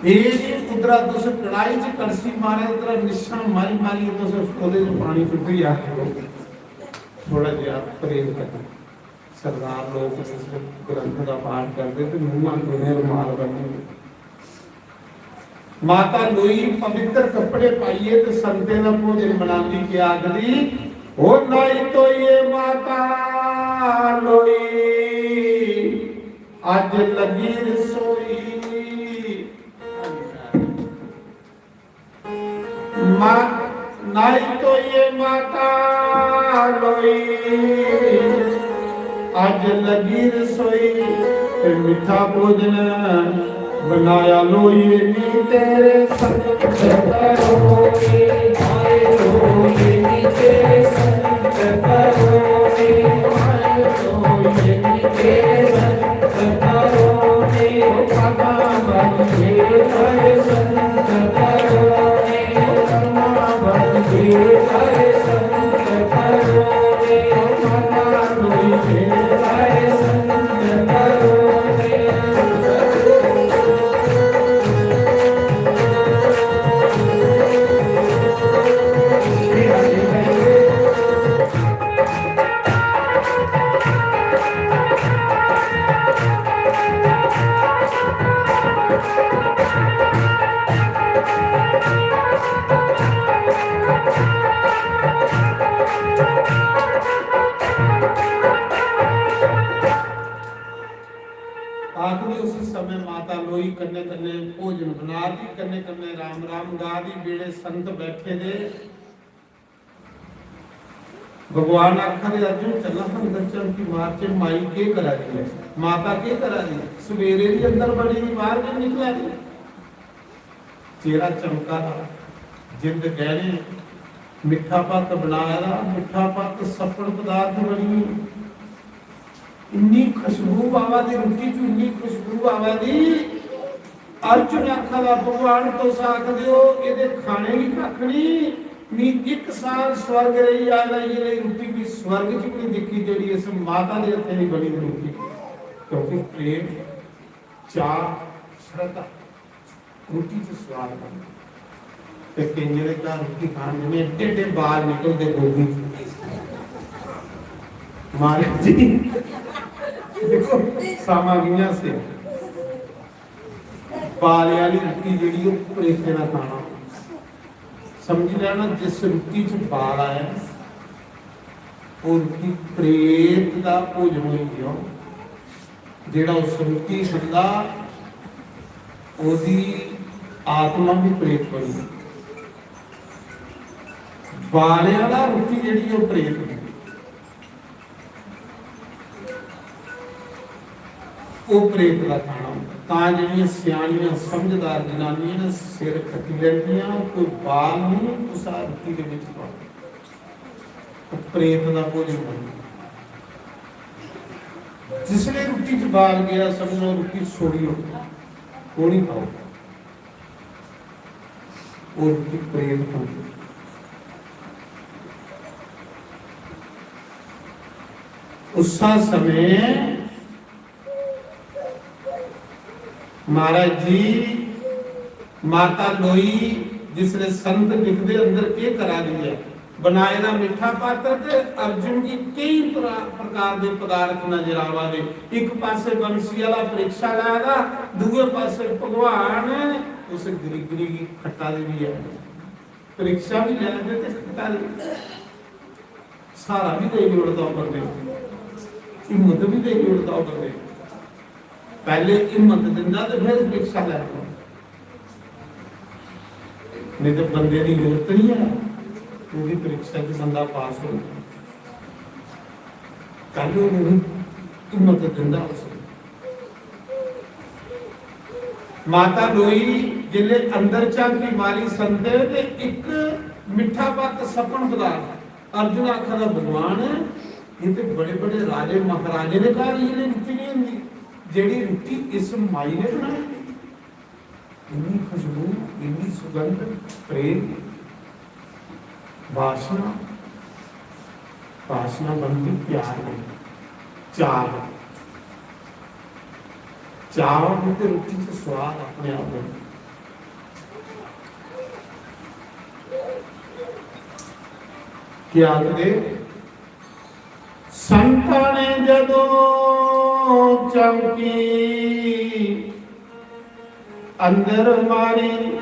एह् जी उद्धरा तुस कड़ाही च कड़छी मारे, उद्धरा निशां मारी मारियै तुस ओह्दे च पानी चुक्की आखदे हो। थोड़ा जेहा परहेज करना। सरदार लोक जिसलै ग्रंथ दा पाठ करदे ते मूंहां च उ'नें रुमाल ब'न्ने दे। माता लोई पवित्र कपड़े पाइयै ते संतें दा भोजन बनांदी, केह् आखदी? "ओ न्हाई धोइयै माता लोई, अज्ज लग्गी रसोई।" मा-, न्हाई धोइयै माता लोई, अज्ज लग्गी रसोई, ते मिट्ठा भोजन बनाया लोई नी तेरे संग। आखदी उस समय माता लोई कन्नै कन्नै भोजन बना दी, कन्नै कन्नै राम राम गा दी, बेड़े संत बैठे दे। भगवान आखा दे, "अर्जुन, चला हां अंदर झांकी मारचै, माई केह् करा दी ऐ, माता केह् करा दी ऐ? सवेरे दी अंदर बड़ी दी, बाहर निं निकला दी।" चेहरा चमका दा, जिंद गैह्ने, मिट्ठा भत्त बनाए दा, मिट्ठा भत्त सप्पड़ पदार्थ बनी। इन्नी खुशबू आवा दी रुट्टी च, इन्नी खुशबू आवा दी। अर्जुन आखा दा, "भगवान, तुस आखदे ओ एह्दे खाने गी कक्ख निं, मी इक साल स्वर्ग रेही आए दा, इ'यै लेई रुट्टी बी स्वर्ग च बी निं दिक्खी जेह्ड़ी इस माता दे हत्थें दी बनी दी रुट्टी।" क्योंकि प्रेम, चाऽ, श्रद्धा रुट्टी च स्वाद बनदा। ते केइयें दे घर रुट्टी खान जन्ने, एड्डे एड्डे बाल निकलदे गोभी च। महाराज जी, देखो, समां कि'यां से। बालें आह्ली रुट्टी जेह्ड़ी, ओह् प्रेतें दा खाना। समझी लैना, जिस रुट्टी च बाल आया, ओह् रुट्टी प्रेत दा भोजन होई गेआ। जेह्ड़ा उस रुट्टी खंदा, ओह्दी आत्मा बी प्रेत बनी। बालें आह्ला रुट्टी जेह्ड़ी, ओह् प्रेत बनी। ओह् प्रेत दा खाना होंदा। तां जेह्ड़ियां स्यानियां समझदार जनानियां न, सिर खट्टी लैंदियां, कोई बाल निं कुसै रुट्टी दे बिच पांदियां। ओह् प्रेत दा भोजन बनदा। जिसलै रुट्टी च बाल गेआ, समझो रुट्टी छोड़ी ओड़ो, ओह् निं खाओ। ओह् रुट्टी प्रेत बनदी। उस्सा समें महाराज जी, माता लोई जिसलै संत दिखदे अंदर केह् करा दी ऐ, बनाए दा मिट्ठा पात्र ते अर्जुन गी केई प्रा-, प्रकार दे पदार्थ नजर आवा दे। इक पासे बंसी आह्ला परीक्षा लै दा, दूए पासे भगवान उस गरीबनी गी खट्टा दे बी ऐ। परीक्षा बी लै दे ते खट्टा दे। स्हारा बी देई ओड़दा ओह् बंदे गी, हिम्मत बी देई ओड़दा ओह् बंदे गी। पैह्ले हिम्मत दिंदा ते फिर परीक्षा लैंदा। नेईं ते बंदे दी जरूरत निं ऐ, ओह्दी परीक्षा च बंदा पास होई जंदा। पैह्ले ओह् हिम्मत दिंदा उसी। माता लोई जिसलै अंदर झांकी मारी संते ते इक मिट्ठा भत्त सपन पदार्थ। अर्जुन आखा दा, "भगवान, एह् ते बड़े-बड़े राजे महाराजें दे घर इ'यै नेही रुट्टी निं होंदी, जेह्ड़ी रुट्टी इस माई ने बनाई दी।" इन्नी खुशबू, इन्नी सुगंध, प्रेम, वासना, वासना बनदी प्यार दी, चाह। चाह होंदी ते रुट्टी च स्वाद अपने आप बनदा। क्या आखदे, संतां ने जदों चौंकी अंदर मारी,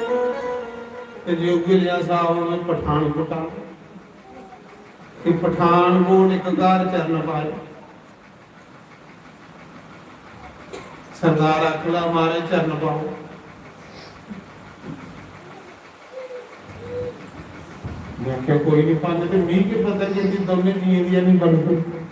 ते जोगिया साहब ने पठानकोटा, कि पठानकोट इक घर चरण पाए। सरदार आखदा, "महाराज, चरण पाओ।" मैं आखेआ, "कोई नहीं, पाने ते मिगी केह् पता कि इंदी दौनें जियें दी नहीं बनदी।"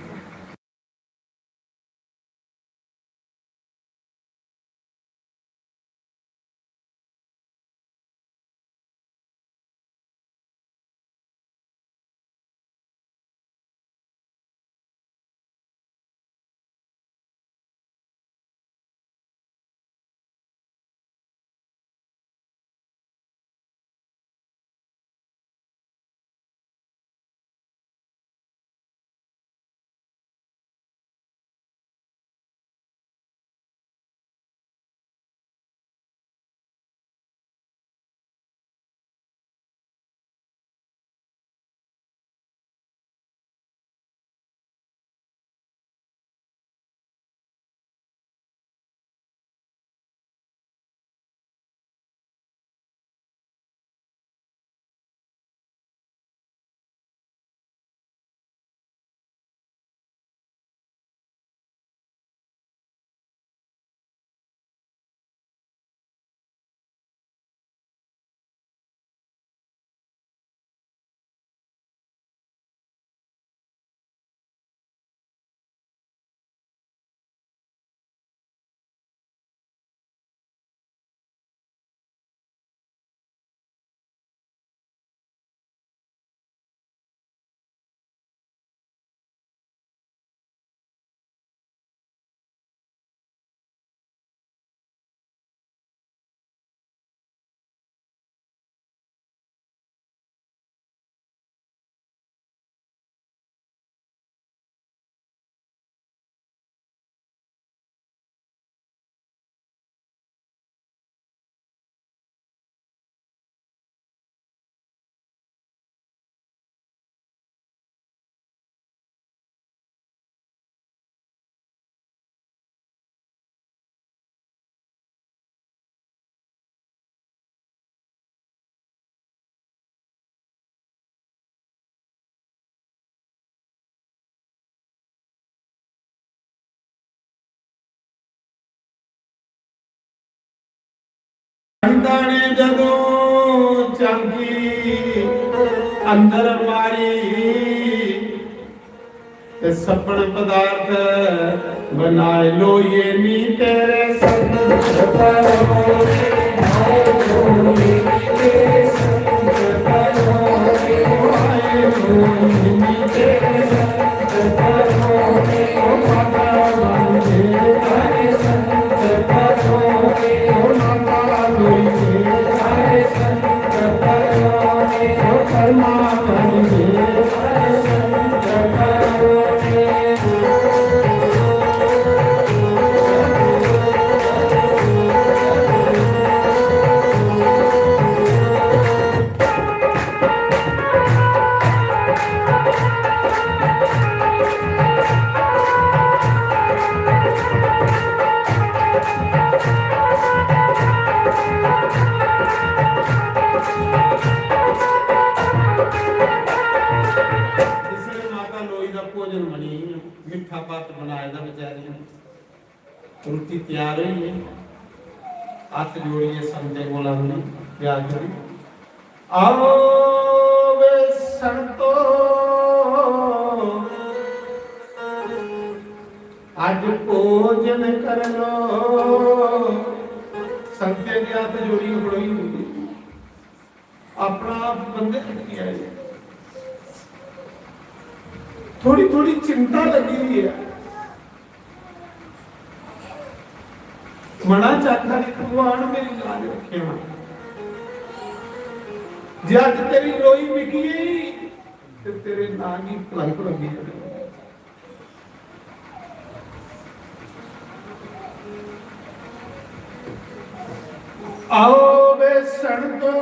संतां ने जदों झांकी अंदर मारी, ते सपन पदार्थ बनाए लोइये नी तेरे संत। जिसलै माता लोई दा भोजन बनी गेआ, मिट्ठा भत्त बनाए दा बेचारी ने, रुट्टी त्यार होई गेई, हत्थ जोड़ियै संतें कोला उ'नें केह् आखदी, "आओ वे संतो, अज्ज भोजन कर लो।" संतें दे हत्थ जोड़ियै खड़ोई होंदी। अपना आप बंदे चुकी आए। थोड़ी थोड़ी चिंता लगी हुई है। मना चाहता है, "भगवान, मेरी लाज रखेआं। जे अज्ज तेरी लोई मिगी, ते तेरे नां गी कलंक लगी जाना।" आओ वे संतो,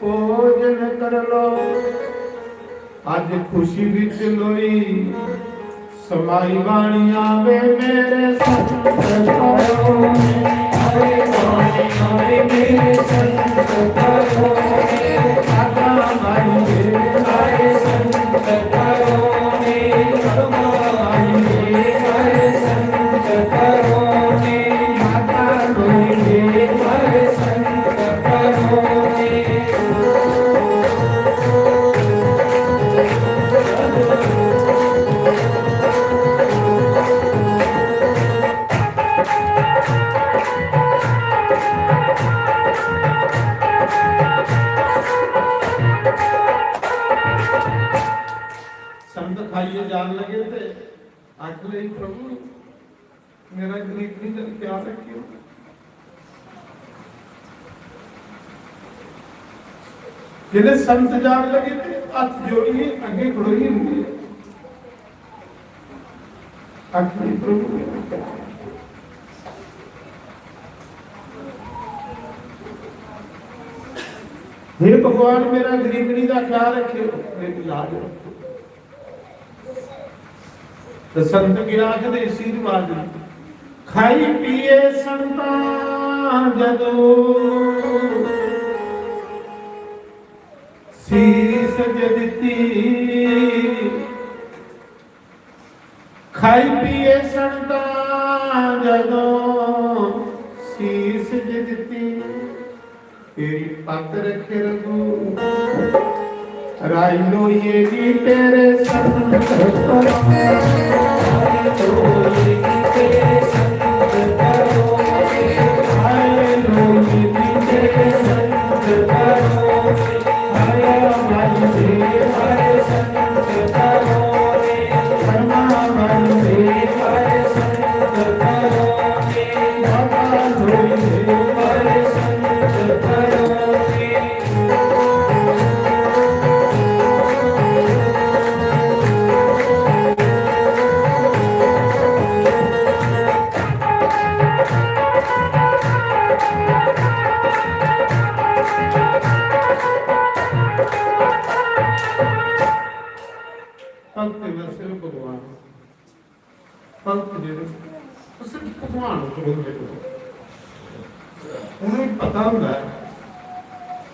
भोजन कर अज खुशी विच लोई समाई बाणी आवे मेरे संत करो। आवे बाणी आवे मेरे संत करो। आगा माई आवे संत करो। संत खाइए जान लगे थे। आखिर प्रभु, मेरा गरीबनी दा ख्याल रखियो। जिसले संत जान लगे थे, हाथ जोड़िए अगे खड़ोई हुई है। आखिर प्रभु, हे भगवान, मेरा गरीबनी का ख्याल रखियो, मेरी लाज रखियो। तो संत के आखदे आशीर्वाद, खाई पिए संतां जदों सीस जे दिती। खाई पिए संतां जदों सीस जे दिती। तेरी पत रखे रघु राई लोइए जी तेरे संत करो। राई लोइए जी तेरे संत करो। राई लोइए जी तेरे संत करो। राई लोइए जी तेरे संत करो। राई लोइए जी तेरे संत करो। भगत दा सिर्फ भगवान। भगत जेह्ड़े, ओह् सिर्फ भगवान उप्पर होंदे न। उ'नेंगी पता होंदा ऐ,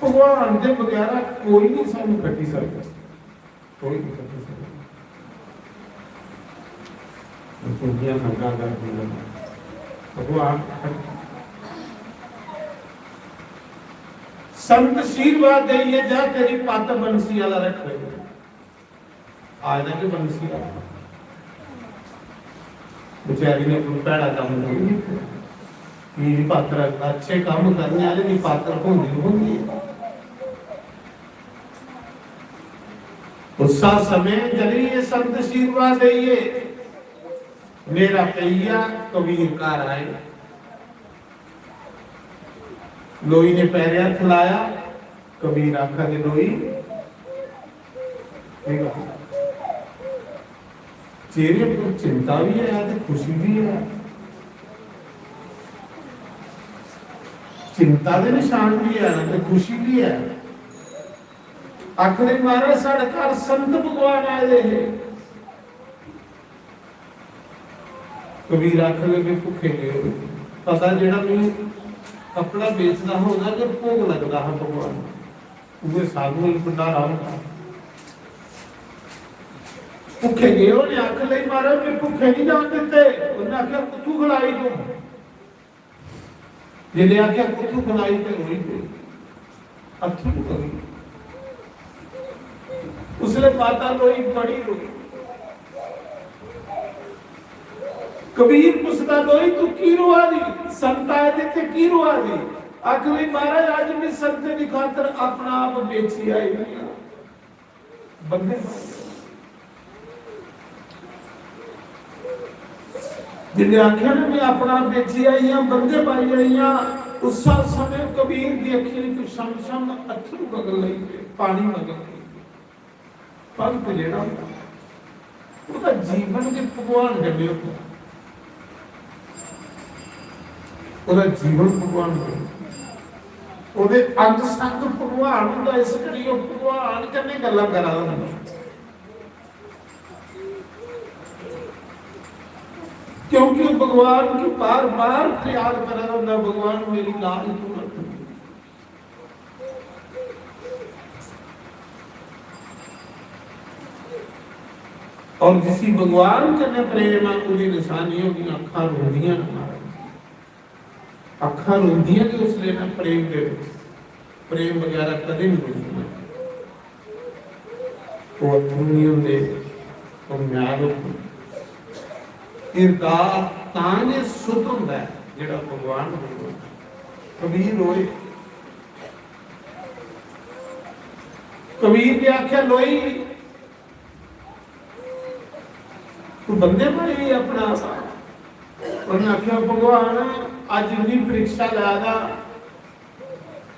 भगवान दे बगैरा कोई नहीं सानू कट्टी सकदा, कोई नहीं कट्टी सकदा। दुनिया नंगा करदी है, भगवान संत आशीर्वाद देइए जा, तेरी पत बंसी वाला रखे। आज तक बंसी वाला बेचारी ने कोई भैड़ा काम नहीं किया। पीर पात्र अच्छे काम करने वाले की पात्र होंदी होंदी है। उस समय जली ये संत आशीर्वाद देइए, मेरा पइया कबीर घर आए। लोई ने पैरे हत्थ लाया, कबीर आखा दे लोई, ठीक है। चेहरे पर चिंता भी है ते खुशी भी है, चिंता दे निशान भी है ते खुशी भी है। आखदे, "महाराज, साढ़े घर संत भगवान आए दे हे।" कबीर आखन लगे, "भुक्खे गए हो।" पता जेड़ा मैं कपड़ा बेचदा हा, ओह्दा गै भोग लगदा हा भगवान, उ'ऐ साधुएं गी भंडारा होंदा। भुक्खे गए होने आखन लगे, "महाराज, मैं भुक्खे नहीं जान दित्ते।" उन्हें आखेआ, "कुत्थू खलाई तूं?" जिसलै आखेआ, "कुत्थू खलाई?" ते रोई पे, अत्थरू करी। उसलै माता रोई, बड़ी रोई। कबीर पुछदा, "लोई, तू की रोआ दी? संत आए दे ते की रोआ दी?" आखदी, "महाराज, अज्ज मैं संतें दी खातर अपना आप बेची आई दी आं।" बंधे पाई। जिन्हें आख्या ना, "मैं अपना बेची आई हां, बंधे पाई आई हां," उस समय कबीर दी अखियों चों छम छम अथरू वगन लगी पे, पानी वगन लगी पे। भगत जेड़ा, ओहदा जीवन के भगवान कन्नै होंदा। ओहदा जीवन भगवान कन्नै। ओह्दे अंग संग भगवान होंदा, इस करी ओह् भगवान कन्नै गल्लां करा दा होंदा। क्योंकि ओह् भगवान गी बार-बार फरियाद करा दा होंदा, "भगवान, मेरी लाज तू रख।" और जिसी भगवान कन्नै प्रेम ऐ, ओह्दी निशानी, ओह्दियां अक्खां रोंदियां न महाराज। अक्खां रोंदियां ने उसले ना प्रेम दे विच। प्रेम बगैरा कदें नहीं रोंदियां। ओह् अत्थरू नहीं होंदे, ओह् म्यार होंदे। हिरदा तां गै सुद्ध होंदा ऐ जेह्ड़ा भगवान होंदा। कबीर रोए। कबीर ने आखेआ, "लोई, तू बंदे भाई अपना।" उन्हें आखेआ, "भगवान, अज्ज इन्नी परीक्षा लै दा,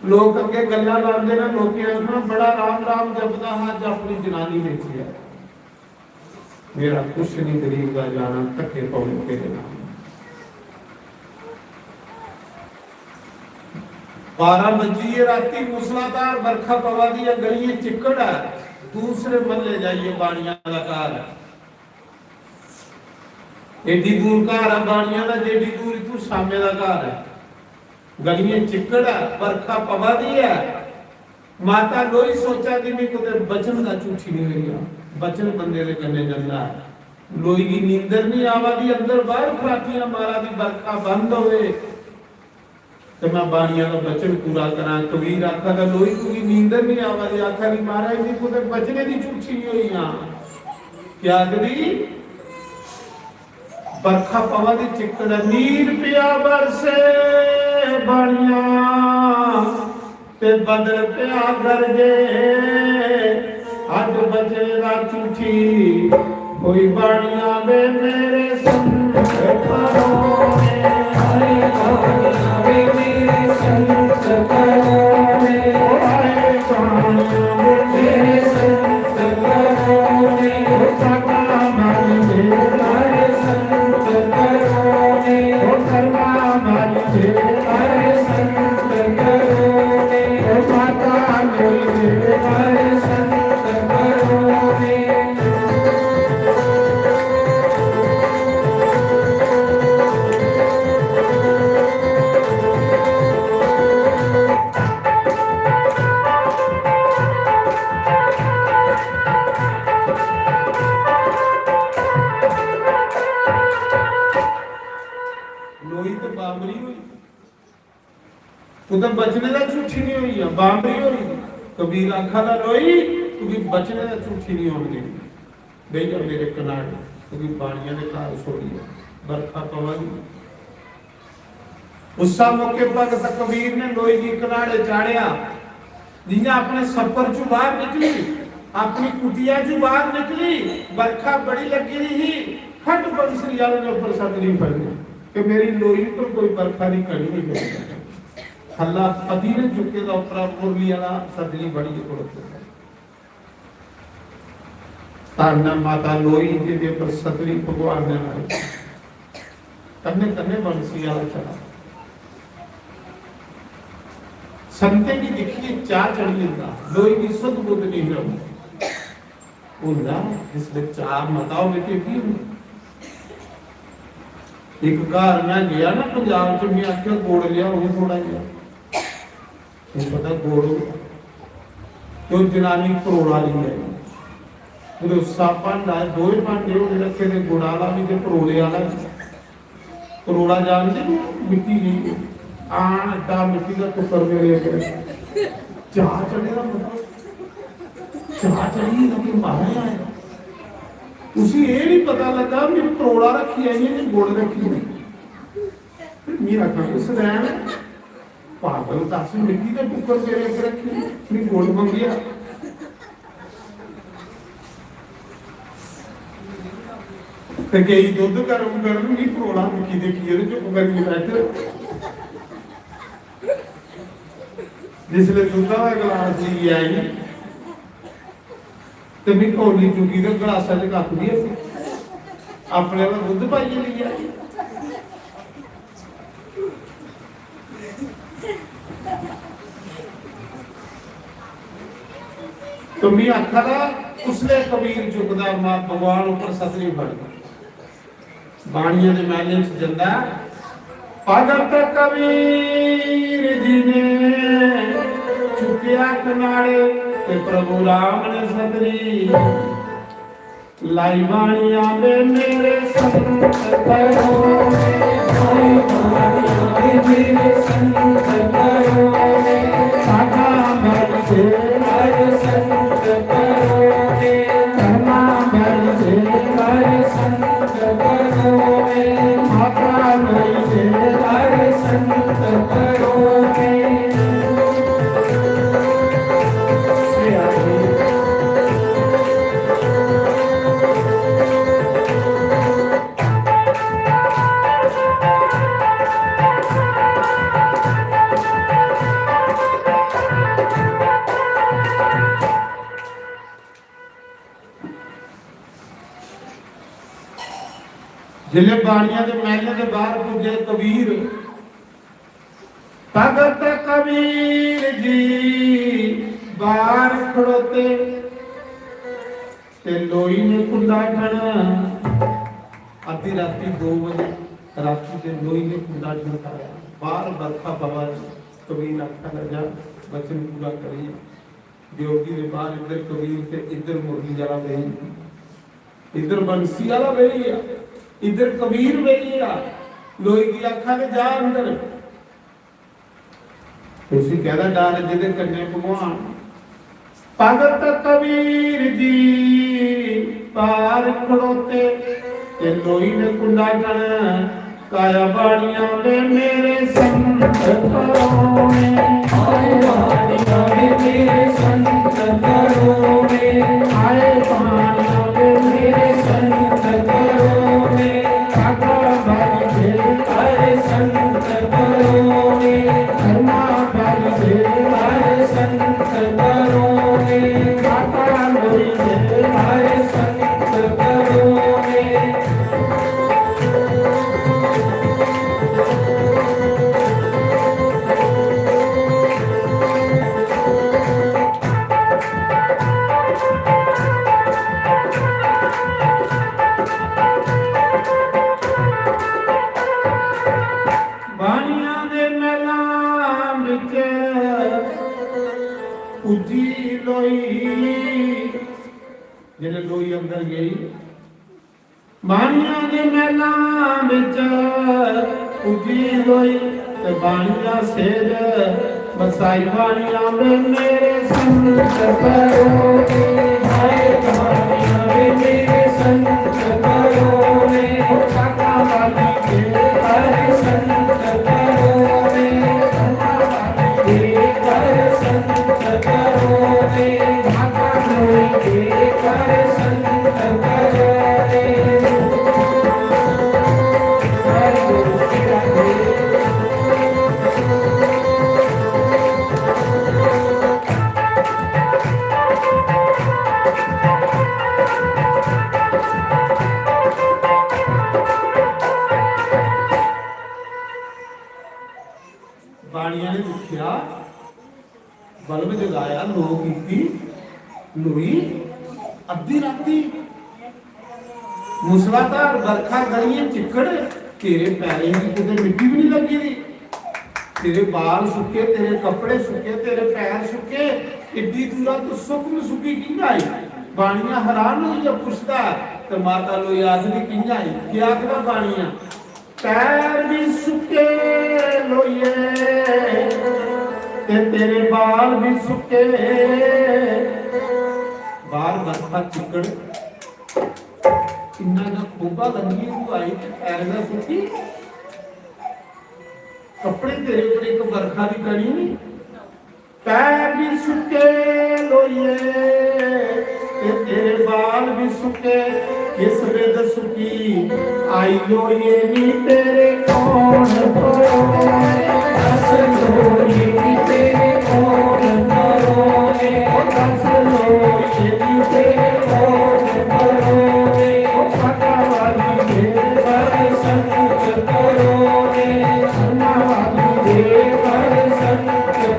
लोक अग्गे गल्लां लांदे ने, लोकें आखना, 'बड़ा राम राम जपदा हा, अज्ज अपनी जनानी बेची ऐ।' मेरा कुछ नहीं गरीब दा जाना, धक्के पौने तेरे नाल।" बारां बज्जी गे राती, मूसलाधार बरखा पवा दी ऐ, गलियें चिक्कड़ ऐ। दूसरे महल्ले जाइयै बाणियां दा घर ऐ। एड्डी दूर घर ऐ बाणियां दा, जेड्डी दूर इत्थूं शामे दा घर ऐ। गलियें चिक्कड़ ऐ, बरखा पवा दी ऐ। माता लोई सोचा दी, "मैं कुतै बचन दा झूठी नहीं होई जा।" बचन बंदे दे कन्नै जंदा ऐ। लोई गी नींदर नहीं आवा दी, अंदर बाहर खराटियां मारा दी, बरखा बंद होवे ते मैं बाणियां दा बचन पूरा करां। कबीर आखा दा, "लोई, तुगी नींदर नहीं आवा दी?" आखा दी, "महाराज जी, कुतै बचने दी झूठी नहीं होई जा।" क्या आखदी? बरखा पवा दी, चिक्कड़, नीर पिया बरसे बाणिया, ते बदल पिया गरजे। अज बचे दा झूठी कोई बाणिया वे मेरे संत करो ने। हाय बाणिया वे मेरे संत करो ने। ओ हाय बाणिया वे मेरे संत करो ने। ओ साडा मन दे मारे संत करो ने। ओ करना मन दे मारे संत करो ने। ओ माता लोई दे मारे संत करो ने। लोई ते बांबरी होई। कुतै बचने दा झूठी नहीं होई, बांबरी होई। कबीर आखा दा, "लोई, तुगी बचने दा झूठी नहीं होन देनी। बेही जा मेरे कनारे, तुगी बाणिया दे घर छोड़ी आ, बरखा पवा दी।" उस्सा मौके भगत कबीर ने लोई गी कनाड़े चाढ़ेआ। जियां अपने छप्पर चों बाहर निकली, अपनी कुटिया चों बाहर निकली, बरखा बड़ी लगी दी ही, फट बंसरी वाले ने उपर सतली फड़ी कि मेरी लोई पर कोई बरखा दी कणी नहीं पई। हल्ला पति ने चुके दा, उपरा मुरली वाला सतली फड़ी खड़ोते दा। धन्न माता लोई, जिंदे पर सतरी भगवान ने लाई। कन्ने कन्ने बंसी वाला चला। संतें गी दिक्खियै चाऽ चढ़ी जंदा, लोई गी सुध बुध नहीं रौंदी। होंदा जिसलै चाऽ मता होवे ते की होंदा। इक घर मैं गया ना पंजाब च, मैं आखेआ, "गुड़ लियाओ थोड़ा जेहा।" ओह् पता गुड़ होंदा। ते ओह् जनानी परोला लेई आई। ओह्दे उस्सा भांडा, दोए भांडे होने रक्खे दे, गुड़ आह्ला बी ते परोले आह्ला बी। परोला जानदे नी, मिट्टी दी आन, एड्डा मिट्टी दा टुक्कर मेरे अग्गें। चाऽ चढ़े दा मतलब, चाऽ चढ़ी गेदा कि मारा आया। उसी एह् निं पता लग्गा कि परोला रक्खी आई ऐ कि गुड़ रक्खी आई। फिर मी आखना, "तू सदैन ऐ, पागल, दस मिट्टी दे टुक्कर तेरे अग्गें रक्खे, मी गुड़ मंगेआ।" ते केई दुद्ध गर्म करन, मी परोला दिक्खी दिक्खियै ते चुप करियै बैठे। जिसलै दुद्धा दा गलास लेइयै आई, ते में कौली चुक्की ते गलासा च कप बी अपने आह्ला दुद्ध पाइयै लेई आई। मी आखा दा, उसले कबीर झुकदा मां भगवान उप्पर सतरी फड़दा। बाणियां दे महलें च जंदा, भगत कबीर जी ने चुक्केआ कनाड़े ते प्रभु राम ने सतरी। लाई बाणियां दे मेरे संत करो ने, लाई बाणियां दे मेरे संत करो ने, साधा बल से हर संत करो ने, धर्मा बल से हर संत करो ने, माता लोई से हर संत करो ने। जिसलै बाणियां दे मैह्लें दे बाह्र पुज्जे कबीर, भगत कबीर जी बाह्र खड़ोते ते लोई ने कुंडा ठना। अद्धी राती दो बजे राती दे लोई ने कुंडा ठनकाया। बाह्र बरखा पवा दी। कबीर आखा लगा, "बचन पूरा करिए।" देवकी दे बाहर इधर कबीर ते इधर मुरली वाला बेही, इधर बंसी वाला बेही आ, इधर कबीर बेही आ। लोई गी आखा के जा अंदर। उसी कहदा, "डर जेदे कन्ने भगवान।" भगत कबीर जी बाहर खड़ोते ते लोई ने कुंडा कन काया बाणियां दे मेरे संत करो ने, आए बाणियां दे मेरे संत करो ने, आए बाणियां दे मेरे संत करो ने, काका बाई दे आए संत करो ने, धर्मा बाई दे आए संत करो ने, माता लोई दे आए संत करो ने। बाणियां दे मैलां बिच पुज्जी लोई, जेल्लै लोई अंदर गई, बाणियां दे मैलां बिच पुज्जी लोई ते बाणियां सेज बसाई। बाणियां दे मेरे संत करो ने, हाय बाणियां दे मेरे संत करो ने, ओ काका बाली के हर संत करो ने, काका बाली के हर संत करो ने, माता लोई के हर संत करो ने। बाणिया ने दिक्खेआ, बल्ब जगाया, लो कीती, लोई अद्धी राती मूसलाधार बरखा, गलियें चिक्कड़, तेरे पैरें गी कुतै मिट्टी बी निं लग्गी दी। तेरे बाल सुक्के, तेरे कपड़े सुक्के, तेरे पैर सुक्के, इड्डी दूरा तू सुक्क मसुक्की कि'यां आई? बाणिया हैरान होइयै पुछदा ते माता लोई आखदी, "कि'यां आई?" केह् आखदा बाणिया? "पैर भी सुक्के लोइये ते तेरे बाल भी सुक्के।" बाहर बरखा चिक्कड़, इन्ना ना खोबा लंघी तू आई ते पैर ना सुक्की। कपड़े तेरे उप्पर इक बरखा दी कणी नहीं। पैर भी सुक्के लोइये ते तेरे बाल भी सुक्के, किस बेद सुक्की आई लोइये नी तेरे कौन परोए? दस लोइये नी तेरे कौन परोए? ओ दस लोइये नी तेरे कौन परोए? ओ पता वाली के दर्शन करोगे, अन्ना वाली के दर्शन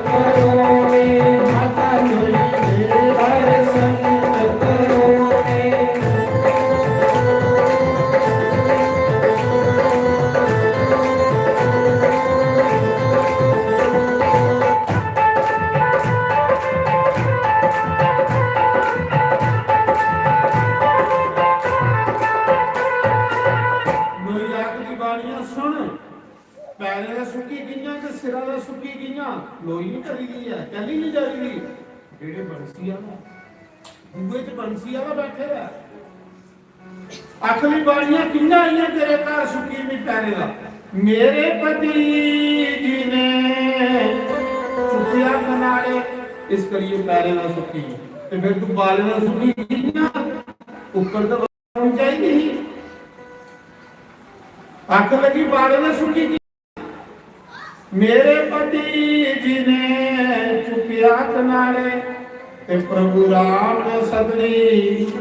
करोगे, माता लोई के दर्शन सिरा दा सुक्की कि'यां? लोई निं करी दी ऐ, कैल्ली निं जली दी? जेह्ड़े बंसी आह्ला, बूहे च बंसी आह्ला बैठे दा ऐ। आखली बाड़ियां कि'यां आइयां तेरे घर सुक्की मी पैरें दा? मेरे पति जी ने चुक्केआ कनाड़े, इस करियै पैरें दा सुक्की। ते फिर तू बालें दा सुक्की कि'यां? उप्पर तो होनी चाहिदी ही। आखन लगी, बालें दा सुक्की की? मेरे पति जी ने चुक्केआ कनाड़े, ते प्रभु राम ने सगली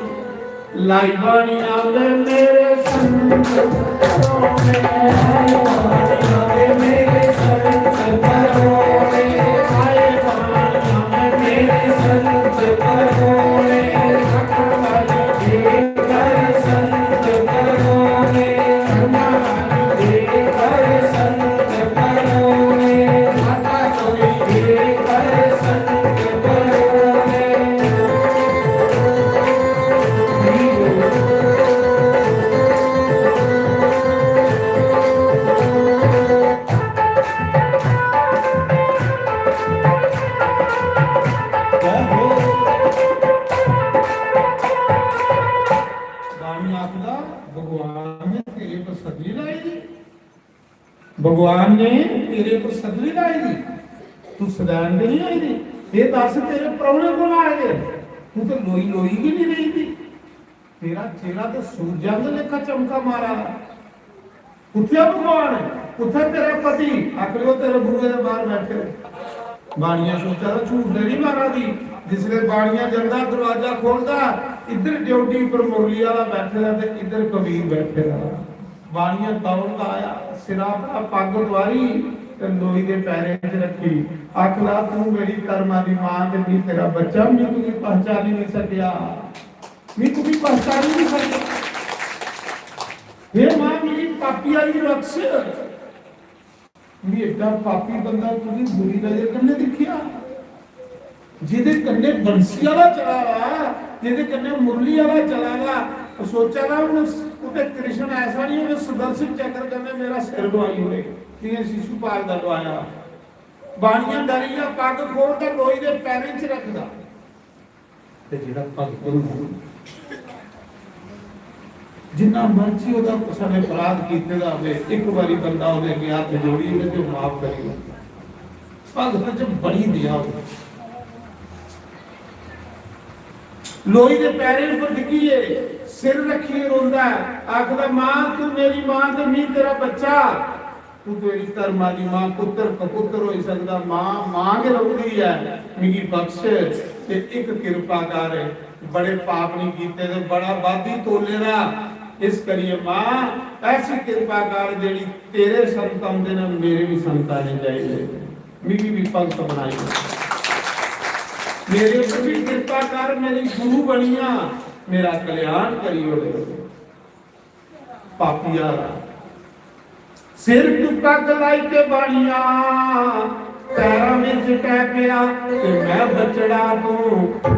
लाई बाणियां वे मेरे संत परोने। आए बाणियां वे मेरे संत परोने। आए बाणियां वे मेरे संत परोने। बाणी आखदा, भगवान ने तेरे पर सगली लाई दी, भगवान ने तेरे पर सगली लाई दी, तू सदैन ते नहीं आई दी। ये दस, तेरे परौने कौन आए दे? तू तो लोई लोई भी नहीं रही थी। तेरा चेहरा तो सूरज आंगर लेखा चमका मारा है। कुत्थै भगवान? कुत्थै तेरा पति? आखिर वो तेरे बूहे दे बाहर बैठे। बाणियां सोचा दा झूठ ते नहीं मारा दी। जिसले बाणियां जंदा, दरवाजा खोलदा, इधर ड्योढ़ी पर मुरली आह्ला बैठे दा ते इधर कबीर बैठे दा। बाणियां दौड़दा आया, सिरा परा पग्ग तुआरी ते लोई दे पैरें च रखी। आखदा, "तू मेरी धर्मा दी मां ते मी तेरा बच्चा, मी तुगी पहचानी नहीं सकेआ, मी तुगी पहचानी नहीं सकेआ। हे मां, मेरी पापी आह्ली रक्ष।" मी एड्डा पापी बंदा तुगी बुरी नजर कन्नै दिक्खेआ, जेह्दे कन्नै बंसी आह्ला चला दा, जेह्दे कन्नै मुरली आह्ला चला दा, सोचा दा हून कुतै कृष्ण ऐसा नहीं होवे सुदर्शन चक्र कन्नै मेरा सिर डुआई ओड़े, जि'यां शिशुपाल दा डुआया। बाणियां डरिया पग्ग खोलदा, लोई दे पैरें च रखदा। ते जेह्ड़ा भगत होंदा ना, जिन्ना मर्जी ओह्दा कुसै ने अपराध कीते दा होवे, इक बारी बंदा ओह्दे अग्गें हत्थ जोड़ी ओड़े ते ओह् माफ करी ओड़दा। भगत च बड़ी दया होंदी। लोई दे पैरें उप्पर डिग्गियै सिर रक्खियै रोंदा ऐ, आखदा, "मां, तू मेरी मां ते मी तेरा बच्चा।" तू तेरी धर्मा दी मां, पुत्तर कपुत्तर होई सकदा, मां मां गै रौंह्दी ऐ। मिगी बख्श ते इक किरपा कर, बड़े पाप नहीं कीते ते बड़ा बादी तोले दा, इस करियै मां ऐसी किरपा कर जेह्ड़ी तेरे संत औंदे न, मेरे भी संत आने चाहिए, मिगी भी भगत बनाई। मेरे पर भी किरपा कर, मेरी गुरु बनिया, मेरा कल्याण करी ओड़े। पापिया, सिर तू पग लाई के बाणिया, पैरां विच टै पिया ते मैं बचड़ा तू,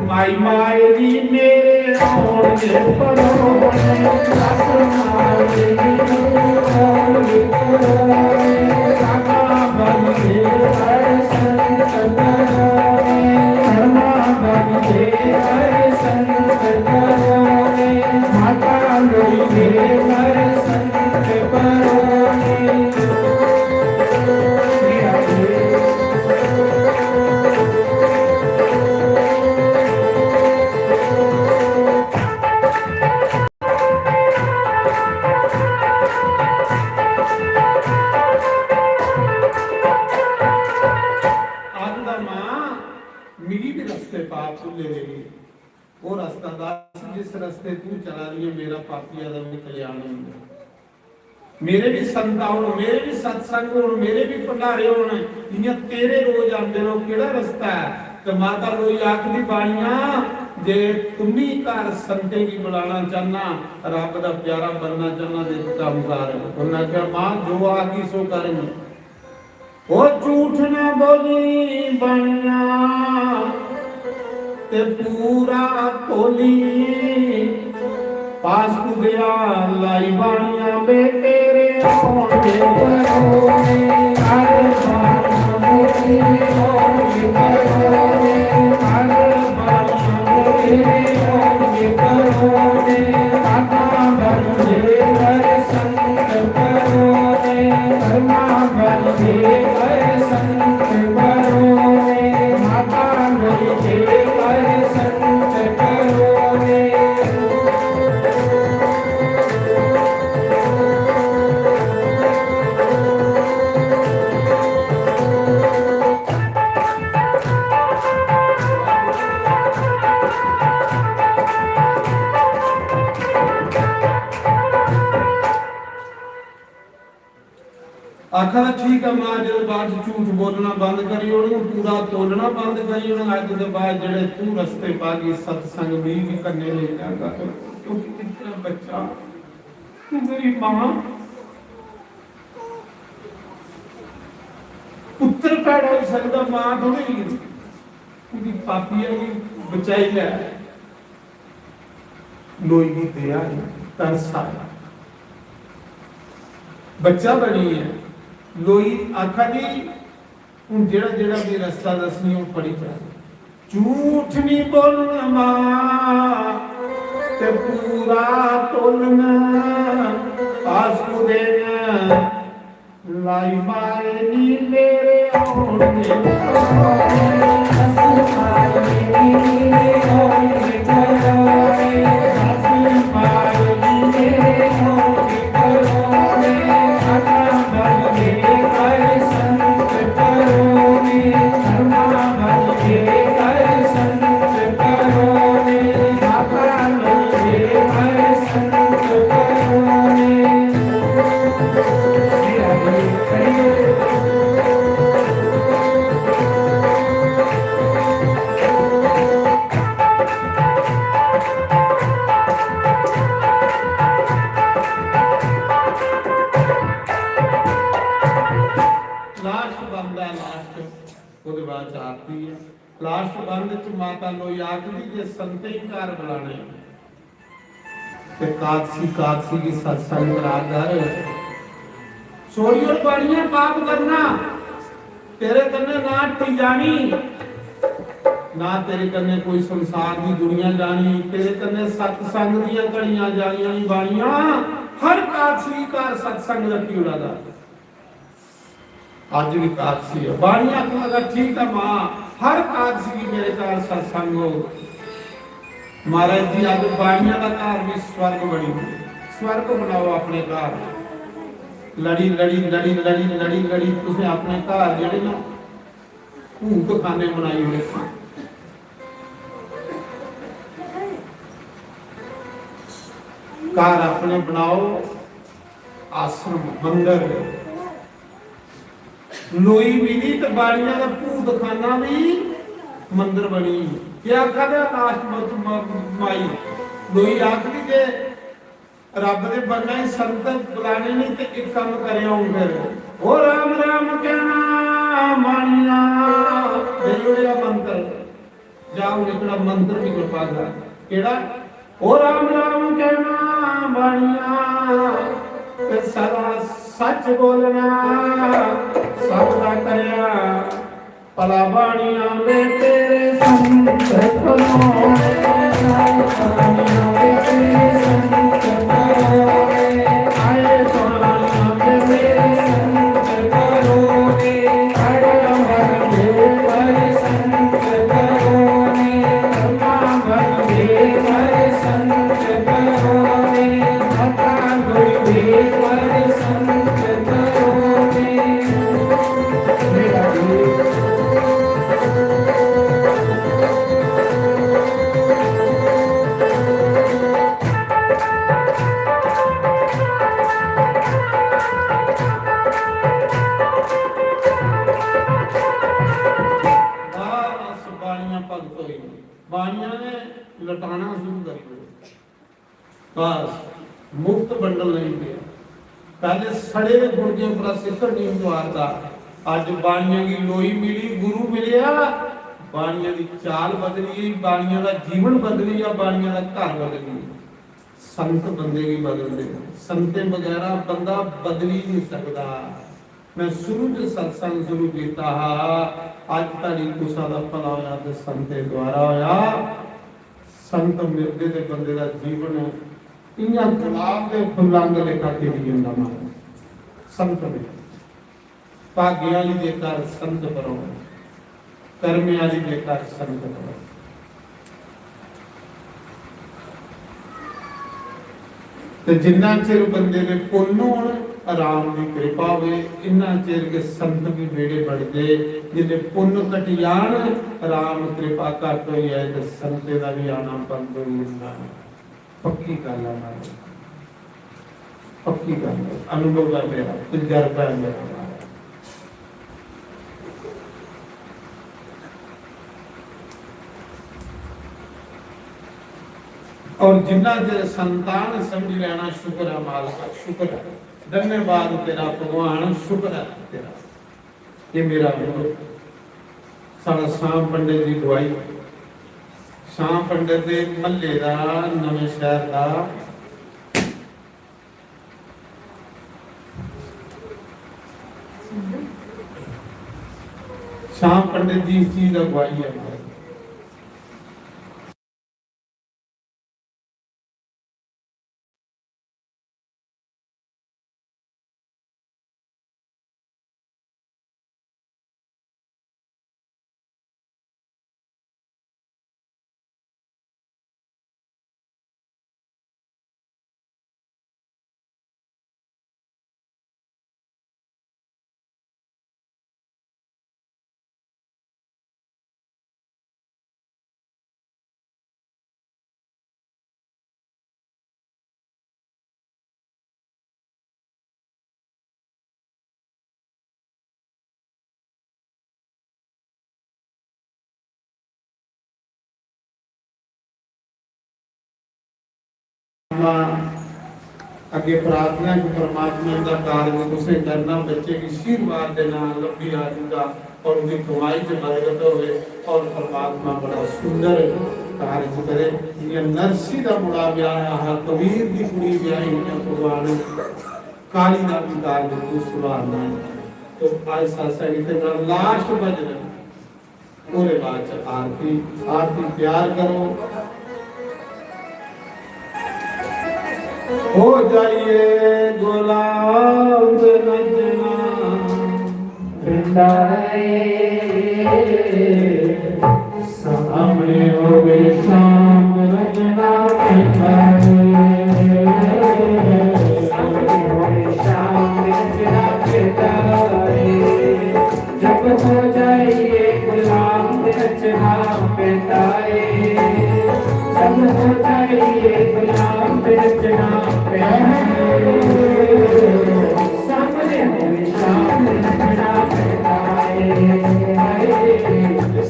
माई माए दी मेरे होण दे परोने, सस माए दी होण दे परोने, राखा बन के हर संत परोने, धर्मा बन के हर संत परोने, माता लोई दे हर संत परोने। आखदा, "मां, मिगी भी रस्ते पा भुल्ले दे गी। ओह् रस्ता दस, जिस रस्ते तू चला दी है, मेरा पापिया दा भी कल्याण होंदा। मेरे भी संत होन, मेरे भी सत्संग होन, मेरे भी भंडारे होन, जियां तेरे रोज आंदे न, ओह् केह्ड़ा रस्ता ऐ?" ते माता लोई आखदी, "बाणिया, जे तुम्मी घर संतें गी बुलाना चाहना, रब दा प्यारा बनना चाहना, ते इक कम्म कर।" उन्नै आखेआ, "मां, जो आखगी सो करङ।" ओ झूठ ना बोली बाणिया, ते पूरा तोली। पास कुदेआ लाई बाणिया, बे तेरे होंदे परोने, हर बाणिया। आखा दा, "ठीक ऐ मां, जेह्दे बाद च झूठ बोलना बंद करी ओड़ङ, पूरा तोलना बंद करी ओड़ङ, अज्ज दे बाद जेह्ड़े तूं रस्ते पागी, सत्संग मी बी कन्नै लेई जागा।" क्योंकि इत्थै बच्चा, तू मेरी मां, पुत्तर पैदा होई सकदा, मां थोड़ी। ओह्दी पापिया गी बचाई लै। लोई गी दया आई, तरस आया, बच्चा बनी ऐ। लोई आखा दी, "हून जेह्ड़ा जेह्ड़ा भी रस्ता दस्सनी, ओह् पढ़ी जा।" झूठ नहीं बोलना मां, ते पूरा तोलना। आस कुदे न लाई माए नी मेरे होने। लास्ट बंद ऐ, लास्ट, ओह्दे बाद च आरती ऐ। लास्ट बंद च माता लोई आखदी जे संतें गी घर बुलाने ते कादसी, कादसी गी सत्संग करा कर छोड़ी ओड़ बाड़ियां, पाप करना, तेरे कन्नै ना हट्टी जानी, ना तेरे कन्नै कोई संसार दी दुनिया जानी, तेरे कन्नै सत्संग दियां घड़ियां जानियां नी बाड़ियां। हर कादसी घर सत्संग रखी ओड़ा दा। अज्ज भी कादसी है। बाड़ियां आखन लगा, "ठीक है मां, हर कादसी गी मेरे घर सत्संग हो।" महाराज जी, अज्ज बाड़ियां दा घर भी स्वर्ग बनी गया। स्वर्ग बनाओ अपने घर। लड़ी, लड़ी, लड़ी, लड़ी, लड़ी, लड़ी, तुसें अपने घर जेह्ड़े ना भूत खाने बनाई ओड़े। घर अपने बनाओ, आश्रम, मंदर। लोई मिली ते बाड़ियां दा भूत खाना भी मंदर बनी। केह् आखा दे लास्ट म-, माई? लोई आखदी जे रब दे बंदा ही संत बुलाने नहीं ते एक काम करे हूं फिर। ओ राम राम कहना बाणिया, देई ओड़ेआ मंत्र। जा हूं एकड़ा मंत्र भी कृपा कर। केड़ा? ओ राम राम कहना बाणिया, ते सदा सच बोलना, सब दा करया भला बाणिया में तेरे संत करोड़े, बाणिया में तेरे संत करोड़े, आए बाणिया में तेरे संत करोड़े, अरे अमर देव पर संत करोड़े, ब्रह्मा बलदेव पर संत करोड़े, माता गुरुदेव पर संत करोड़े। बस बाणियां भगत होई गए। बाणियां ने लटाना शुरू करी दिया। बस, मुफ्त बंडल नहीं दिया। पहले सड़े दे गुर्दे पर सिक्कड़ नहीं उतारदा। अज बाणियां की लोई मिली, गुरु मिलिया, बाणियां की चाल बदली, बाणियां का जीवन बदली, या बाणियां का घर बदली। संत बंदे की बदलते, संतें बगैरा बंदा बदली नहीं सकता। मैं शुरू च सत्संग शुरू किया हा, अज धड़ी कुसा का भला होया तो संतें द्वारा होया। संत मिलदे ते बंदे दा जीवन इ'यां गुलाब दे फुल्लां आंगर लेखा खिड़ी जंदा। महाराज, संत मिलदे, भाग्य आह्ली दे घर संत परौने, कर्मे आह्ली दे घर संत परौने। ते जिन्ना चिर बंदे दे पुन्न होन, राम दी कृपा होवे, इन्ना चिर गै संत बी बेड़े बड़दे। जिसले पुन्न घटी जान, राम कृपा घट होई जाए, ते संते दा बी आना बंद होई जंदा। पक्की गल्ल है महाराज, पक्की गल्ल है, अनुभव है मेरा, तजर्बा है मेरा। और जिन्ना चिर संतान समझी लैना, शुक्र ऐ मालका, शुक्र ऐ, धन्यवाद तेरा भगवान, शुक्र ऐ तेरा। ये मेरा गुरु, साढ़ा शाम पंडित दी दुआई, शाम पंडित दे महल्ले दा, नमें शहर दा। शाम पंडित जी इस चीज दा गुआही है। अग्गे प्रार्थना को परमात्मा दा कार्य तुसें करना, बच्चे की आशीर्वाद देना, लंबी आयु का और उनकी कमाई च बरकत होवे और परमात्मा बड़ा सुंदर कार्य करे। ये नरसी दा मुंडा ब्याह हा, कबीर दी कुड़ी ब्याही हुई है, भगवान काली दा भी कार्य तू सुधारना। तो आज सत्संग इतने बड़ा लास्ट भजन ओदे बाद च आरती, आरती तैयार करो। हो जाइए गुलाब नचना पिंडाए, सामने होवे शाम नचना पिंडाए, सामने होवे शाम नचना पिंडाए। जब हो जाइए गुलाम रचना पे तारे, जब हो जाइए गुलाम रचना पे तारे, सामने हो शाम रचना पे तारे,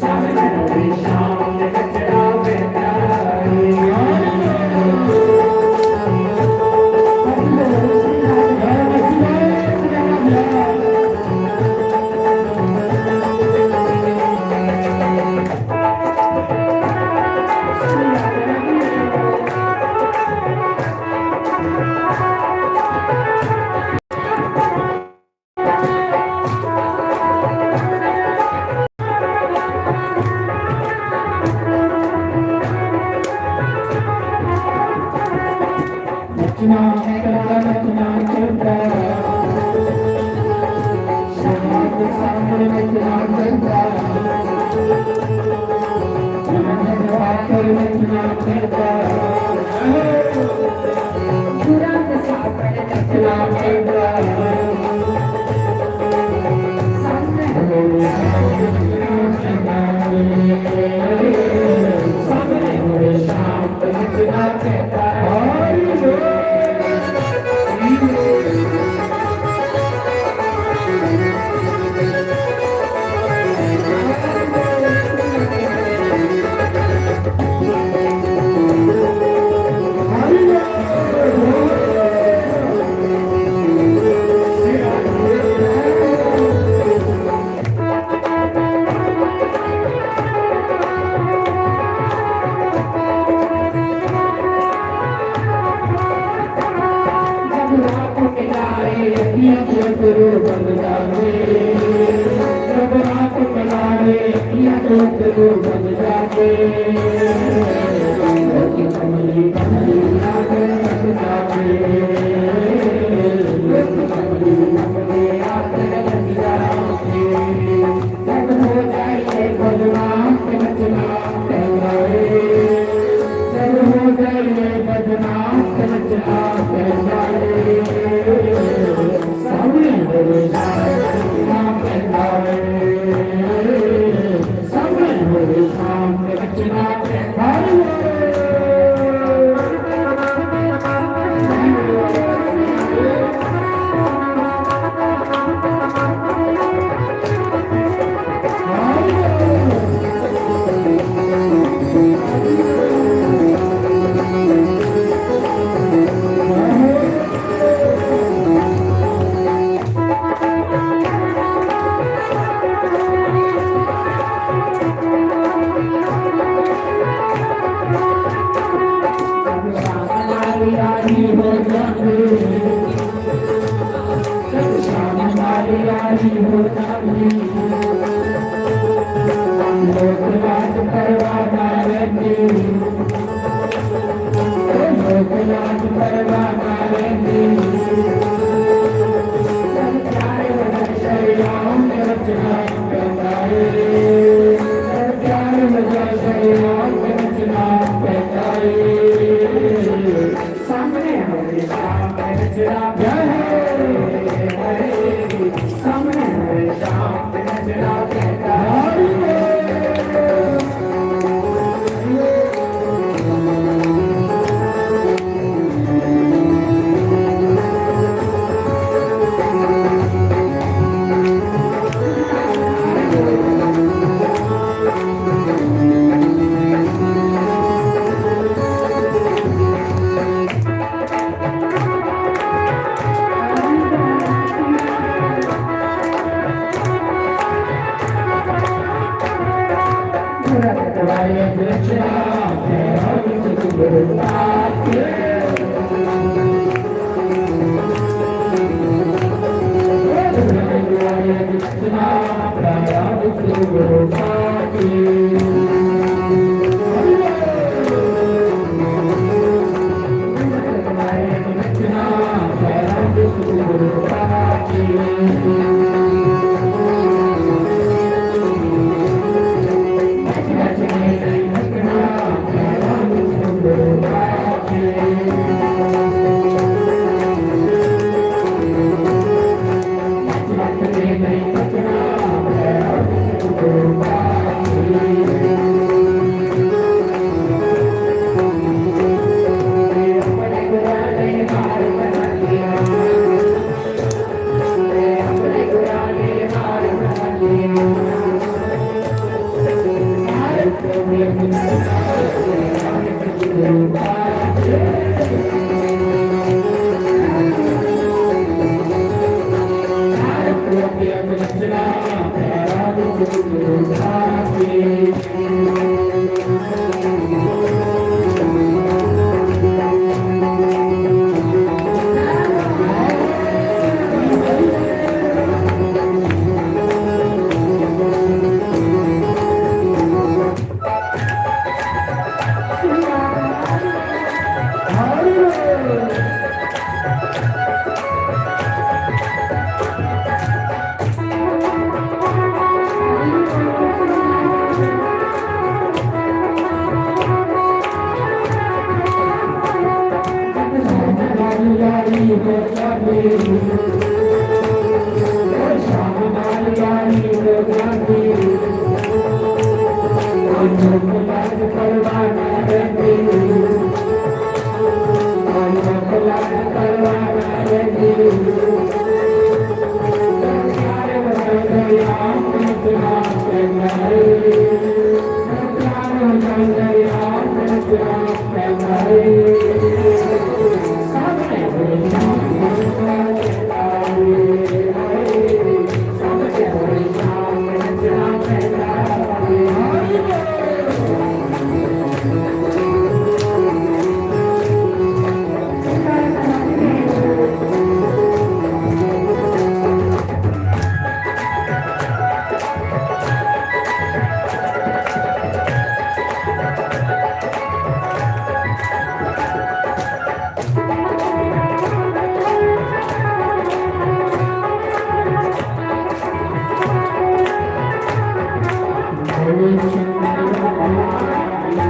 सामने हो शाम रचना पे तारे। सामने हमेशा नचरा प्यार है, सामने हमेशा नचरा प्यार है।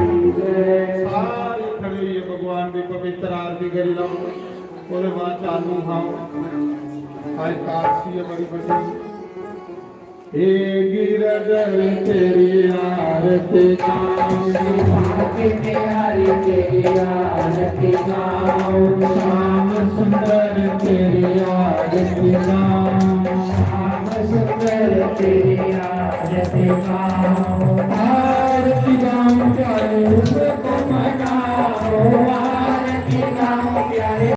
सारे खड़े होइयै भगवान दी पवित्र आरती करी लैओ। ओह्दे बाद चालू हम। आज काशी है बड़ी बड़ी। हे गिरधर तेरी आरती गाऊं, श्री भाग्य बिहारी तेरी आरती गाऊं, श्याम सुंदर तेरी आरती गाऊं, श्याम सुंदर तेरी आरती गाऊं, आरती गाऊं प्यारे रूप